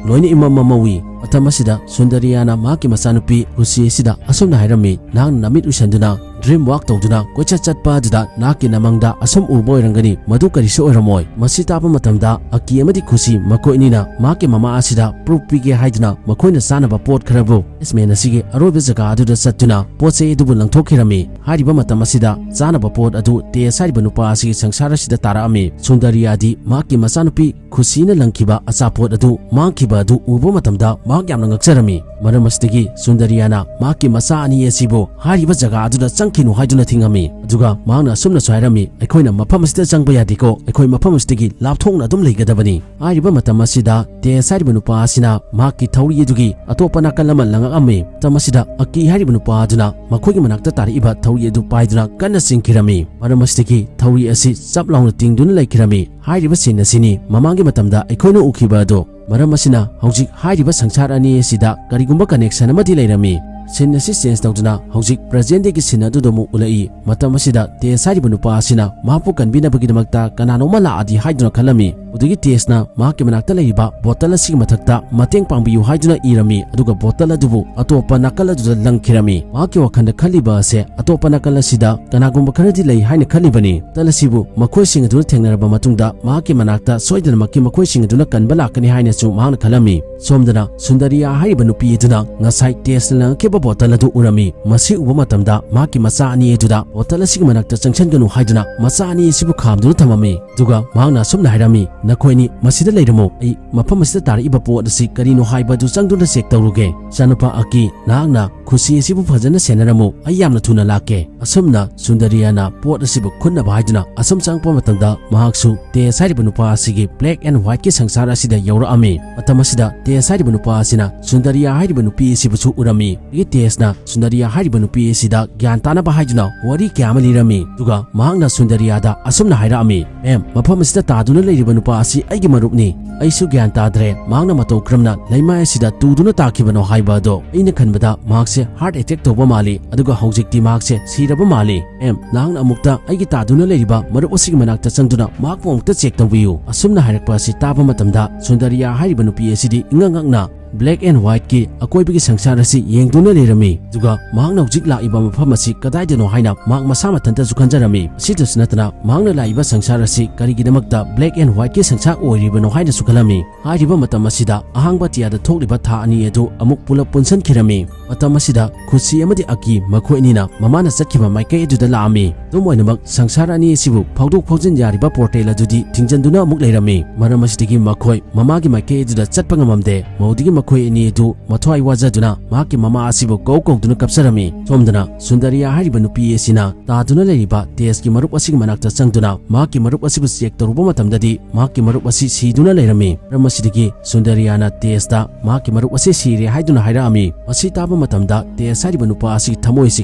ꯂꯣꯏꯅ ꯏꯃꯝ ꯃꯝꯍꯧꯋꯤ"꯫ ꯃꯇꯝ ꯑꯁꯤꯗ ꯁꯨꯟꯗꯔꯤꯌꯥꯅ ꯃꯍꯥꯛꯀꯤ ꯃꯆꯥꯅꯨꯄꯤ ꯈꯨꯁꯤ ꯑꯁꯤꯗ ꯑꯁꯨꯝꯅ ꯍꯥꯏꯔꯝꯃꯤ, "ꯅꯍꯥꯛꯅ ꯅꯃꯤꯠ ꯎꯏꯁꯟꯗꯨꯅ ꯗ꯭ꯔꯤꯝ ꯋꯥꯛ ꯇꯧꯗꯨꯅ ꯀꯣꯏꯆꯠ ꯆꯠꯄ ꯑꯗꯨꯗ ꯅꯍꯥꯛꯀꯤ ꯅꯃꯪꯗ ꯑꯁꯨꯝ ꯎꯕ ꯑꯣꯏꯔꯝꯒꯅꯤ, ꯃꯗꯨ ꯀꯔꯤꯁꯨ ꯑꯣꯏꯔꯝꯃꯣꯏ꯫ ꯃꯁꯤ ꯇꯥꯕ ꯃꯇꯝꯗ ꯑꯀꯤ ꯑꯃꯗꯤ ꯈꯨꯁꯤ ꯃꯈꯣꯏ ꯑꯅꯤꯅ ꯃꯍꯥꯛꯀꯤ ꯃꯃꯥ ꯑꯁꯤꯗ ꯄ꯭ꯔꯨꯐ ꯄꯤꯒꯦ ꯍꯥꯏꯗꯨꯅ ꯃꯈꯣꯏꯅ ꯆꯥꯅꯕ ꯄꯣꯠ ꯈꯔꯕꯨ ꯁꯦꯜꯁꯃꯦꯟ ꯑꯁꯤꯒꯤ ꯑꯔꯣꯏꯕ ꯖꯒꯥ ꯑꯗꯨꯗ ꯆꯠꯇꯨꯅ ꯄꯣꯠ ꯆꯩ ꯑꯗꯨꯕꯨ ꯂꯪꯊꯣꯛꯈꯤꯔꯝꯃꯤ꯫ ꯍꯥꯏꯔꯤꯕ ꯃꯇꯝ ꯑꯁꯤꯗ ꯆꯥꯅꯕ ꯄꯣꯠ ꯑꯗꯨ ꯇꯦꯁ ꯍꯥꯏꯔꯤꯕ ꯅꯨꯄꯥ ꯑꯁꯤꯒꯤ ꯁꯪꯁꯥꯔ ꯑꯁꯤꯗ ꯇꯥꯔꯛꯑꯝꯃꯤ꯫ ꯁꯨꯟꯗꯔꯤꯌꯥꯗꯤ ꯃꯍꯥꯛꯀꯤ ꯃꯆꯥꯅꯨꯄꯤ ꯈꯨꯁꯤꯅ ꯂꯪꯈꯤꯕ ꯑꯆꯥꯄꯣꯠ ꯑꯗꯨ ꯃꯥꯡꯈꯤꯕ ꯑꯗꯨ ꯎꯕ ꯃꯇꯝꯗ ꯃꯍꯥꯛ ꯌꯥꯝꯅ ꯉꯛꯆꯔꯝꯃꯤ꯫ ꯃꯔꯝ ꯑꯁꯤꯗꯒꯤ ꯁꯨꯟꯗꯔꯤꯌꯥꯅ ꯃꯍꯥꯛꯀꯤ ꯃꯆꯥ ꯑꯅꯤ ꯑꯁꯤꯕꯨ ꯍꯥꯏꯔꯤꯕ ꯖꯒꯥ ꯑꯗꯨꯗ ꯆꯪꯈꯤꯅꯨ ꯍꯥꯏꯗꯨꯅ ꯊꯤꯡꯉꯝꯃꯤ꯫ ꯑꯗꯨꯒ ꯃꯍꯥꯛꯅ ꯑꯁꯨꯝꯅꯁꯨ ꯍꯥꯏꯔꯝꯃꯤ, "ꯑꯩꯈꯣꯏꯅ ꯃꯐꯝ ꯑꯁꯤꯗ ꯆꯪꯕ ꯌꯥꯗꯦꯀꯣ, ꯑꯩꯈꯣꯏ ꯃꯐꯝ ꯑꯁꯤꯗꯒꯤ ꯂꯥꯞꯊꯣꯛꯅ ꯑꯗꯨꯝ ꯂꯩꯒꯗꯕꯅꯤ"꯫ ꯍꯥꯏꯔꯤꯕ ꯃꯇꯝ ꯑꯁꯤꯗ ꯇꯦꯁ ꯍꯥꯏꯔꯤꯕ ꯅꯨꯄꯥ ꯑꯁꯤꯅ ꯃꯍꯥꯛꯀꯤ ꯊꯧꯔꯤ ꯑꯗꯨꯒꯤ ꯑꯇꯣꯞꯄ ꯅꯥꯀꯜ ꯑꯃ ꯂꯪꯉꯛꯑꯝꯃꯤ꯫ ꯃꯇꯝ ꯑꯁꯤꯗ ꯑꯀꯤ ꯍꯥꯏꯔꯤꯕ ꯅꯨꯄꯥ ꯑꯗꯨꯅ ꯃꯈꯣꯏꯒꯤ ꯃꯅꯥꯛꯇ ꯇꯥꯔꯛꯏꯕ ꯊꯧꯔꯤ ꯑꯗꯨ ꯄꯥꯏꯗꯨꯅ ꯀꯟꯅ ꯆꯤꯡꯈꯤꯔꯝꯃꯤ꯫ ꯃꯔꯝ ꯑꯁꯤꯗꯒꯤ ꯊꯧꯔꯤ ꯑꯁꯤ ꯆꯞ ꯂꯥꯎꯅ ꯇꯤꯡꯗꯨꯅ ꯂꯩꯈꯤꯔꯝꯃꯤ꯫ ꯍꯥꯏꯔꯤꯕ ꯁꯤꯟ ꯑꯁꯤꯅꯤ ꯃꯃꯥꯡꯒꯤ ꯃꯇꯝꯗ ꯑꯩꯈꯣꯏꯅ ꯎꯈꯤꯕ ꯑꯗꯨ꯫ ꯃꯔꯝ ꯑꯁꯤꯅ ꯍꯧꯖꯤꯛ ꯍꯥꯏꯔꯤꯕ ꯁꯪꯁꯥꯔ ꯑꯅꯤ ꯑꯁꯤꯗ ꯀꯔꯤꯒꯨꯝꯕ ꯀꯅꯦꯛꯁꯟ ꯑꯃꯗꯤ ꯂꯩꯔꯝꯃꯤ꯫ ꯁꯤꯟ ꯑꯁꯤ ꯆꯦꯟꯖ ꯇꯧꯗꯨꯅ ꯍꯧꯖꯤꯛ ꯄ꯭ꯔꯖꯦꯟ ꯗꯦꯒꯤ ꯁꯤꯟ ꯑꯗꯨꯗ ꯑꯃꯨꯛ ꯎꯠꯂꯛꯏ꯫ ꯃꯇꯝ ꯑꯁꯤꯗ ꯇꯦꯁ ꯍꯥꯏꯔꯤꯕ ꯅꯨꯄꯥ ꯑꯁꯤꯅ ꯃꯍꯥꯛꯄꯨ ꯀꯟꯕꯤꯅꯕꯒꯤꯗꯃꯛꯇ ꯀꯅꯥꯅꯣꯝꯃ ꯂꯥꯛꯑꯗꯤ ꯍꯥꯏꯗꯨꯅ ꯈꯜꯂꯝꯃꯤ꯫ ꯑꯗꯨꯗꯒꯤ ꯇꯦꯁꯅ ꯃꯍꯥꯛꯀꯤ ꯃꯅꯥꯛꯇ ꯂꯩꯔꯤꯕ ꯕꯣꯇꯜ ꯑꯁꯤꯒꯤ ꯃꯊꯛꯇ "ꯃꯇꯦꯡ ꯄꯥꯡꯕꯤꯌꯨ" ꯍꯥꯏꯗꯨꯅ ꯏꯔꯝꯃꯤ, ꯑꯗꯨꯒ ꯕꯣꯇꯜ ꯑꯗꯨꯕꯨ ꯑꯇꯣꯞꯄ ꯅꯥꯀꯜ ꯑꯗꯨꯗ ꯂꯪꯈꯤꯔꯝꯃꯤ꯫ ꯃꯍꯥꯛꯀꯤ ꯋꯥꯈꯜꯗ ꯈꯜꯂꯤꯕ ꯑꯁꯦ ꯑꯇꯣꯞꯄ ꯅꯥꯀꯜ ꯑꯁꯤꯗ ꯀꯅꯥꯒꯨꯝꯕ ꯈꯔꯗꯤ ꯂꯩ ꯍꯥꯏꯅ ꯈꯜꯂꯤꯕꯅꯤ꯫ ꯕꯣꯇꯜ ꯑꯁꯤꯕꯨ ꯃꯈꯣꯏꯁꯤꯡ ꯑꯗꯨꯅ ꯊꯦꯡꯅꯔꯕ ꯃꯇꯨꯡꯗ ꯃꯍꯥꯛꯀꯤ ꯃꯅꯥꯛꯇ ꯁꯣꯏꯗꯅꯃꯛꯀꯤ ꯃꯈꯣꯏꯁꯤꯡ ꯑꯗꯨꯅ ꯀꯟꯕ ꯂꯥꯛꯀꯅꯤ ꯍꯥꯏꯅꯁꯨ ꯃꯍꯥꯛꯅ ꯈꯜꯂꯝꯃꯤ꯫ ꯁꯣꯝꯗꯅ ꯁꯨꯟꯗꯔꯤꯌꯥ ꯍꯥꯏꯔꯤꯕ ꯅꯨꯄꯤ ꯑꯗꯨꯅ ꯉꯁꯥꯏ ꯇꯦꯁꯅ ꯂꯪꯉꯛꯈꯤꯕ ꯕꯣꯇꯜ ꯑꯗꯨ ꯎꯔꯝꯃꯤ꯫ ꯃꯁꯤ ꯎꯕ ꯃꯇꯝꯗ ꯃꯍꯥꯛꯀꯤ ꯃꯆꯥ ꯑꯅꯤ ꯑꯗꯨꯗ ꯕꯣꯇꯜ ꯑꯁꯤꯒꯤ ꯃꯅꯥꯛꯇ ꯆꯪꯁꯤꯟꯒꯅꯨ ꯍꯥꯏꯗꯨꯅ ꯃꯆꯥ ꯑꯅꯤ ꯑꯁꯤꯕꯨ ꯈꯥꯝꯗꯨꯅ ꯊꯝꯃꯝꯃꯤ꯫ ꯑꯗꯨꯒ ꯃꯍꯥꯛꯅ ꯑꯁꯨꯝꯅ ꯍꯥꯏꯔꯝꯃꯤ, "ꯅꯈꯣꯏ ꯑꯅꯤ ꯃꯁꯤꯗ ꯂꯩꯔꯝꯃꯨ, ꯑꯩ ꯃꯐꯝ ꯑꯁꯤꯗ ꯇꯥꯔꯛꯏꯕ ꯄꯣꯠ ꯑꯁꯤ ꯀꯔꯤꯅꯣ ꯍꯥꯏꯕ ꯑꯗꯨ ꯆꯪꯗꯨꯅ ꯆꯦꯛ ꯇꯧꯔꯨꯒꯦ꯫ ꯏꯆꯥꯅꯨꯄꯥ ꯑꯀꯤ, ꯅꯍꯥꯛꯅ ꯈꯨꯁꯤ ꯑꯁꯤꯕꯨ ꯐꯖꯅ ꯁꯦꯟꯅꯔꯝꯃꯨ, ꯑꯩ ꯌꯥꯝꯅ ꯊꯨꯅ ꯂꯥꯛꯀꯦ"꯫ ꯑꯁꯨꯝꯅ ꯁꯨꯟꯗꯔꯤꯌꯥꯅ ꯄꯣꯠ ꯑꯁꯤꯕꯨ ꯈꯨꯠꯅꯕ ꯍꯥꯏꯗꯨꯅ ꯑꯁꯨꯝ ꯆꯪꯉꯛꯄ ꯃꯇꯝꯗ ꯃꯍꯥꯛꯁꯨ ꯇꯦꯁ ꯍꯥꯏꯔꯤꯕ ꯅꯨꯄꯥ ꯑꯁꯤꯒꯤ ꯕ꯭ꯂꯦꯛ ꯑꯦꯟ ꯋꯥꯏꯠꯀꯤ ꯁꯪꯁꯥꯔ ꯑꯁꯤꯗ ꯌꯧꯔꯛꯑꯝꯃꯤ꯫ ꯃꯇꯝ ꯑꯁꯤꯗ ꯇꯦꯁ ꯍꯥꯏꯔꯤꯕ ꯅꯨꯄꯥ ꯑꯁꯤꯅ ꯁꯨꯟꯗꯔꯤꯌꯥ ꯍꯥꯏꯔꯤꯕ ꯅꯨꯄꯤ ꯑꯁꯤꯕꯨꯁꯨ ꯎꯔꯝꯃꯤ꯫ ꯑꯗꯒꯤ ꯇꯦꯁꯅ ꯁꯨꯟꯗꯔꯤꯌꯥ ꯍꯥꯏꯔꯤꯕ ꯅꯨꯄꯤ ꯑꯁꯤꯗ ꯒ꯭ꯌꯥꯟ ꯇꯥꯅꯕ ꯍꯥꯏꯗꯨꯅ ꯋꯥꯔꯤ ꯀꯌꯥ ꯑꯃ ꯂꯤꯔꯝꯃꯤ꯫ ꯑꯗꯨꯒ ꯃꯍꯥꯛꯅ ꯁꯨꯟꯗꯔꯤꯌꯥꯗ ꯑꯁꯨꯝꯅ ꯍꯥꯏꯔꯛꯑꯝꯃꯤ, "ꯃꯦꯝ, ꯃꯐꯝ ꯑꯁꯤꯗ ꯇꯥꯗꯨꯅ ꯂꯩꯔꯤꯕ ꯅꯨꯄꯥ ꯑꯁꯤ ꯑꯩꯒꯤ ꯃꯔꯨꯞꯅꯤ꯫ ꯑꯩꯁꯨ ꯒ꯭ꯌꯥꯟ ꯇꯥꯗ꯭ꯔꯦ꯫ ꯃꯍꯥꯛꯅ ꯃꯇꯧ ꯀꯔꯝꯅ ꯂꯩꯃꯥꯏ ꯑꯁꯤꯗ ꯇꯨꯗꯨꯅ ꯇꯥꯈꯤꯕꯅꯣ ꯍꯥꯏꯕ ꯑꯗꯣ꯫ ꯑꯩꯅ ꯈꯟꯕꯗ ꯃꯍꯥꯛꯁꯦ ꯍꯥꯔꯠ ꯑꯦꯇꯦꯛ ꯇꯧꯕ ꯃꯥꯜꯂꯤ, ꯑꯗꯨꯒ ꯍꯧꯖꯤꯛꯇꯤ ꯃꯍꯥꯛꯁꯦ ꯁꯤꯔꯕ ꯃꯥꯜꯂꯤ꯫ ꯃꯦꯝ, ꯅꯍꯥꯛꯅ ꯑꯃꯨꯛꯇ ꯑꯩꯒꯤ ꯇꯥꯗꯨꯅ ꯂꯩꯔꯤꯕ ꯃꯔꯨꯞ ꯑꯁꯤꯒꯤ ꯃꯅꯥꯛꯇ ꯆꯪꯗꯨꯅ ꯃꯍꯥꯛꯄꯨ ꯑꯃꯨꯛꯇ ꯆꯦꯛ ꯇꯧꯕꯤꯌꯨ"꯫ ꯑꯁꯨꯝꯅ ꯍꯥꯏꯔꯛꯄ ꯑꯁꯤ ꯇꯥꯕ ꯃꯇꯝꯗ ꯁꯨꯟꯗꯔꯤꯌꯥ ꯍꯥꯏꯔꯤꯕ ꯅꯨꯄꯤ ꯑꯁꯤꯗꯤ ꯏꯉꯛ ꯉꯛꯅ black and white ꯀꯤ ꯑꯀꯣꯏꯕꯒꯤ ꯁꯪꯁꯥꯔ ꯑꯁꯤ ꯌꯦꯡꯗꯨꯅ ꯂꯩꯔꯝꯃꯤ꯫ ꯑꯗꯨꯒ ꯃꯍꯥꯛꯅ ꯍꯧꯖꯤꯛ ꯂꯥꯛꯏꯕ ꯃꯐꯝ ꯑꯁꯤ ꯀꯗꯥꯏꯗꯅꯣ ꯍꯥꯏꯅ ꯃꯍꯥꯛ ꯃꯁꯥ ꯃꯊꯟꯇꯁꯨ ꯈꯟꯖꯔꯝꯃꯤ꯫ ꯑꯁꯤꯇꯁꯨ ꯅꯠꯇꯅ ꯃꯍꯥꯛꯅ ꯂꯥꯛꯏꯕ ꯁꯪꯁꯥꯔ ꯑꯁꯤ ꯀꯔꯤꯒꯤꯗꯃꯛꯇ black and white ꯀꯤ ꯁꯪꯁꯥꯔ ꯑꯣꯏꯔꯤꯕꯅꯣ ꯍꯥꯏꯅꯁꯨ ꯈꯜꯂꯝꯃꯤ꯫ ꯍꯥꯏꯔꯤꯕ ꯃꯇꯝ ꯑꯁꯤꯗ ꯑꯍꯥꯡꯕ ꯑꯇꯤꯌꯥꯗ ꯊꯣꯛꯂꯤꯕ ꯊꯥ ꯑꯅꯤ ꯑꯗꯨ ꯑꯃꯨꯛ ꯄꯨꯂꯞ ꯄꯨꯟꯁꯤꯟꯈꯤꯔꯝꯃꯤ꯫ ꯃꯇꯝ ꯑꯁꯤꯗ ꯈꯨꯠꯁꯤ ꯑꯃꯗꯤ ꯑꯀꯤ ꯃꯈꯣꯏ ꯑꯅꯤꯅ ꯃꯃꯥꯅ ꯆꯠꯈꯤꯕ ꯃꯥꯏꯀꯩ ꯑꯗꯨꯗ ꯂꯥꯛꯑꯝꯃꯤ꯫ ꯑꯗꯨꯝ ꯑꯣꯏꯅꯃꯛ ꯁꯪꯁꯥꯔ ꯑꯅꯤ ꯑꯁꯤꯕꯨ ꯐꯥꯎꯗꯣꯛ ꯐꯥꯎꯖꯤꯟ ꯌꯥꯔꯤꯕ portal ꯑꯗꯨꯗꯤ ꯊꯤꯡꯖꯤꯟꯗꯨꯅ ꯑꯃꯨꯛ ꯂꯩꯔꯝꯃꯤ꯫ ꯃꯔꯝ ꯑꯁꯤꯗꯒꯤ ꯃꯈꯣꯏ ꯃꯃꯥꯒꯤ ꯃꯥꯏꯀꯩ ꯑꯗꯨꯗ ꯆꯠꯄ ꯉꯝꯃꯝꯗꯦ꯫ ꯃꯧꯗꯒꯤ ꯃꯈꯣꯏ ꯑꯅꯤ ꯑꯗꯨ ꯃꯊ꯭ꯋꯥꯏ ꯋꯥꯖꯗꯨꯅ ꯃꯍꯥꯛꯀꯤ ꯃꯃꯥ ꯑꯁꯤꯕꯨ ꯀꯧ ꯀꯧꯗꯨꯅ ꯀꯞꯆꯔꯝꯃꯤ꯫ ꯁꯣꯝꯗꯅ ꯁꯨꯟꯗꯔꯤꯌꯥ ꯍꯥꯏꯔꯤꯕ ꯅꯨꯄꯤ ꯑꯁꯤꯅ ꯇꯥꯗꯨꯅ ꯂꯩꯔꯤꯕ ꯇꯦꯖꯀꯤ ꯃꯔꯨꯞ ꯑꯁꯤꯒꯤ ꯃꯅꯥꯛꯇ ꯆꯪꯗꯨꯅ ꯃꯍꯥꯛꯀꯤ ꯃꯔꯨꯞ ꯑꯁꯤꯕꯨ check ꯇꯧꯔꯨꯕ ꯃꯇꯝꯗꯗꯤ ꯃꯍꯥꯛꯀꯤ ꯃꯔꯨꯞ ꯑꯁꯤ ꯁꯤꯗꯨꯅ ꯂꯩꯔꯝꯃꯤ꯫ ꯃꯔꯝ ꯑꯁꯤꯗꯒꯤ ꯁꯨꯟꯗꯔꯤꯌꯥꯅ ꯇꯦꯖꯇ ꯃꯍꯥꯛꯀꯤ ꯃꯔꯨꯞ ꯑꯁꯤ ꯁꯤꯔꯦ ꯍꯥꯏꯗꯨꯅ ꯍꯥꯏꯔꯛꯑꯝꯃꯤ꯫ ꯃꯁꯤ ꯇꯥꯕ ꯃꯇꯝꯗ ꯇꯦꯖ ꯍꯥꯏꯔꯤꯕ ꯅꯨꯄꯥ ꯑꯁꯤꯒꯤ ꯊꯃꯣꯏ ꯑꯁꯤ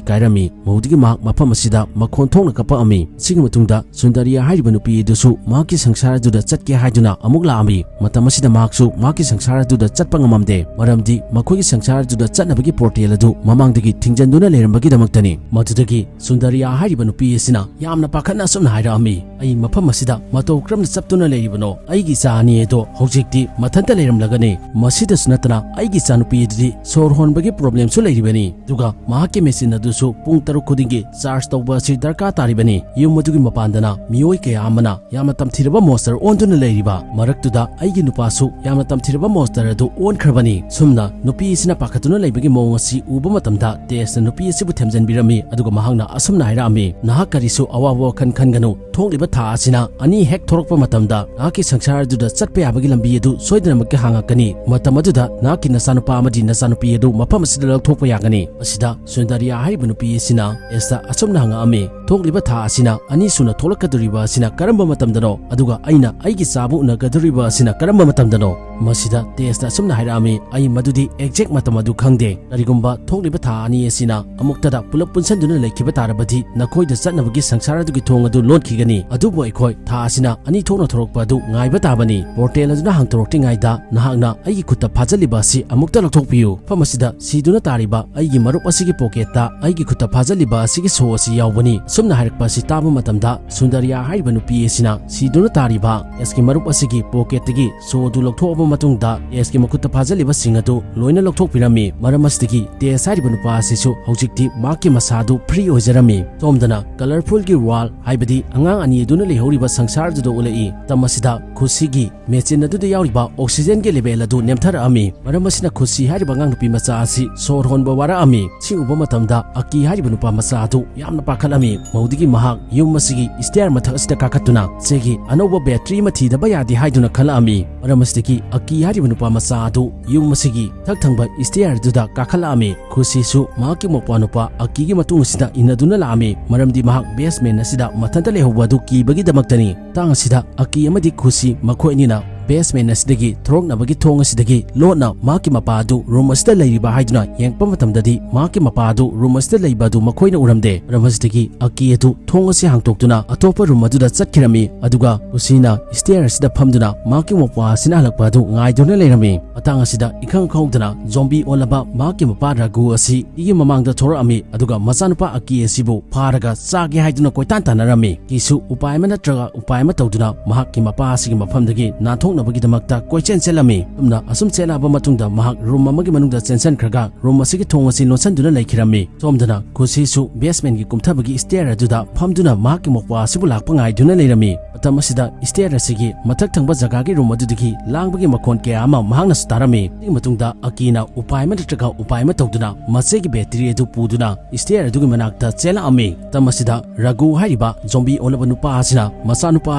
ꯀꯥꯏꯔꯝꯃꯤ꯫ ꯃꯧꯗꯒꯤ ꯃꯍꯥꯛ ꯃꯐꯝ ꯑꯁꯤꯗ ꯃꯈꯣꯟ ꯊꯣꯛꯅ ꯀꯞꯄꯛꯑꯝꯃꯤ꯫ ꯑꯁꯤꯒꯤ ꯃꯇꯨꯡꯗ ꯁꯨꯟꯗꯔꯤꯌꯥ ꯍꯥꯏꯔꯤꯕ ꯅꯨꯄꯤ ꯑꯗꯨꯁꯨ ꯃꯍꯥꯛꯀꯤ ꯁꯪꯁꯥꯔ ꯑꯗꯨꯗ ꯆꯠꯀꯦ ꯍꯥꯏꯗꯨꯅ ꯑꯃꯨꯛ ꯂꯥꯛꯑꯝꯃꯤ꯫ ꯃꯇꯝ ꯑꯁꯤꯗ ꯃꯍꯥꯛꯁꯨ ꯃꯍꯥꯛꯀꯤ ꯁꯪꯁꯥꯔ ꯑꯗꯨꯗ ꯆꯠꯄ ꯉꯝꯃꯝꯗꯦ꯫ ꯃꯔꯝꯗꯤ ꯃꯈꯣꯏꯒꯤ ꯁꯪꯁꯥꯔ ꯑꯗꯨꯗ ꯆꯠꯅꯕꯒꯤ portal ꯑꯗꯨ ꯃꯃꯥꯡꯗꯒꯤ ꯊꯤꯡꯖꯤꯟꯗꯨꯅ ꯂꯩꯔꯝꯕꯒꯤꯗꯃꯛꯇꯅꯤ꯫ ꯃꯗꯨꯗꯒꯤ ꯁꯨꯟꯗꯔꯤꯌꯥ ꯍꯥꯏꯔꯤꯕ ꯅꯨꯄꯤ ꯑꯁꯤꯅ ꯌꯥꯝꯅ ꯄꯥꯈꯠꯅ ꯑꯁꯨꯝꯅ ꯍꯥꯏꯔꯛꯑꯝꯃꯤ, "ꯑꯩ ꯃꯐꯝ ꯑꯁꯤꯗ ꯃꯇꯧ ꯀꯔꯝꯅ ꯆꯞꯇꯨꯅ ꯂꯩꯔꯤꯕꯅꯣ? ꯑꯩꯒꯤ ꯏꯆꯥ ꯑꯅꯤ ꯑꯗꯣ ꯍꯧꯖꯤꯛꯇꯤ ꯃꯊꯟꯇ ꯂꯩꯔꯝꯂꯒꯅꯤ꯫ ꯃꯁꯤꯗꯁꯨ ꯅꯠꯇꯅ ꯑꯩꯒꯤ ꯏꯆꯥꯅꯨꯄꯤ ꯑꯗꯨꯗꯤ ꯁꯣꯔ ꯍꯣꯟꯕꯒꯤ problemꯁꯨ ꯂꯩꯔꯤꯕꯅꯤ꯫ ꯑꯗꯨꯒ ꯃꯍꯥꯛꯀꯤ machine ꯑꯗꯨꯁꯨ ꯄꯨꯡ ꯇꯔꯨꯛ ꯈꯨꯗꯤꯡꯒꯤ charge ꯇꯧꯕ ꯑꯁꯤ ꯗꯔꯀꯥꯔ ꯇꯥꯔꯤꯕꯅꯤ꯫ ꯌꯨꯝ ꯑꯗꯨꯒꯤ ꯃꯄꯥꯟꯗꯅ ꯃꯤꯑꯣꯏ ꯀꯌꯥ ꯑꯃꯅ ꯌꯥꯝꯅ ꯇꯝꯊꯤꯔꯕ monster ꯑꯣꯟꯗꯨꯅ ꯂꯩꯔꯤꯕ ꯃꯔꯛꯇꯨꯗ ꯑꯩꯒꯤ ꯅꯨꯄꯥꯁꯨ ꯌꯥꯝꯅ ꯇꯝꯊꯤꯔꯕ monster ꯑꯗꯨ ꯑꯣꯟꯈ꯭ꯔꯕꯅꯤ꯫" ꯁꯨꯝꯅ ꯅꯨꯄꯤ ꯑꯁꯤꯅ ꯄꯥꯈꯠꯇꯨꯅ ꯂꯩꯕꯒꯤ ꯃꯑꯣꯡ ꯑꯁꯤ ꯎꯕ ꯃꯇꯝꯗ ꯇꯦꯖꯅ ꯅꯨꯄꯤ ꯑꯁꯤꯕꯨ ꯊꯦꯝꯖꯤꯟꯕꯤꯔꯝꯃꯤ꯫ ꯑꯗꯨꯒ ꯃꯍꯥꯛꯅ ꯑꯁꯨꯝꯅ ꯍꯥꯏꯔꯛꯑꯝꯃꯤ, "ꯅꯍꯥꯛ ꯀꯔꯤꯁꯨ ꯑꯋꯥꯕ ꯋꯥꯈꯜ ꯈꯟꯒꯅꯨ꯫ ꯊꯣꯛꯂꯤꯕ ꯊꯥ ꯑꯁꯤꯅ ꯑꯅꯤ ꯍꯦꯛ ꯊꯣꯔꯛꯄ ꯃꯇꯝꯗ ꯅꯍꯥꯛꯀꯤ ꯁꯪꯁꯥꯔ ꯑꯗꯨꯗ ꯆꯠꯄ ꯌꯥꯕꯒꯤ ꯂꯝꯕꯤ ꯑꯗꯨ ꯁꯣꯏꯗꯅꯃꯛꯀꯤ ꯍꯥꯡꯉꯛꯀꯅꯤ꯫ ꯃꯇꯝ ꯑꯗꯨꯗ ꯅꯍꯥꯛꯀꯤ ꯅꯆꯥꯅꯨꯄꯥ ꯑꯃꯗꯤ ꯅꯆꯥꯅꯨꯄꯤ ꯑꯗꯨ ꯃꯐꯝ ꯑꯁꯤꯗ ꯂꯧꯊꯣꯛꯄ ꯌꯥꯒꯅꯤ꯫" ꯃꯁꯤꯗ ꯁꯨꯟꯗꯔꯤꯌꯥ ꯍꯥꯏꯔꯤꯕ ꯅꯨꯄꯤ ꯑꯁꯤꯅ ꯇꯦꯖꯇ ꯑꯁꯨꯝꯅ ꯍꯪꯉꯛꯑꯝꯃꯤ, "ꯊꯣꯛꯂꯤꯕ ꯊꯥ ꯑꯁꯤꯅ ꯑꯅꯤꯁꯨꯅ ꯊꯣꯛꯂꯛꯀꯗꯧꯔꯤꯕ ꯑꯁꯤꯅ ꯀꯔꯝꯕ ꯃꯇꯝꯗꯅꯣ? ꯑꯗꯨꯒ ꯑꯩꯅ ꯑꯩꯒꯤ ꯆꯥꯕꯨ ꯎꯅꯒꯗꯧꯔꯤꯕ ꯑꯁꯤꯅ ꯀꯔꯝꯕ ꯃꯇꯝꯗꯅꯣ?" ꯃꯁꯤꯗ ꯇꯦꯖꯅ ꯑꯁꯨꯝꯅ ꯍꯥꯏꯔꯛꯑꯝꯃꯤ, "ꯑꯩ ꯃꯗꯨꯗꯤ exact ꯃꯇꯝ ꯑꯗꯨ ꯈꯪꯗꯦ꯫ ꯀꯔꯤꯒꯨꯝꯕ ꯊꯣꯛꯂꯤꯕ ꯊꯥ ꯑꯅꯤ ꯑꯁꯤꯅ ꯑꯃꯨꯛꯇꯗ ꯄꯨꯂꯞ ꯄꯨꯟꯁꯤꯟꯗꯨꯅ ꯂꯩꯈꯤꯕ ꯇꯥꯔꯕꯗꯤ ꯅꯈꯣꯏꯗ ꯆꯠꯅꯕꯒꯤ ꯁꯪꯁꯥꯔ ꯑꯗꯨꯒꯤ ꯊꯣꯡ ꯑꯗꯨ ꯂꯣꯟꯈꯤꯒꯅꯤ꯫ ꯑꯗꯨꯕꯨ ꯑꯩꯈꯣꯏ ꯊꯥ ꯑꯁꯤꯅ ꯑꯅꯤ ꯊꯣꯛꯅ ꯊꯣꯔꯛꯄ ꯑꯗꯨ ꯉꯥꯏꯕ ꯇꯥꯕꯅꯤ꯫ Portal ꯑꯗꯨꯅ ꯍꯥꯡꯗꯣꯔꯛꯇ꯭ꯔꯤꯉꯩꯗ ꯅꯍꯥꯛꯅ ꯑꯩꯒꯤ ꯈꯨꯠꯇ ꯐꯥꯖꯤꯜꯂꯤꯕ ꯑꯁꯤ ꯑꯃꯨꯛꯇ ꯂꯧꯊꯣꯛꯄꯤꯌꯨ꯫" ꯃꯐꯝ ꯑꯁꯤꯗ ꯁꯤꯗꯨꯅ ꯇꯥꯔꯤꯕ ꯑꯩꯒꯤ ꯃꯔꯨꯞ ꯑꯁꯤꯒꯤ pocketꯇ ꯑꯩꯒꯤ ꯈꯨꯠꯇ ꯐꯥꯖꯤꯜꯂꯤꯕ ꯑꯁꯤꯒꯤ ꯁꯣ ꯑꯁꯤ ꯌꯥꯎꯕꯅꯤ꯫ ꯑꯁꯨꯝꯅ ꯍꯥꯏꯔꯛꯄ ꯑꯁꯤ ꯇꯥꯕ ꯃꯇꯝꯗ ꯁꯨꯟꯗꯔꯤꯌꯥ ꯍꯥꯏꯔꯤꯕ ꯅꯨꯄꯤ ꯑꯁꯤꯅ ꯁꯤꯗꯨꯅ ꯇꯥꯔꯤꯕ ꯇꯦꯁꯀꯤ ꯃꯔꯨꯞ ꯑꯁꯤꯒꯤ ꯄꯣꯀꯦꯠꯇꯒꯤ ꯁꯣ ꯑꯗꯨ ꯂꯧꯊꯣꯛꯑꯕ ꯃꯇꯨꯡꯗ ꯇꯦꯁꯀꯤ ꯃꯈꯨꯠꯇ ꯐꯥꯖꯤꯜꯂꯤꯕꯁꯤꯡ ꯑꯗꯨ ꯂꯣꯏꯅ ꯂꯧꯊꯣꯛꯄꯤꯔꯝꯃꯤ꯫ ꯃꯔꯝ ꯑꯁꯤꯗꯒꯤ ꯇꯦꯁ ꯍꯥꯏꯔꯤꯕ ꯅꯨꯄꯥ ꯑꯁꯤꯁꯨ ꯍꯧꯖꯤꯛꯇꯤ ꯃꯍꯥꯛꯀꯤ ꯃꯁꯥ ꯑꯗꯨ ꯐ꯭ꯔꯤ ꯑꯣꯏꯖꯔꯝꯃꯤ꯫ ꯁꯣꯝꯗꯅ ꯀꯂꯔꯐꯨꯜꯒꯤ ꯋꯥꯔꯜ ꯍꯥꯏꯕꯗꯤ ꯑꯉꯥꯡ ꯑꯅꯤ ꯑꯗꯨꯅ ꯂꯩꯍꯧꯔꯤꯕ ꯁꯪꯁꯥꯔꯗꯨꯗ ꯎꯠꯂꯛꯏ꯫ ꯃꯇꯝ ꯑꯁꯤꯗ ꯈꯨꯁꯤꯒꯤ ꯃꯦꯆꯤꯟ ꯑꯗꯨꯗ ꯌꯥꯎꯔꯤꯕ ꯑꯣꯛꯁꯤꯖꯦꯟꯒꯤ ꯂꯦꯚꯦꯜ ꯑꯗꯨ ꯅꯦꯝꯊꯔꯛꯑꯝꯃꯤ꯫ ꯃꯔꯝ ꯑꯁꯤꯅ ꯈꯨꯁꯤ ꯍꯥꯏꯔꯤꯕ ꯑꯉꯥꯡ ꯅꯨꯄꯤ ꯃꯆꯥ ꯑꯁꯤ ꯁꯣꯔ ꯍꯣꯟꯕ ꯋꯥꯔꯛꯑꯝꯃꯤ꯫ ꯁꯤ ꯎꯕ ꯃꯇꯝꯗ ꯑꯀꯤ ꯍꯥꯏꯔꯤꯕ ꯅꯨꯄꯥ ꯃꯆꯥ ꯑꯗꯨ ꯌꯥꯝꯅ ꯄꯥꯈꯠꯂꯝꯃꯤ꯫ ꯃꯧꯗꯒꯤ ꯃꯍꯥꯛ ꯌꯨꯝ ꯑꯁꯤꯒꯤ ꯏꯁꯇꯤꯌꯔ ꯃꯊꯛ ꯑꯁꯤꯗ ꯀꯥꯈꯠꯇꯨꯅ ꯆꯦꯒꯤ ꯑꯅꯧꯕ ꯕꯦꯇ꯭ꯔꯤ ꯑꯃ ꯊꯤꯗꯕ ꯌꯥꯗꯦ ꯍꯥꯏꯗꯨꯅ ꯈꯜꯂꯛꯑꯝꯃꯤ꯫ ꯃꯔꯝ ꯑꯁꯤꯗꯒꯤ ꯑꯀꯤ ꯍꯥꯏꯔꯤꯕ ꯅꯨꯄꯥ ꯃꯆꯥ ꯑꯗꯨ ꯌꯨꯝ ꯑꯁꯤꯒꯤ ꯊꯛ ꯊꯪꯕ ꯏꯁꯇꯤꯌꯔ ꯑꯗꯨꯗ ꯀꯥꯈꯠꯂꯛꯑꯝꯃꯤ꯫ ꯈꯨꯁꯤꯁꯨ ꯃꯍꯥꯛꯀꯤ ꯃꯧꯄ꯭ꯋꯥ ꯅꯨꯄꯥ ꯑꯀꯤꯒꯤ ꯃꯇꯨꯡ ꯑꯁꯤꯗ ꯏꯟꯅꯗꯨꯅ ꯂꯥꯛꯑꯝꯃꯤ, ꯃꯔꯝꯗꯤ ꯃꯍꯥꯛ ꯕꯦꯁꯃꯦꯟ ꯑꯁꯤꯗ ꯃꯊꯟꯇ ꯂꯩꯍꯧꯕ ꯑꯗꯨ ꯀꯤꯕꯒꯤꯗꯃꯛꯇꯅꯤ꯫ ꯃꯇꯥꯡ ꯑꯁꯤꯗ ꯑꯀꯤ ꯑꯃꯗꯤ ꯈꯨꯁꯤ ꯃꯈꯣꯏ ꯑꯅꯤꯅ ꯕꯦꯁꯃꯦꯟ ꯑꯁꯤꯗꯒꯤ ꯊꯣꯔꯛꯅꯕꯒꯤ ꯊꯣꯡ ꯑꯁꯤꯗꯒꯤ ꯂꯣꯠꯅ ꯃꯍꯥꯛꯀꯤ ꯃꯄꯥ ꯑꯗꯨ ꯔꯨꯝ ꯑꯁꯤꯗ ꯂꯩꯔꯤꯕ ꯍꯥꯏꯗꯨꯅ ꯌꯦꯡꯉꯛꯄ ꯃꯇꯝꯗꯗꯤ ꯃꯍꯥꯛꯀꯤ ꯃꯄꯥ ꯑꯗꯨ ꯔꯨꯝ ꯑꯁꯤꯗ ꯂꯩꯕ ꯑꯗꯨ ꯃꯈꯣꯏꯅ ꯎꯔꯝꯗꯦ꯫ ꯃꯔꯝ ꯑꯁꯤꯗꯒꯤ ꯑꯀꯤ ꯑꯗꯨ ꯊꯣꯡ ꯑꯁꯤ ꯍꯥꯡꯇꯣꯛꯇꯨꯅ ꯑꯇꯣꯞꯄ ꯔꯨꯝ ꯑꯗꯨꯗ ꯆꯠꯈꯤꯔꯝꯃꯤ, ꯑꯗꯨꯒ ꯈꯨꯁꯤꯅ ꯏꯁꯇꯤꯌꯔ ꯑꯁꯤꯗ ꯐꯝꯗꯨꯅ ꯃꯍꯥꯛꯀꯤ ꯃꯧꯄ꯭ꯋꯥ ꯑꯁꯤꯅ ꯍꯜꯂꯛꯄ ꯑꯗꯨ ꯉꯥꯏꯗꯨꯅ ꯂꯩꯔꯝꯃꯤ꯫ ꯃꯇꯥꯡ ꯑꯁꯤꯗ ꯏꯈꯪ ꯈꯪꯍꯧꯗꯅ ꯖꯣꯝꯕꯤ ꯑꯣꯜꯂꯕ ꯃꯍꯥꯛꯀꯤ ꯃꯄꯥ ꯔꯥꯒꯨ ꯑꯁꯤ ꯏꯒꯤ ꯃꯃꯥꯡꯗ ꯊꯣꯔꯛꯑꯝꯃꯤ, ꯑꯗꯨꯒ ꯃꯆꯥꯅꯨꯄꯥ ꯑꯀꯤ ꯑꯁꯤꯕꯨ ꯐꯥꯔꯒ ꯆꯥꯒꯦ ꯍꯥꯏꯗꯨꯅ ꯀꯣꯏꯇꯥꯟ ꯇꯥꯟꯅꯔꯝꯃꯤ꯫ ꯀꯤꯁꯨ ꯎꯄꯥꯏ ꯑꯃ ꯅꯠꯇ꯭ꯔꯒ ꯎꯄꯥꯏ ꯑꯃ ꯇꯧꯗꯨꯅ ꯃꯍꯥꯛꯀꯤ ꯃꯄꯥ ꯑꯁꯤꯒꯤ ꯃꯐꯝꯗꯒꯤ ꯅꯥꯟꯊꯣꯛꯅꯕꯒꯤꯗꯃꯛꯇ ꯀꯣꯏꯆꯦꯟ ꯆꯦꯜꯂꯝꯃꯤ꯫ ꯑꯁꯨꯝꯅ ꯑꯁꯨꯝ ꯆꯦꯜꯂꯛꯑꯕ ꯃꯇꯨꯡꯗ ꯃꯍꯥꯛ ꯔꯨꯝ ꯑꯃꯒꯤ ꯃꯅꯨꯡꯗ ꯆꯦꯟꯁꯤꯟꯈ꯭ꯔꯒ ꯔꯨꯝ ꯑꯁꯤꯒꯤ ꯊꯣꯡ ꯑꯁꯤ ꯂꯣꯟꯁꯤꯟꯗꯨꯅ ꯂꯩꯈꯤꯔꯝꯃꯤ꯫ ꯁꯣꯝꯗꯅ ꯈꯨꯁꯤꯁꯨ ꯕꯦꯁꯃꯦꯟꯒꯤ ꯀꯨꯝꯊꯕꯒꯤ ꯏꯁꯇꯤꯌꯔ ꯑꯗꯨꯗ ꯐꯝꯗꯨꯅ ꯃꯍꯥꯛꯀꯤ ꯃꯧꯄ꯭ꯋꯥ ꯑꯁꯤꯕꯨ ꯂꯥꯛꯄ ꯉꯥꯏꯗꯨꯅ ꯂꯩꯔꯝꯃꯤ꯫ ꯃꯇꯝ ꯑꯁꯤꯗ ꯏꯁꯇꯤꯌꯔ ꯑꯁꯤꯒꯤ ꯃꯊꯛ ꯊꯪꯕ ꯖꯒꯥꯒꯤ ꯔꯨꯝ ꯑꯗꯨꯗꯒꯤ ꯂꯥꯡꯕꯒꯤ ꯃꯈꯣꯟ ꯀꯌꯥ ꯑꯃ ꯃꯍꯥꯛꯅꯁꯨ ꯇꯥꯔꯝꯃꯤ꯫ ꯑꯗꯨꯒꯤ ꯃꯇꯨꯡꯗ ꯑꯀꯤꯅ ꯎꯄꯥꯏ ꯑꯃ ꯅꯠꯇ꯭ꯔꯒ ꯎꯄꯥꯏ ꯑꯃ ꯇꯧꯗꯨꯅ ꯃꯆꯦꯒꯤ ꯕꯦꯇ꯭ꯔꯤ ꯑꯗꯨ ꯄꯨꯗꯨꯅ ꯏꯁꯇꯤꯌꯔ ꯑꯗꯨꯒꯤ ꯃꯅꯥꯛꯇ ꯆꯦꯜꯂꯛꯑꯝꯃꯤ꯫ ꯃꯇꯝ ꯑꯁꯤꯗ ꯔꯥꯒꯨ ꯍꯥꯏꯔꯤꯕ ꯖꯣꯝꯕꯤ ꯑꯣꯜꯂꯕ ꯅꯨꯄꯥ ꯑꯁꯤꯅ ꯃꯆꯥꯅꯨꯄꯥ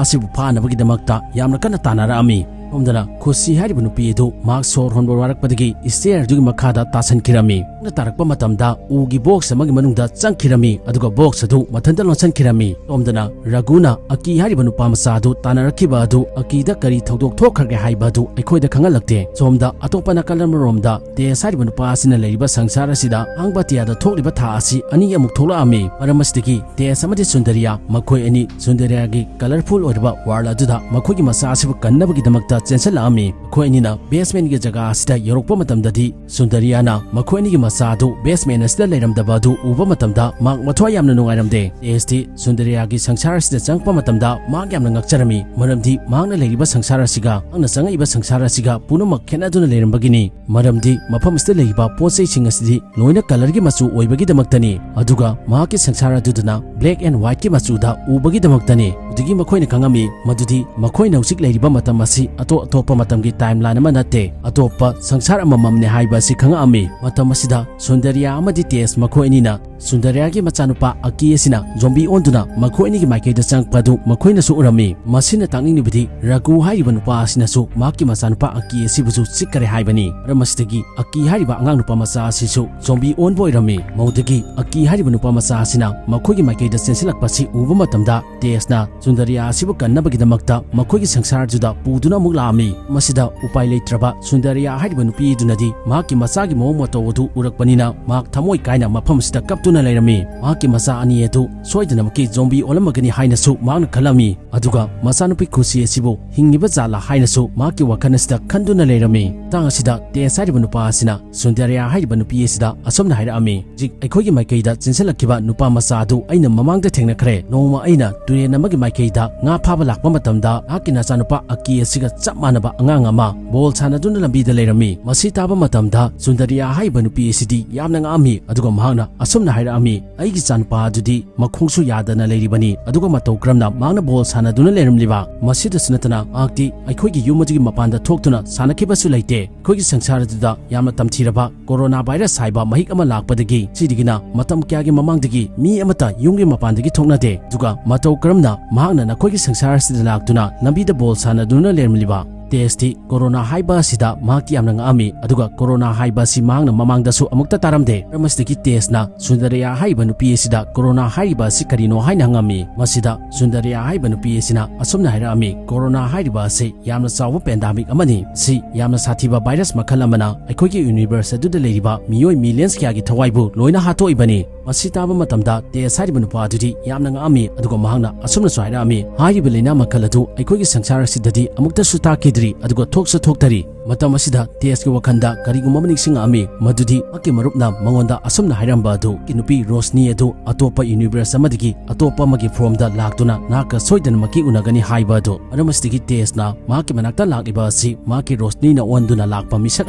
ꯑꯁꯤꯕꯨ ꯐꯥꯅꯕꯒꯤꯗꯃꯛꯇ ꯌꯥꯝꯅ ꯀꯟꯅ ꯇꯥꯟꯅꯔꯛꯑꯝꯃꯤ꯫ ꯁꯣꯝꯗꯅ ꯈꯨꯁꯤ ꯍꯥꯏꯔꯤꯕ ꯅꯨꯄꯤ ꯑꯗꯨ ꯃꯍꯥꯛ ꯁꯣꯔ ꯍꯣꯟꯕ ꯋꯥꯔꯛꯄꯗꯒꯤ ꯏꯁꯇꯤꯌꯔ ꯑꯗꯨꯒꯤ ꯃꯈꯥꯗ ꯇꯥꯁꯟꯈꯤꯔꯝꯃꯤ꯫ ꯃꯍꯥꯛꯅ ꯇꯥꯔꯛꯄ ꯃꯇꯝꯗ ꯎꯒꯤ ꯕꯣꯛꯁ ꯑꯃꯒꯤ ꯃꯅꯨꯡꯗ ꯆꯪꯈꯤꯔꯝꯃꯤ, ꯑꯗꯨꯒ ꯕꯣꯛꯁ ꯑꯗꯨ ꯃꯊꯟꯇ ꯂꯣꯟꯁꯤꯟꯈꯤꯔꯝꯃꯤ꯫ ꯁꯣꯝꯗꯅ ꯔꯥꯒꯨꯅ ꯑꯀꯤ ꯍꯥꯏꯔꯤꯕ ꯅꯨꯄꯥ ꯃꯆꯥ ꯑꯗꯨ ꯇꯥꯟꯅꯔꯛꯈꯤꯕ ꯑꯗꯨ ꯑꯀꯤꯗ ꯀꯔꯤ ꯊꯧꯗꯣꯛ ꯊꯣꯛꯈ꯭ꯔꯒꯦ ꯍꯥꯏꯕ ꯑꯗꯨ ꯑꯩꯈꯣꯏꯗ ꯈꯪꯍꯜꯂꯛꯇꯦ꯫ ꯁꯣꯝꯗ ꯑꯇꯣꯞꯄ ꯅꯥꯀꯜ ꯑꯃꯔꯣꯝꯗ ꯇꯦꯁ ꯍꯥꯏꯔꯤꯕ ꯅꯨꯄꯥ ꯑꯁꯤꯅ ꯂꯩꯔꯤꯕ ꯁꯪꯁꯥꯔ ꯑꯁꯤꯗ ꯑꯍꯥꯡꯕ ꯑꯇꯤꯌꯥꯗ ꯊꯣꯛꯂꯤꯕ ꯊꯥ ꯑꯁꯤ ꯑꯅꯤ ꯑꯃꯨꯛ ꯊꯣꯛꯂꯛꯑꯝꯃꯤ꯫ ꯃꯔꯝ ꯑꯁꯤꯗꯒꯤ ꯇꯦꯁ ꯑꯃꯗꯤ ꯁꯨꯟꯗꯔꯤꯌꯥ ꯃꯈꯣꯏ ꯑꯅꯤ ꯁꯨꯟꯗꯔꯤꯌꯥꯒꯤ ꯀꯂꯔꯐꯨꯜ ꯑꯣꯏꯔꯕ ꯋꯥꯔꯜ ꯑꯗꯨꯗ ꯃꯈꯣꯏꯒꯤ ꯃꯆꯥ ꯑꯁꯤꯕꯨ ꯀꯟꯅꯕꯒꯤꯗꯃꯛꯇ ꯆꯦꯟꯁꯤꯜꯂꯛꯑꯝꯃꯤ꯫ ꯃꯈꯣꯏ ꯑꯅꯤꯅ basementꯀꯤ ꯖꯒꯥ ꯑꯁꯤꯗ ꯌꯧꯔꯛꯄ ꯃꯇꯝꯗꯗꯤ ꯁꯨꯟꯗꯔꯤꯌꯥꯅ ꯃꯈꯣꯏ ꯑꯅꯤꯒꯤ ꯃꯆꯥ ꯑꯗꯨ basement ꯑꯁꯤꯗ ꯂꯩꯔꯝꯗꯕ ꯑꯗꯨ ꯎꯕ ꯃꯇꯝꯗ ꯃꯍꯥꯛ ꯃꯊ꯭ꯋꯥꯏ ꯌꯥꯝꯅ ꯅꯨꯡꯉꯥꯏꯔꯝꯗꯦ꯫ ꯇꯦꯁꯇꯤ ꯁꯨꯟꯗꯔꯤꯌꯥꯒꯤ ꯁꯪꯁꯥꯔ ꯑꯁꯤꯗ ꯆꯪꯂꯛꯄ ꯃꯇꯝꯗ ꯃꯍꯥꯛ ꯌꯥꯝꯅ ꯉꯛꯆꯔꯝꯃꯤ, ꯃꯔꯝꯗꯤ ꯃꯍꯥꯛꯅ ꯂꯩꯔꯤꯕ ꯁꯪꯁꯥꯔ ꯑꯁꯤꯒ ꯃꯍꯥꯛꯅ ꯆꯪꯉꯛꯏꯕ ꯁꯪꯁꯥꯔ ꯑꯁꯤꯒ ꯄꯨꯝꯅꯃꯛ ꯈꯦꯠꯅꯗꯨꯅ ꯂꯩꯔꯝꯕꯒꯤꯅꯤ꯫ ꯃꯔꯝꯗꯤ ꯃꯐꯝ ꯑꯁꯤꯗ ꯂꯩꯔꯤꯕ ꯄꯣꯠ ꯆꯩꯁꯤꯡ ꯑꯁꯤꯗꯤ ꯂꯣꯏꯅ colourꯒꯤ ꯃꯆꯨ ꯑꯣꯏꯕꯒꯤꯗꯃꯛꯇꯅꯤ, ꯑꯗꯨꯒ ꯃꯍꯥꯛꯀꯤ ꯁꯪꯁꯥꯔ ꯑꯗꯨꯗꯅ black and whiteꯀꯤ ꯃꯆꯨꯗ ꯎꯕꯒꯤꯗꯃꯛꯇꯅꯤ꯫ ꯑꯗꯨꯗꯒꯤ ꯃꯈꯣꯏꯅ ꯈꯪꯉꯝꯃꯤ ꯃꯗꯨꯗꯤ ꯃꯈꯣꯏꯅ ꯍꯧꯖꯤꯛ ꯂꯩꯔꯤꯕ ꯃꯇꯝ ꯑꯁꯤ ꯑꯇꯣꯞ ꯑꯇꯣꯞꯄ ꯃꯇꯝꯒꯤ timeline ꯑꯃ ꯅꯠꯇꯦ, ꯑꯇꯣꯞꯄ ꯁꯪꯁꯥꯔ ꯑꯃꯃꯝꯅꯦ ꯍꯥꯏꯕ ꯑꯁꯤ ꯈꯪꯉꯛꯑꯝꯃꯤ꯫ ꯃꯇꯝ ꯑꯁꯤꯗ ꯁꯨꯟꯗꯔꯤꯌꯥ ꯑꯃꯗꯤ ꯇꯦꯁ ꯃꯈꯣꯏ ꯑꯅꯤꯅ ꯁꯨꯟꯗꯔꯤꯌꯥꯒꯤ ꯃꯆꯥꯅꯨꯄꯥ ꯑꯀꯤ ꯑꯁꯤꯅ zombie ꯑꯣꯟꯗꯨꯅ ꯃꯈꯣꯏ ꯑꯅꯤꯒꯤ ꯃꯥꯏꯀꯩꯗ ꯆꯪꯂꯛꯄ ꯑꯗꯨ ꯃꯈꯣꯏꯅꯁꯨ ꯎꯔꯝꯃꯤ꯫ ꯃꯁꯤꯅ ꯇꯥꯛꯅꯤꯡꯂꯤꯕꯗꯤ ꯔꯥꯒꯨ ꯍꯥꯏꯔꯤꯕ ꯅꯨꯄꯥ ꯑꯁꯤꯅꯁꯨ ꯃꯍꯥꯛꯀꯤ ꯃꯆꯥꯅꯨꯄꯥ ꯑꯀꯤ ꯑꯁꯤꯕꯨꯁꯨ ꯆꯤꯛꯈꯔꯦ ꯍꯥꯏꯕꯅꯤ꯫ ꯃꯔꯝ ꯑꯁꯤꯗꯒꯤ ꯑꯀꯤ ꯍꯥꯏꯔꯤꯕ ꯑꯉꯥꯡ ꯅꯨꯄꯥ ꯃꯆꯥ ꯑꯁꯤꯁꯨ zombie ꯑꯣꯟꯕ ꯑꯣꯏꯔꯝꯃꯤ꯫ ꯃꯗꯨꯗꯒꯤ ꯑꯀꯤ ꯍꯥꯏꯔꯤꯕ ꯅꯨꯄꯥ ꯃꯆꯥ ꯑꯁꯤꯅ ꯃꯈꯣꯏꯒꯤ ꯃꯥꯏꯀꯩꯗ ꯆꯦꯟꯁꯤꯜꯂꯛꯄ ꯑꯁꯤ ꯎꯕ ꯃꯇꯝꯗ ꯇꯦꯁꯅ ꯁꯨꯟꯗꯔꯤꯌꯥ ꯑꯁꯤꯕꯨ ꯀꯟꯅꯕꯒꯤꯗꯃꯛꯇ ꯃꯈꯣꯏꯒꯤ ꯁꯪꯁꯥꯔꯗꯨꯗ ꯄꯨꯗꯨꯅ ꯑꯃꯨꯛ ꯂꯥꯛꯑꯝꯃꯤ꯫ ꯃꯁꯤꯗ ꯎꯄꯥꯏ ꯂꯩꯇ꯭ꯔꯕ ꯁꯨꯟꯗꯔꯤꯌꯥ ꯍꯥꯏꯔꯤꯕ ꯅꯨꯄꯤ ꯑꯗꯨꯅꯗꯤ ꯃꯍꯥꯛꯀꯤ ꯃꯆꯥꯒꯤ ꯃꯑꯣꯡ ꯃꯇꯧ ꯑꯗꯨ ꯎꯔꯛꯄꯅꯤꯅ ꯃꯍꯥꯛ ꯊꯃꯣꯏ ꯀꯥꯏꯅ ꯃꯐꯝ ꯑꯁꯤꯗ ꯀꯞꯇꯨꯅ ꯂꯩꯔꯝꯃꯤ꯫ ꯃꯍꯥꯛꯀꯤ ꯃꯆꯥ ꯑꯅꯤ ꯑꯗꯨ ꯁꯣꯏꯗꯅꯃꯛꯀꯤ zombie ꯑꯣꯜꯂꯝꯃꯒꯅꯤ ꯍꯥꯏꯅꯁꯨ ꯃꯍꯥꯛꯅ ꯈꯜꯂꯝꯃꯤ꯫ ꯑꯗꯨꯒ ꯃꯆꯥꯅꯨꯄꯤ ꯈꯨꯁꯤ ꯑꯁꯤꯕꯨ ꯍꯤꯡꯉꯤꯕ ꯖꯥꯠꯂꯥ ꯍꯥꯏꯅꯁꯨ ꯃꯍꯥꯛꯀꯤ ꯋꯥꯈꯜ ꯑꯁꯤꯗ ꯈꯟꯗꯨꯅ ꯂꯩꯔꯝꯃꯤ꯫ ꯃꯇꯥꯡ ꯑꯁꯤꯗ ꯇꯦꯁ ꯍꯥꯏꯔꯤꯕ ꯅꯨꯄꯥ ꯑꯁꯤꯅ ꯁꯨꯟꯗꯔꯤꯌꯥ ꯍꯥꯏꯔꯤꯕ ꯅꯨꯄꯤ ꯑꯁꯤꯗ ꯑꯁꯨꯝꯅ ꯍꯥꯏꯔꯛꯑꯝꯃꯤ, "ꯍꯧꯖꯤꯛ ꯑꯩꯈꯣꯏꯒꯤ ꯃꯥꯏꯀꯩꯗ ꯆꯦꯟꯁꯤꯜꯂꯛꯈꯤꯕ ꯅꯨꯄꯥ ꯃꯆꯥ ꯑꯗꯨ ꯑꯩꯅ ꯃꯃꯥꯡꯗ ꯊꯦꯡꯅꯈ꯭ꯔꯦ꯫ ꯅꯣꯡꯃ ꯑꯩꯅ ꯇꯨꯔꯦꯜ ꯑꯃꯒꯤ ꯃꯥꯏꯀꯩꯗ ꯉꯥ ꯐꯥꯕ ꯂꯥꯛꯄ ꯃꯇꯝꯗ ꯅꯍꯥꯛꯀꯤ ꯅꯆꯥꯅꯨꯄꯥ ꯑꯀꯤ ꯑꯁꯤꯒ ꯆꯞ ꯃꯥꯟꯅꯕ ꯑꯉꯥꯡ ꯑꯃ ꯕꯣꯜ ꯁꯥꯟꯅꯗꯨꯅ ꯂꯝꯕꯤꯗ ꯂꯩꯔꯝꯃꯤ꯫" ꯃꯁꯤ ꯇꯥꯕ ꯃꯇꯝꯗ ꯁꯨꯟꯗꯔꯤꯌꯥ ꯍꯥꯏꯔꯤꯕ ꯅꯨꯄꯤ ꯑꯁꯤꯗꯤ ꯌꯥꯝꯅ ꯉꯛꯑꯝꯃꯤ, ꯑꯗꯨꯒ ꯃꯍꯥꯛꯅ ꯑꯁꯨꯝꯅ ꯍꯥꯏꯔꯛꯑꯝꯃꯤ, "ꯑꯩꯒꯤ ꯏꯆꯥꯅꯨꯄꯥ ꯑꯗꯨꯗꯤ ꯃꯈꯣꯡꯁꯨ ꯌꯥꯗꯅ ꯂꯩꯔꯤꯕꯅꯤ, ꯑꯗꯨꯒ ꯃꯇꯧ ꯀꯔꯝꯅ ꯃꯍꯥꯛꯅ ꯕꯣꯜ ꯁꯥꯟꯅꯗꯨꯅ ꯂꯩꯔꯝꯂꯤꯕ? ꯃꯁꯤꯗꯁꯨ ꯅꯠꯇꯅ ꯃꯍꯥꯛꯇꯤ ꯑꯩꯈꯣꯏꯒꯤ ꯌꯨꯝ ꯑꯗꯨꯒꯤ ꯃꯄꯥꯟꯗ ꯊꯣꯛꯇꯨꯅ ꯁꯥꯟꯅꯈꯤꯕꯁꯨ ꯂꯩꯇꯦ꯫ ꯑꯩꯈꯣꯏꯒꯤ ꯁꯪꯁꯥꯔ ꯑꯗꯨꯗ ꯌꯥꯝꯅ ꯇꯝꯊꯤꯔꯕ ꯀꯣꯔꯣꯅꯥ ꯚꯥꯏꯔꯁ ꯍꯥꯏꯕ ꯃꯍꯤꯛ ꯑꯃ ꯂꯥꯛꯄꯗꯒꯤ ꯁꯤꯗꯒꯤꯅ ꯃꯇꯝ ꯀꯌꯥꯒꯤ ꯃꯃꯥꯡꯗꯒꯤ ꯃꯤ ꯑꯃꯠꯇ ꯌꯨꯝꯒꯤ ꯃꯄꯥꯟꯗꯒꯤ ꯊꯣꯛꯅꯗꯦ꯫ ꯑꯗꯨꯒ ꯃꯇꯧ ꯀꯔꯝꯅ ꯃꯍꯥꯛꯅ ꯅꯈꯣꯏꯒꯤ ꯁꯪꯁꯥꯔ ꯑꯁꯤꯗ ꯂꯥꯛꯇꯨꯅ ꯂꯝꯕꯤꯗ ꯕꯣꯜ ꯁꯥꯟꯅꯗꯨꯅ ꯂꯩꯔꯝꯂꯤꯕ?" ꯇꯦꯁꯇꯤ ꯀꯣꯔꯣꯅꯥ ꯍꯥꯏꯕ ꯑꯁꯤꯗ ꯃꯍꯥꯛꯇꯤ ꯌꯥꯝꯅ ꯉꯛꯑꯝꯃꯤ, ꯑꯗꯨꯒ ꯀꯣꯔꯣꯅꯥ ꯍꯥꯏꯕ ꯑꯁꯤ ꯃꯍꯥꯛꯅ ꯃꯃꯥꯡꯗꯁꯨ ꯑꯃꯨꯛꯇ ꯇꯥꯔꯝꯗꯦ꯫ ꯃꯔꯝ ꯑꯁꯤꯗꯒꯤ ꯇꯦꯁꯅ ꯁꯨꯟꯗꯔꯤꯌꯥ ꯍꯥꯏꯔꯤꯕ ꯅꯨꯄꯤ ꯑꯁꯤꯗ ꯀꯣꯔꯣꯅꯥ ꯍꯥꯏꯔꯤꯕ ꯑꯁꯤ ꯀꯔꯤꯅꯣ ꯍꯥꯏꯅ ꯍꯪꯉꯝꯃꯤ꯫ ꯃꯁꯤꯗ ꯁꯨꯟꯗꯔꯤꯌꯥ ꯍꯥꯏꯔꯤꯕ ꯅꯨꯄꯤ ꯑꯁꯤꯅ ꯑꯁꯨꯝꯅ ꯍꯥꯏꯔꯛꯑꯝꯃꯤ, "ꯀꯣꯔꯣꯅꯥ ꯍꯥꯏꯔꯤꯕ ꯑꯁꯤ ꯌꯥꯝꯅ ꯆꯥꯎꯕ pandemic ꯑꯃꯅꯤ꯫ ꯁꯤ ꯌꯥꯝꯅ ꯁꯥꯊꯤꯕ ꯚꯥꯏꯔꯁ ꯃꯈꯜ ꯑꯃꯅ ꯑꯩꯈꯣꯏꯒꯤ ꯌꯨꯅꯤꯚꯔꯁ ꯑꯗꯨꯗ ꯂꯩꯔꯤꯕ ꯃꯤꯑꯣꯏ millions ꯀꯌꯥꯒꯤ ꯊꯋꯥꯏꯕꯨ ꯂꯣꯏꯅ ꯍꯥꯠꯇꯣꯛꯏꯕꯅꯤ꯫ ꯃꯁꯤ ꯇꯥꯕ ꯃꯇꯝꯗ ꯇꯦꯁ ꯍꯥꯏꯔꯤꯕ ꯅꯨꯄꯥ ꯑꯗꯨꯗꯤ ꯌꯥꯝꯅ ꯉꯛꯑꯝꯃꯤ, ꯑꯗꯨꯒ ꯃꯍꯥꯛꯅ ꯑꯁꯨꯝꯅꯁꯨ ꯍꯥꯏꯔꯛꯑꯝꯃꯤ, "ꯍꯥꯏꯔꯤꯕ ꯂꯥꯏꯅꯥ ꯃꯈꯜ ꯑꯗꯨ ꯑꯩꯈꯣꯏꯒꯤ ꯁꯪꯁꯥꯔ ꯑꯁꯤꯗꯗꯤ ꯑꯃꯨꯛꯇꯁꯨ ꯇꯥꯈꯤꯗ꯭ꯔꯤ, ꯑꯗꯨꯒ ꯊꯣꯛꯁꯨ ꯊꯣꯛꯇꯔꯤ"꯫ ꯃꯇꯝ ꯑꯁꯤꯗ ꯇꯦꯁꯀꯤ ꯋꯥꯈꯜꯗ ꯀꯔꯤꯒꯨꯝꯕ ꯑꯃ ꯅꯤꯡꯁꯤꯡꯂꯛꯑꯝꯃꯤ, ꯃꯗꯨꯗꯤ ꯃꯍꯥꯛꯀꯤ ꯃꯔꯨꯞꯅ ꯃꯉꯣꯟꯗ ꯑꯁꯨꯝꯅ ꯍꯥꯏꯔꯝꯕ ꯑꯗꯨ, ꯅꯨꯄꯤ ꯔꯣꯁꯅꯤ ꯑꯗꯨ ꯑꯇꯣꯞꯄ ꯌꯨꯅꯤꯚꯔꯁ ꯑꯃꯗꯒꯤ ꯑꯇꯣꯞꯄ ꯑꯃꯒꯤ ꯐꯣꯔꯝꯗ ꯂꯥꯛꯇꯨꯅ ꯅꯍꯥꯛꯀ ꯁꯣꯏꯗꯅꯃꯛꯀꯤ ꯎꯅꯒꯅꯤ ꯍꯥꯏꯕ ꯑꯗꯨ꯫ ꯃꯔꯝ ꯑꯁꯤꯗꯒꯤ ꯇꯦꯁꯅ ꯃꯍꯥꯛꯀꯤ ꯃꯅꯥꯛꯇ ꯂꯥꯛꯂꯤꯕ ꯑꯁꯤ ꯃꯍꯥꯛꯀꯤ ꯔꯣꯁꯅꯤꯅ ꯑꯣꯟꯗꯨꯅ ꯂꯥꯛꯄ ꯃꯤꯁꯛ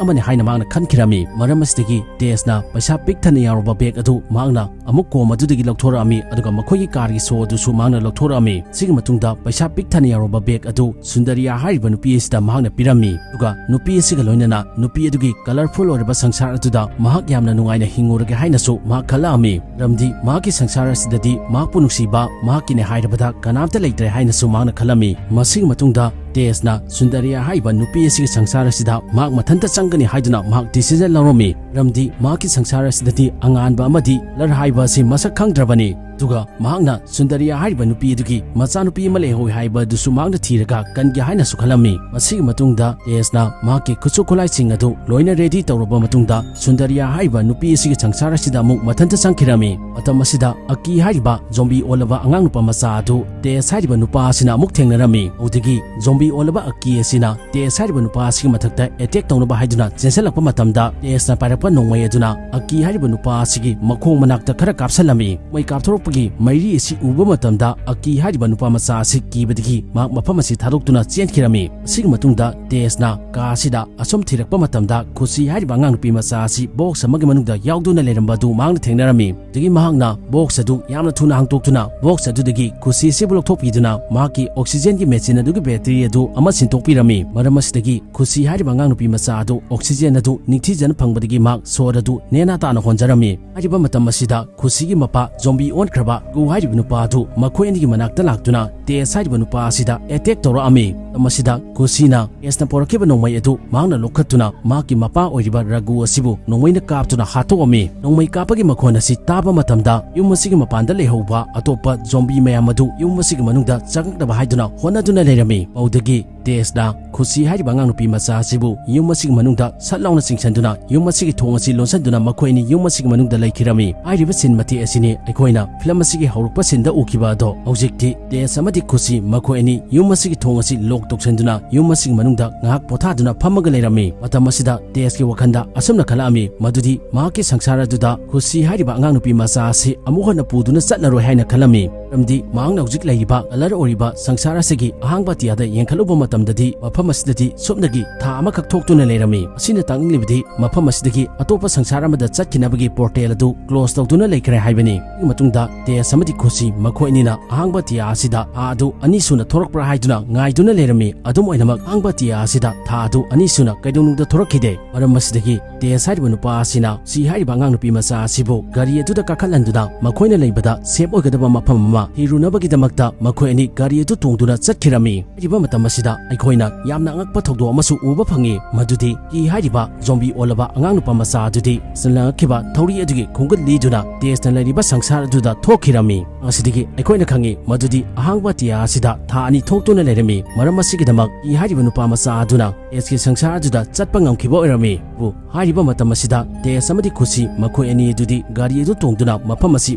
ꯑꯃꯅꯤ ꯍꯥꯏꯅ ꯃꯍꯥꯛꯅ ꯈꯟꯈꯤꯔꯝꯃꯤ꯫ ꯃꯔꯝ ꯑꯁꯤꯗꯒꯤ ꯇꯦꯁꯅ ꯄꯩꯁꯥ ꯄꯤꯛ ꯊꯟꯅ ꯌꯥꯎꯔꯕ ꯕꯦꯒ ꯑꯗꯨ ꯃꯍꯥꯛꯅ ꯑꯃꯨꯛ ꯀꯣꯝ ꯑꯗꯨꯗꯒꯤ ꯂꯧꯊꯣꯔꯛꯑꯝꯃꯤ, ꯑꯗꯨꯒ ꯃꯈꯣꯏꯒꯤ ꯀꯥꯔꯒꯤ ꯁꯣ ꯑꯗꯨꯁꯨ ꯃꯍꯥꯛꯅ ꯂꯧꯊꯣꯔꯛꯑꯝꯃꯤ꯫ ꯁꯤꯒꯤ ꯃꯇꯨꯡꯗ ꯄꯩꯁꯥ ꯄꯤꯛ ꯊꯟꯅ ꯌꯥꯎꯔꯕ ꯕꯦꯒ ꯑꯗꯨ ꯁꯨꯟꯗꯔꯤꯌꯥ ꯍꯥꯏꯔꯤꯕ ꯅꯨꯄꯤ ꯑꯁꯤꯗ ꯃꯍꯥꯛꯅ ꯄꯤꯔꯝꯃꯤ, ꯑꯗꯨꯒ ꯅꯨꯄꯤ ꯑꯁꯤꯒ ꯂꯣꯏꯅꯅ ꯅꯨꯄꯤ ꯑꯗꯨꯒꯤ ꯀꯂꯔꯐꯨꯜ ꯑꯣꯏꯔꯕ ꯁꯪꯁꯥꯔ ꯑꯗꯨꯗ ꯃꯍꯥꯛ ꯌꯥꯝꯅ ꯅꯨꯡꯉꯥꯏꯅ ꯍꯤꯡꯉꯨꯔꯒꯦ ꯍꯥꯏꯅꯁꯨ ꯃꯍꯥꯛ ꯈꯜꯂꯛꯑꯝꯃꯤ꯫ ꯃꯔꯝꯗꯤ ꯃꯍꯥꯛꯀꯤ ꯁꯪꯁꯥꯔ ꯑꯁꯤꯗꯗꯤ ꯃꯍꯥꯛꯄꯨ ꯅꯨꯡꯁꯤꯕ ꯃꯍꯥꯛꯀꯤꯅꯦ ꯍꯥꯏꯔꯕꯗ ꯀꯅꯥꯝꯇ ꯂꯩꯇ꯭ꯔꯦ ꯍꯥꯏꯅꯁꯨ ꯃꯍꯥꯛꯅ ꯈꯜꯂꯝꯃꯤ꯫ ꯃꯁꯤꯒꯤ ꯃꯇꯨꯡꯗ ꯇꯦꯁꯅ ꯁꯨꯟꯗꯔꯤꯌꯥ ꯍꯥꯏꯔꯤꯕ ꯅꯨꯄꯤ ꯑꯁꯤꯒꯤ ꯁꯪꯁꯥꯔ ꯑꯁꯤꯗ ꯃꯍꯥꯛ ꯃꯊꯟꯇ ꯆꯪꯒꯅꯤ ꯍꯥꯏꯗꯨꯅ ꯃꯍꯥꯛ ꯗꯤꯁꯤꯖꯟ ꯂꯧꯔꯝꯃꯤ꯫ ꯃꯔꯝꯗꯤ ꯃꯍꯥꯛꯀꯤ ꯁꯪꯁꯥꯔ ꯑꯁꯤꯗꯗꯤ ꯑꯉꯥꯟꯕ ꯑꯃꯗꯤ ꯂꯔ ꯍꯥꯏꯕ ꯑꯁꯤ ꯃꯁꯛ ꯈꯪꯗ꯭ꯔꯕꯅꯤ꯫ ꯑꯗꯨꯒ ꯃꯍꯥꯛꯅ ꯁꯨꯟꯗꯔꯤꯌꯥ ꯍꯥꯏꯔꯤꯕ ꯅꯨꯄꯤ ꯑꯗꯨꯒꯤ ꯃꯆꯥꯅꯨꯄꯤ ꯑꯃ ꯂꯩꯍꯧꯏ ꯍꯥꯏꯕ ꯑꯗꯨꯁꯨ ꯃꯍꯥꯛꯅ ꯊꯤꯔꯒ ꯀꯟꯒꯦ ꯍꯥꯏꯅꯁꯨ ꯈꯜꯂꯝꯃꯤ꯫ ꯃꯁꯤꯒꯤ ꯃꯇꯨꯡꯗ ꯇꯦꯁꯅ ꯃꯍꯥꯛꯀꯤ ꯈꯨꯠꯁꯨ ꯈꯨꯠꯂꯥꯏꯁꯤꯡ ꯑꯗꯨ ꯂꯣꯏꯅ ꯔꯦꯗꯤ ꯇꯧꯔꯕ ꯃꯇꯨꯡꯗ ꯁꯨꯟꯗꯔꯤꯌꯥ ꯍꯥꯏꯔꯤꯕ ꯅꯨꯄꯤ ꯑꯁꯤꯒꯤ ꯁꯪꯁꯥꯔ ꯑꯁꯤꯗ ꯑꯃꯨꯛ ꯃꯊꯟꯇ ꯆꯪꯈꯤꯔꯝꯃꯤ꯫ ꯃꯇꯝ ꯑꯁꯤꯗ ꯑꯀꯤ ꯍꯥꯏꯔꯤꯕ ꯖꯣꯝꯕꯤ ꯑꯣꯜꯂꯕ ꯑꯉꯥꯡ ꯅꯨꯄꯥ ꯃꯆꯥ ꯑꯗꯨ ꯇꯦꯁ ꯍꯥꯏꯔꯤꯕ ꯅꯨꯄꯥ ꯑꯁꯤꯅ ꯑꯃꯨꯛ ꯊꯦꯡꯅꯔꯝꯃꯤ꯫ ꯑꯗꯨꯗꯒꯤ ꯖꯣꯝꯕꯤ ꯑꯣꯜꯂꯕ ꯑꯀꯤ ꯑꯁꯤꯅ ꯇꯦꯁ ꯍꯥꯏꯔꯤꯕ ꯅꯨꯄꯥ ꯑꯁꯤꯒꯤ ꯃꯊꯛꯇ ꯑꯦꯇꯦꯛ ꯇꯧꯅꯕ ꯍꯥꯏꯗꯨꯅ ꯆꯦꯟꯁꯤꯜꯂꯛꯄ ꯃꯇꯝꯗ ꯇꯦꯁꯅ ꯄꯥꯏꯔꯛꯄ ꯅꯣꯡꯃꯩ ꯑꯗꯨꯅ ꯑꯀꯤ ꯍꯥꯏꯔꯤꯕ ꯅꯨꯄꯥ ꯑꯁꯤꯒꯤ ꯃꯈꯣꯡ ꯃꯅꯥꯛꯇ ꯈꯔ ꯀꯥꯞꯁꯤꯜꯂꯝꯃꯤ꯫ ꯃꯩ ꯀꯥꯞꯊꯣꯔꯛꯄꯒꯤ ꯃꯩꯔꯤ ꯑꯁꯤ ꯎꯕ ꯃꯇꯝꯗ ꯑꯀꯤ ꯍꯥꯏꯔꯤꯕ ꯅꯨꯄꯥ ꯃꯆꯥ ꯑꯁꯤ ꯀꯤꯕꯗꯒꯤ ꯃꯍꯥꯛ ꯃꯐꯝ ꯑꯁꯤ ꯊꯥꯗꯣꯛꯇꯨꯅ ꯆꯦꯟꯈꯤꯔꯝꯃꯤ꯫ ꯑꯁꯤꯒꯤ ꯃꯇꯨꯡꯗ ꯇꯦꯁꯅ ꯀꯥ ꯑꯁꯤꯗ ꯑꯁꯨꯝ ꯊꯤꯔꯛꯄ ꯃꯇꯝꯗ ꯈꯨꯁꯤ ꯍꯥꯏꯔꯤꯕ ꯑꯉꯥꯡ ꯅꯨꯄꯤ ꯃꯆꯥ ꯑꯁꯤ ꯕꯣꯛꯁ ꯑꯃꯒꯤ ꯃꯅꯨꯡꯗ ꯌꯥꯎꯗꯨꯅ ꯂꯩꯔꯝꯕ ꯑꯗꯨ ꯃꯍꯥꯛꯅ ꯊꯦꯡꯅꯔꯝꯃꯤ꯫ ꯑꯗꯒꯤ ꯃꯍꯥꯛꯅ ꯕꯣꯛꯁ ꯑꯗꯨ ꯌꯥꯝꯅ ꯊꯨꯅ ꯍꯥꯡꯇꯣꯛꯇꯨꯅ ꯕꯣꯛꯁ ꯑꯗꯨꯗꯒꯤ ꯈꯨꯁꯤ ꯑꯁꯤꯕꯨ ꯂꯧꯊꯣꯛꯄꯤꯗꯨꯅ ꯃꯍꯥꯛꯀꯤ ꯑꯣꯛꯁꯤꯖꯦꯟꯒꯤ ꯃꯦꯆꯤꯟ ꯑꯗꯨꯒꯤ ꯕꯦꯇꯔꯤ ꯑꯗꯨ ꯑꯃ ꯁꯤꯟꯗꯣꯛꯄꯤꯔꯝꯃꯤ꯫ ꯃꯔꯝ ꯑꯁꯤꯗꯒꯤ ꯈꯨꯁꯤ ꯍꯥꯏꯔꯤꯕ ꯑꯉꯥꯡ ꯅꯨꯄꯤ ꯃꯆꯥ ꯑꯗꯨ ꯑꯣꯛꯁꯤꯖꯦꯟ ꯑꯗꯨ ꯅꯤꯡꯊꯤꯖꯅ ꯐꯪꯕꯗꯒꯤ ꯃꯍꯥꯛ ꯁꯣꯔ ꯑꯗꯨ ꯅꯦꯅꯥ ꯇꯥꯅ ꯍꯣꯟꯖꯔꯝꯃꯤ꯫ ꯍꯥꯏꯔꯤꯕ ꯃꯇꯝ ꯑꯁꯤꯗ ꯈꯨꯁꯤꯒꯤ ꯃꯄꯥ ꯖꯣꯝꯕꯤ ꯑꯣꯟꯈ꯭ꯔꯕ ꯒꯨ ꯍꯥꯏꯔꯤꯕ ꯅꯨꯄꯥ ꯑꯗꯨ ꯃꯈꯣꯏ ꯑꯅꯤꯒꯤ ꯃꯅꯥꯛꯇ ꯂꯥꯛꯇꯨꯅ ꯇꯦꯁ ꯍꯥꯏꯔꯤꯕ ꯅꯨꯄꯥ ꯑꯁꯤꯗ ꯑꯦꯇꯦꯛ ꯇꯧꯔꯛꯑꯝꯃꯤ꯫ ꯃꯇꯝ ꯑꯁꯤꯗ ꯈꯨꯁꯤꯅ ꯇꯦꯁꯅ ꯄꯨꯔꯛꯈꯤꯕ ꯅꯣꯡꯃꯩ ꯑꯗꯨ ꯃꯍꯥꯛꯅ ꯂꯧꯈꯠꯇꯨꯅ ꯃꯍꯥꯛꯀꯤ ꯃꯄꯥ ꯑꯣꯏꯔꯤꯕ ꯔꯒꯨ ꯑꯁꯤꯕꯨ ꯅꯣꯡꯃꯩꯅ ꯀꯥꯞꯇꯨꯅ ꯍꯥꯠꯇꯣꯛꯑꯝꯃꯤ꯫ ꯅꯣꯡꯃꯩ ꯀꯥꯞꯄꯒꯤ ꯃꯈꯣꯟ ꯑꯁꯤ ꯇꯥꯕ ꯃꯇꯝꯗ ꯌꯨꯝ ꯑꯁꯤꯒꯤ ꯃꯄꯥꯟꯗ ꯂꯩꯍꯧꯕ ꯑꯇꯣꯞꯄ ꯖꯣꯝꯕꯤ ꯃꯌꯥꯝ ꯑꯗꯨ ꯌꯨꯝ ꯑꯁꯤꯒꯤ ꯃꯅꯨꯡꯗ ꯆꯪꯉꯛꯅꯕ ꯍꯥꯏꯗꯨꯅ ꯍꯣꯠꯅꯗꯨꯅ ꯂꯩꯔꯝꯃꯤ꯫ ꯃꯧꯗꯒꯤ ꯇꯦꯁꯅ ꯈꯨꯁꯤ ꯍꯥꯏꯔꯤꯕ ꯑꯉꯥꯡ ꯅꯨꯄꯤ ꯃꯆꯥ ꯑꯁꯤꯕꯨ ꯌꯨꯝ ꯑꯁꯤꯒꯤ ꯃꯅꯨꯡꯗ ꯁꯠ ꯂꯥꯎꯅ ꯆꯤꯡꯁꯤꯟꯗꯨꯅ ꯌꯨꯝ ꯑꯁꯤꯒꯤ ꯊꯣꯡ ꯑꯁꯤ ꯂꯣꯟꯁꯤꯟꯗꯨꯅ ꯃꯈꯣꯏ ꯑꯅꯤ ꯌꯨꯝ ꯑꯁꯤꯒꯤ ꯃꯅꯨꯡꯗ ꯂꯩꯈꯤꯔꯝꯃꯤ꯫ ꯍꯥꯏꯔꯤꯕ ꯁꯤꯟ ꯃꯇꯦꯛ ꯑꯁꯤꯅꯤ ꯑꯩꯈꯣꯏꯅ ꯐꯤꯂꯝ ꯑꯁꯤꯒꯤ ꯍꯧꯔꯛꯄ ꯁꯤꯟꯗ ꯎꯈꯤꯕ ꯑꯗꯣ꯫ ꯍꯧꯖꯤꯛꯇꯤ ꯇꯦꯁ ꯑꯃꯗꯤ ꯈꯨꯁꯤ ꯃꯈꯣꯏ ꯑꯅꯤ ꯌꯨꯝ ꯑꯁꯤꯒꯤ ꯊꯣꯡ ꯑꯁꯤ ꯂꯣꯛ ꯇꯧꯁꯤꯟꯗꯨꯅ ꯌꯨꯝ ꯑꯁꯤꯒꯤ ꯃꯅꯨꯡꯗ ꯉꯥꯏꯍꯥꯛ ꯄꯣꯊꯥꯗꯨꯅ ꯐꯝꯃꯒ ꯂꯩꯔꯝꯃꯤ꯫ ꯃꯇꯝ ꯑꯁꯤꯗ ꯇꯦꯁꯀꯤ ꯋꯥꯈꯜꯗ ꯑꯁꯨꯝꯅ ꯈꯜꯂꯛꯑꯝꯃꯤ, ꯃꯗꯨꯗꯤ ꯃꯍꯥꯛꯀꯤ ꯁꯪꯁꯥꯔ ꯑꯗꯨꯗ ꯈꯨꯁꯤ ꯍꯥꯏꯔꯤꯕ ꯑꯉꯥꯡ ꯅꯨꯄꯤ ꯃꯆꯥ ꯑꯁꯤ ꯑꯃꯨꯛ ꯍꯟꯅ ꯄꯨꯗꯨꯅ ꯆꯠꯂꯔꯣꯏ ꯍꯥꯏꯅ ꯈꯜꯂꯝꯃꯤ꯫ ꯃꯔꯝꯗꯤ ꯃꯍꯥꯛꯅ ꯍꯧꯖꯤꯛ ꯂꯩꯔꯤꯕ ꯀꯂꯔ ꯑꯣꯏꯔꯤꯕ ꯁꯪꯁꯥꯔ ꯑꯁꯤꯒꯤ ꯑꯍꯥꯡꯕ ꯑꯇꯤꯌꯥꯗ ꯌꯦꯡꯈꯠꯂꯨꯕ ꯃꯇꯝꯗꯗꯤ ꯃꯐꯝ ꯑꯁꯤꯗꯗꯤ ꯁꯨꯞꯅꯒꯤ ꯊꯥ ꯑꯃꯈꯛ ꯊꯣꯛꯇꯨꯅ ꯂꯩꯔꯝꯃꯤ꯫ ꯑꯁꯤꯅ ꯇꯥꯛꯅꯤꯡꯂꯤꯕꯗꯤ ꯃꯐꯝ ꯑꯁꯤꯗꯒꯤ ꯑꯇꯣꯞꯄ ꯁꯪꯁꯥꯔ ꯑꯃꯗ ꯆꯠꯈꯤꯅꯕꯒꯤ ꯄꯣꯔꯇꯦꯜ ꯑꯗꯨ ꯀ꯭ꯂꯣꯖ ꯇꯧꯗꯨꯅ ꯂꯩꯈ꯭ꯔꯦ ꯍꯥꯏꯕꯅꯤ꯫ ꯑꯗꯨꯒꯤ ꯃꯇꯨꯡꯗ ꯇꯦꯁ ꯑꯃꯗꯤ ꯈꯨꯁꯤ ꯃꯈꯣꯏ ꯑꯅꯤꯅ ꯑꯍꯥꯡꯕ ꯑꯇꯤꯌꯥ ꯑꯁꯤꯗ ꯊꯥ ꯑꯗꯨ ꯑꯅꯤ ꯁꯨꯅ ꯊꯣꯔꯛꯄ꯭ꯔꯥ ꯍꯥꯏꯗꯨꯅ ꯉꯥꯏꯗꯨꯅ ꯂꯩꯔꯝꯃꯤ꯫ ꯑꯗꯨꯝ ꯑꯣꯏꯅꯃꯛ ꯑꯍꯥꯡꯕ ꯑꯇꯤꯌꯥ ꯑꯁꯤꯗ ꯊꯥ ꯑꯗꯨ ꯑꯅꯤ ꯁꯨꯅ ꯀꯩꯗꯧꯅꯨꯡꯗ ꯊꯣꯔꯛꯈꯤꯗꯦ꯫ ꯃꯔꯝ ꯑꯁꯤꯗꯒꯤ ꯇꯦꯁ ꯍꯥꯏꯔꯤꯕ ꯅꯨꯄꯥ ꯑꯁꯤꯅ ꯁꯤ ꯍꯥꯏꯔꯤꯕ ꯑꯉꯥꯡ ꯅꯨꯄꯤ ꯃꯆꯥ ꯑꯁꯤꯕꯨ ꯒꯥꯔꯤ ꯑꯗꯨꯗ ꯀꯥꯈꯠꯍꯟꯗꯨꯅ ꯃꯈꯣꯏꯅ ꯂꯩꯕꯗ ꯁꯦꯐ ꯑꯣꯏꯒꯗꯕ ꯃꯐꯝ ꯑꯃ ꯊꯤꯔꯨꯅꯕꯒꯤꯗꯃꯛꯇ ꯃꯈꯣꯏ ꯑꯅꯤ ꯒꯥꯔꯤ ꯑꯗꯨ ꯇꯣꯡꯗꯨꯅ ꯆꯠꯈꯤꯔꯝꯃꯤ꯫ ꯍꯥꯏꯔꯤꯕ ꯃꯇꯝ ꯑꯁꯤꯗ ꯑꯩꯈꯣꯏꯅ ꯌꯥꯝꯅ ꯑꯉꯛꯄ ꯊꯧꯗꯣꯛ ꯑꯃꯁꯨ ꯎꯕ ꯐꯪꯉꯤ, ꯃꯗꯨꯗꯤ ꯀꯤ ꯍꯥꯏꯔꯤꯕ ꯖꯣꯝꯕꯤ ꯑꯣꯜꯂꯕ ꯑꯉꯥꯡ ꯅꯨꯄꯥ ꯃꯆꯥ ꯑꯗꯨꯗꯤ ꯂꯪꯉꯛꯈꯤꯕ ꯊꯧꯔꯤ ꯑꯗꯨꯒꯤ ꯈꯣꯡꯒꯨꯜ ꯂꯤꯗꯨꯅ ꯇꯦꯁꯅ ꯂꯩꯔꯤꯕ ꯁꯪꯁꯥꯔ ꯑꯗꯨꯗ ꯊꯣꯛꯈꯤꯔꯝꯃꯤ꯫ ꯑꯁꯤꯗꯒꯤ ꯑꯩꯈꯣꯏꯅ ꯈꯪꯉꯤ ꯃꯗꯨꯗꯤ ꯑꯍꯥꯡꯕ ꯑꯇꯤꯌꯥ ꯑꯁꯤꯗ ꯊꯥ ꯑꯅꯤ ꯊꯣꯛꯇꯨꯅ ꯂꯩꯔꯝꯃꯤ꯫ ꯃꯔꯝ ꯑꯁꯤꯒꯤꯗꯃꯛ ꯀꯤ ꯍꯥꯏꯔꯤꯕ ꯅꯨꯄꯥ ꯃꯆꯥ ꯑꯗꯨꯅ ꯇꯦꯁꯀꯤ ꯁꯪꯁꯥꯔ ꯑꯗꯨꯗ ꯆꯠꯄ ꯉꯝꯈꯤꯕ ꯑꯣꯏꯔꯝꯃꯤ꯫ ꯕꯨ ꯍꯥꯏꯔꯤꯕ ꯃꯇꯝ ꯑꯁꯤꯗ ꯇꯦꯁ ꯑꯃꯗꯤ ꯈꯨꯁꯤ ꯃꯈꯣꯏ ꯑꯅꯤ ꯑꯗꯨꯗꯤ ꯒꯥꯔꯤ ꯑꯗꯨ ꯇꯣꯡꯗꯨꯅ ꯃꯐꯝ ꯑꯁꯤ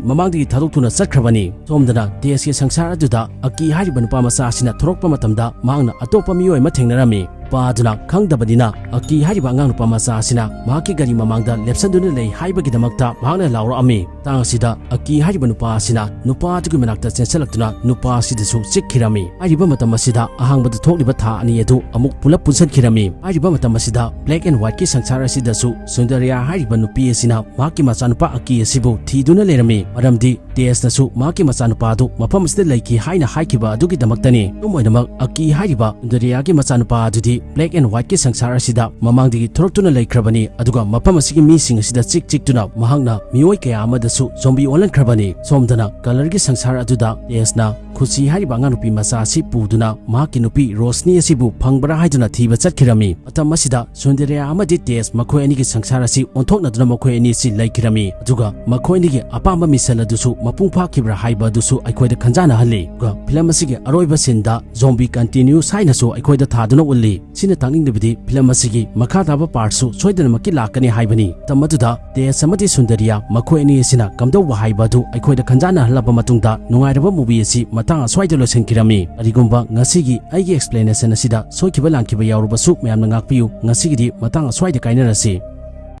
ꯃꯃꯥꯡꯗꯒꯤ ꯊꯥꯗꯣꯛꯇꯨꯅ ꯆꯠꯈ꯭ꯔꯕꯅꯤ꯫ ꯁꯣꯝꯗꯅ ꯇꯦꯁꯀꯤ ꯁꯪꯁꯥꯔ ꯑꯗꯨꯗ ꯑꯀꯤ ꯍꯥꯏꯔꯤꯕ ꯅꯨꯄꯥ ꯃꯆꯥ ꯑꯁꯤꯅ ꯊꯣꯔꯛꯄ ꯃꯇꯝꯗ ꯃꯍꯥꯛꯅ ꯑꯇꯣꯞꯄ ꯃꯤꯑꯣꯏ ꯑꯃ ꯊꯦꯡꯅꯔꯝꯃꯤ꯫ ꯅꯨꯄꯥ ꯑꯗꯨꯅ ꯈꯪꯗꯕꯅꯤꯅ ꯑꯀꯤ ꯍꯥꯏꯔꯤꯕ ꯑꯉꯥꯡ ꯅꯨꯄꯥ ꯃꯆꯥ ꯑꯁꯤꯅ ꯃꯍꯥꯛꯀꯤ ꯒꯥꯔꯤ ꯃꯃꯥꯡꯗ ꯂꯦꯞꯁꯟꯗꯨꯅ ꯂꯩ ꯍꯥꯏꯕꯒꯤꯗꯃꯛꯇ ꯃꯍꯥꯛꯅ ꯂꯥꯎꯔꯛꯑꯝꯃꯤ꯫ ꯃꯇꯥꯡ ꯑꯁꯤꯗ ꯑꯀꯤ ꯍꯥꯏꯔꯤꯕ ꯅꯨꯄꯥ ꯑꯁꯤꯅ ꯅꯨꯄꯥ ꯑꯗꯨꯒꯤ ꯃꯅꯥꯛꯇ ꯆꯦꯟꯁꯤꯜꯂꯛꯇꯨꯅ ꯅꯨꯄꯥ ꯑꯁꯤꯗꯁꯨ ꯆꯤꯛꯈꯤꯔꯝꯃꯤ꯫ ꯍꯥꯏꯔꯤꯕ ꯃꯇꯝ ꯑꯁꯤꯗ ꯑꯍꯥꯡꯕꯗ ꯊꯣꯛꯂꯤꯕ ꯊꯥ ꯑꯅꯤ ꯑꯗꯨ ꯑꯃꯨꯛ ꯄꯨꯂꯞ ꯄꯨꯟꯁꯤꯟꯈꯤꯔꯝꯃꯤ꯫ ꯍꯥꯏꯔꯤꯕ ꯃꯇꯝ ꯑꯁꯤꯗ ꯕ꯭ꯂꯦꯛ ꯑꯦꯟ ꯋꯥꯏꯠꯀꯤ ꯁꯪꯁꯥꯔ ꯑꯁꯤꯗꯁꯨ ꯁꯨꯟꯗꯔꯤꯌꯥ ꯍꯥꯏꯔꯤꯕ ꯅꯨꯄꯤ ꯑꯁꯤꯅ ꯃꯍꯥꯛꯀꯤ ꯃꯆꯥꯅꯨꯄꯥ ꯑꯀꯤ ꯑꯁꯤꯕꯨ ꯊꯤꯗꯨꯅ ꯂꯩꯔꯝꯃꯤ꯫ ꯃꯔꯝꯗꯤ ꯇꯦꯁꯅꯁꯨ ꯃꯍꯥꯛꯀꯤ ꯃꯆꯥꯅꯨꯄꯥ ꯑꯗꯨ ꯃꯐꯝ ꯑꯁꯤꯗ ꯂꯩꯈꯤ ꯍꯥꯏꯅ ꯍꯥꯏꯈꯤꯕ ꯑꯗꯨꯒꯤꯗꯃꯛꯇꯅꯤ꯫ ꯑꯗꯨꯝ ꯑꯣꯏꯅꯃꯛ ꯑꯀꯤ ꯍꯥꯏꯔꯤꯕ ꯁꯨꯟꯗꯔꯤꯌꯥꯒꯤ ꯃꯆꯥꯅꯨꯄꯥ ꯑꯗꯨꯗꯤ Black and Whiteꯀꯤ ꯁꯪꯁꯥꯔ ꯑꯁꯤꯗ ꯃꯃꯥꯡꯗꯒꯤ ꯊꯣꯔꯛꯇꯨꯅ ꯂꯩꯈ꯭ꯔꯕꯅꯤ, ꯑꯗꯨꯒ ꯃꯐꯝ ꯑꯁꯤꯒꯤ ꯃꯤꯁꯤꯡ ꯑꯁꯤꯗ ꯆꯤꯛ ꯆꯤꯛꯇꯨꯅ ꯃꯍꯥꯛꯅ ꯃꯤꯑꯣꯏ ꯀꯌꯥ ꯑꯃꯗꯁꯨ zombie ꯑꯣꯜꯍꯟꯈ꯭ꯔꯕꯅꯤ꯫ ꯁꯣꯝꯗꯅ Colorꯒꯤ ꯁꯪꯁꯥꯔ ꯑꯗꯨꯗ Tessꯅ ꯈꯨꯁꯤ ꯍꯥꯏꯔꯤꯕ ꯑꯉꯥꯡ ꯅꯨꯄꯤ ꯃꯆꯥ ꯑꯁꯤ ꯄꯨꯗꯨꯅ ꯃꯍꯥꯛꯀꯤ ꯅꯨꯄꯤ ꯔꯣꯁꯅꯤ ꯑꯁꯤꯕꯨ ꯐꯪꯕ꯭ꯔꯥ ꯍꯥꯏꯗꯨꯅ ꯊꯤꯕ ꯆꯠꯈꯤꯔꯝꯃꯤ꯫ ꯃꯇꯝ ꯑꯁꯤꯗ ꯁꯨꯟꯗꯔꯤꯌꯥ ꯑꯃꯗꯤ ꯇꯦꯁ ꯃꯈꯣꯏ ꯑꯅꯤꯒꯤ ꯁꯪꯁꯥꯔ ꯑꯁꯤ ꯑꯣꯟꯊꯣꯛꯅꯗꯨꯅ ꯃꯈꯣꯏ ꯑꯅꯤ ꯑꯁꯤ ꯂꯩꯈꯤꯔꯝꯃꯤ꯫ ꯑꯗꯨꯒ ꯃꯈꯣꯏ ꯑꯅꯤꯒꯤ ꯑꯄꯥꯝꯕ mission ꯑꯗꯨꯁꯨ ꯃꯄꯨꯡ ꯐꯥꯈꯤꯕ꯭ꯔꯥ ꯍꯥꯏꯕ ꯑꯗꯨꯁꯨ ꯑꯩꯈꯣꯏꯗ ꯈꯟꯖꯥꯅꯍꯜꯂꯤ꯫ ꯑꯗꯨꯒ film ꯑꯁꯤꯒꯤ ꯑꯔꯣꯏꯕ sceneꯗ zombie continues ꯍꯥꯏꯅꯁꯨ ꯑꯩꯈꯣꯏꯗ ꯊꯥꯗꯨꯅ ꯎꯠꯂꯤ꯫ ꯁꯤꯅ ꯇꯥꯛꯅꯤꯡꯂꯤꯕꯗꯤ film ꯑꯁꯤꯒꯤ ꯃꯈꯥ ꯇꯥꯕ partꯁꯨ ꯁꯣꯏꯗꯅꯃꯛꯀꯤ ꯂꯥꯛꯀꯅꯤ ꯍꯥꯏꯕꯅꯤ꯫ ꯃꯇꯝ ꯑꯗꯨꯗ ꯇꯦꯁ ꯑꯃꯗꯤ ꯁꯨꯟꯗꯔꯤꯌꯥ ꯃꯈꯣꯏ ꯑꯅꯤ ꯑꯁꯤꯅ ꯀꯝꯗꯧꯕ ꯍꯥꯏꯕ ꯑꯗꯨ ꯑꯩꯈꯣꯏꯗ ꯈꯟꯖꯥꯅꯍꯜꯂꯕ ꯃꯇꯨꯡꯗ ꯅꯨꯡꯉꯥꯏꯔꯕ movie ꯑꯁꯤ ꯃꯇꯥꯡ ꯑꯁ꯭ꯋꯥꯏꯗ ꯂꯣꯏꯁꯤꯟꯈꯤꯔꯝꯃꯤ꯫ ꯀꯔꯤꯒꯨꯝꯕ ꯉꯁꯤꯒꯤ ꯑꯩꯒꯤ explanation ꯑꯁꯤꯗ ꯁꯣꯏꯈꯤꯕ ꯂꯥꯟꯈꯤꯕ ꯌꯥꯎꯔꯕꯁꯨ ꯃꯌꯥꯝꯅ ꯉꯥꯛꯄꯤꯌꯨ꯫ ꯉꯁꯤꯒꯤꯗꯤ ꯃꯇꯥꯡ ꯑꯁ꯭ꯋꯥꯏꯗ ꯀꯥꯏꯅꯔꯁꯤ꯫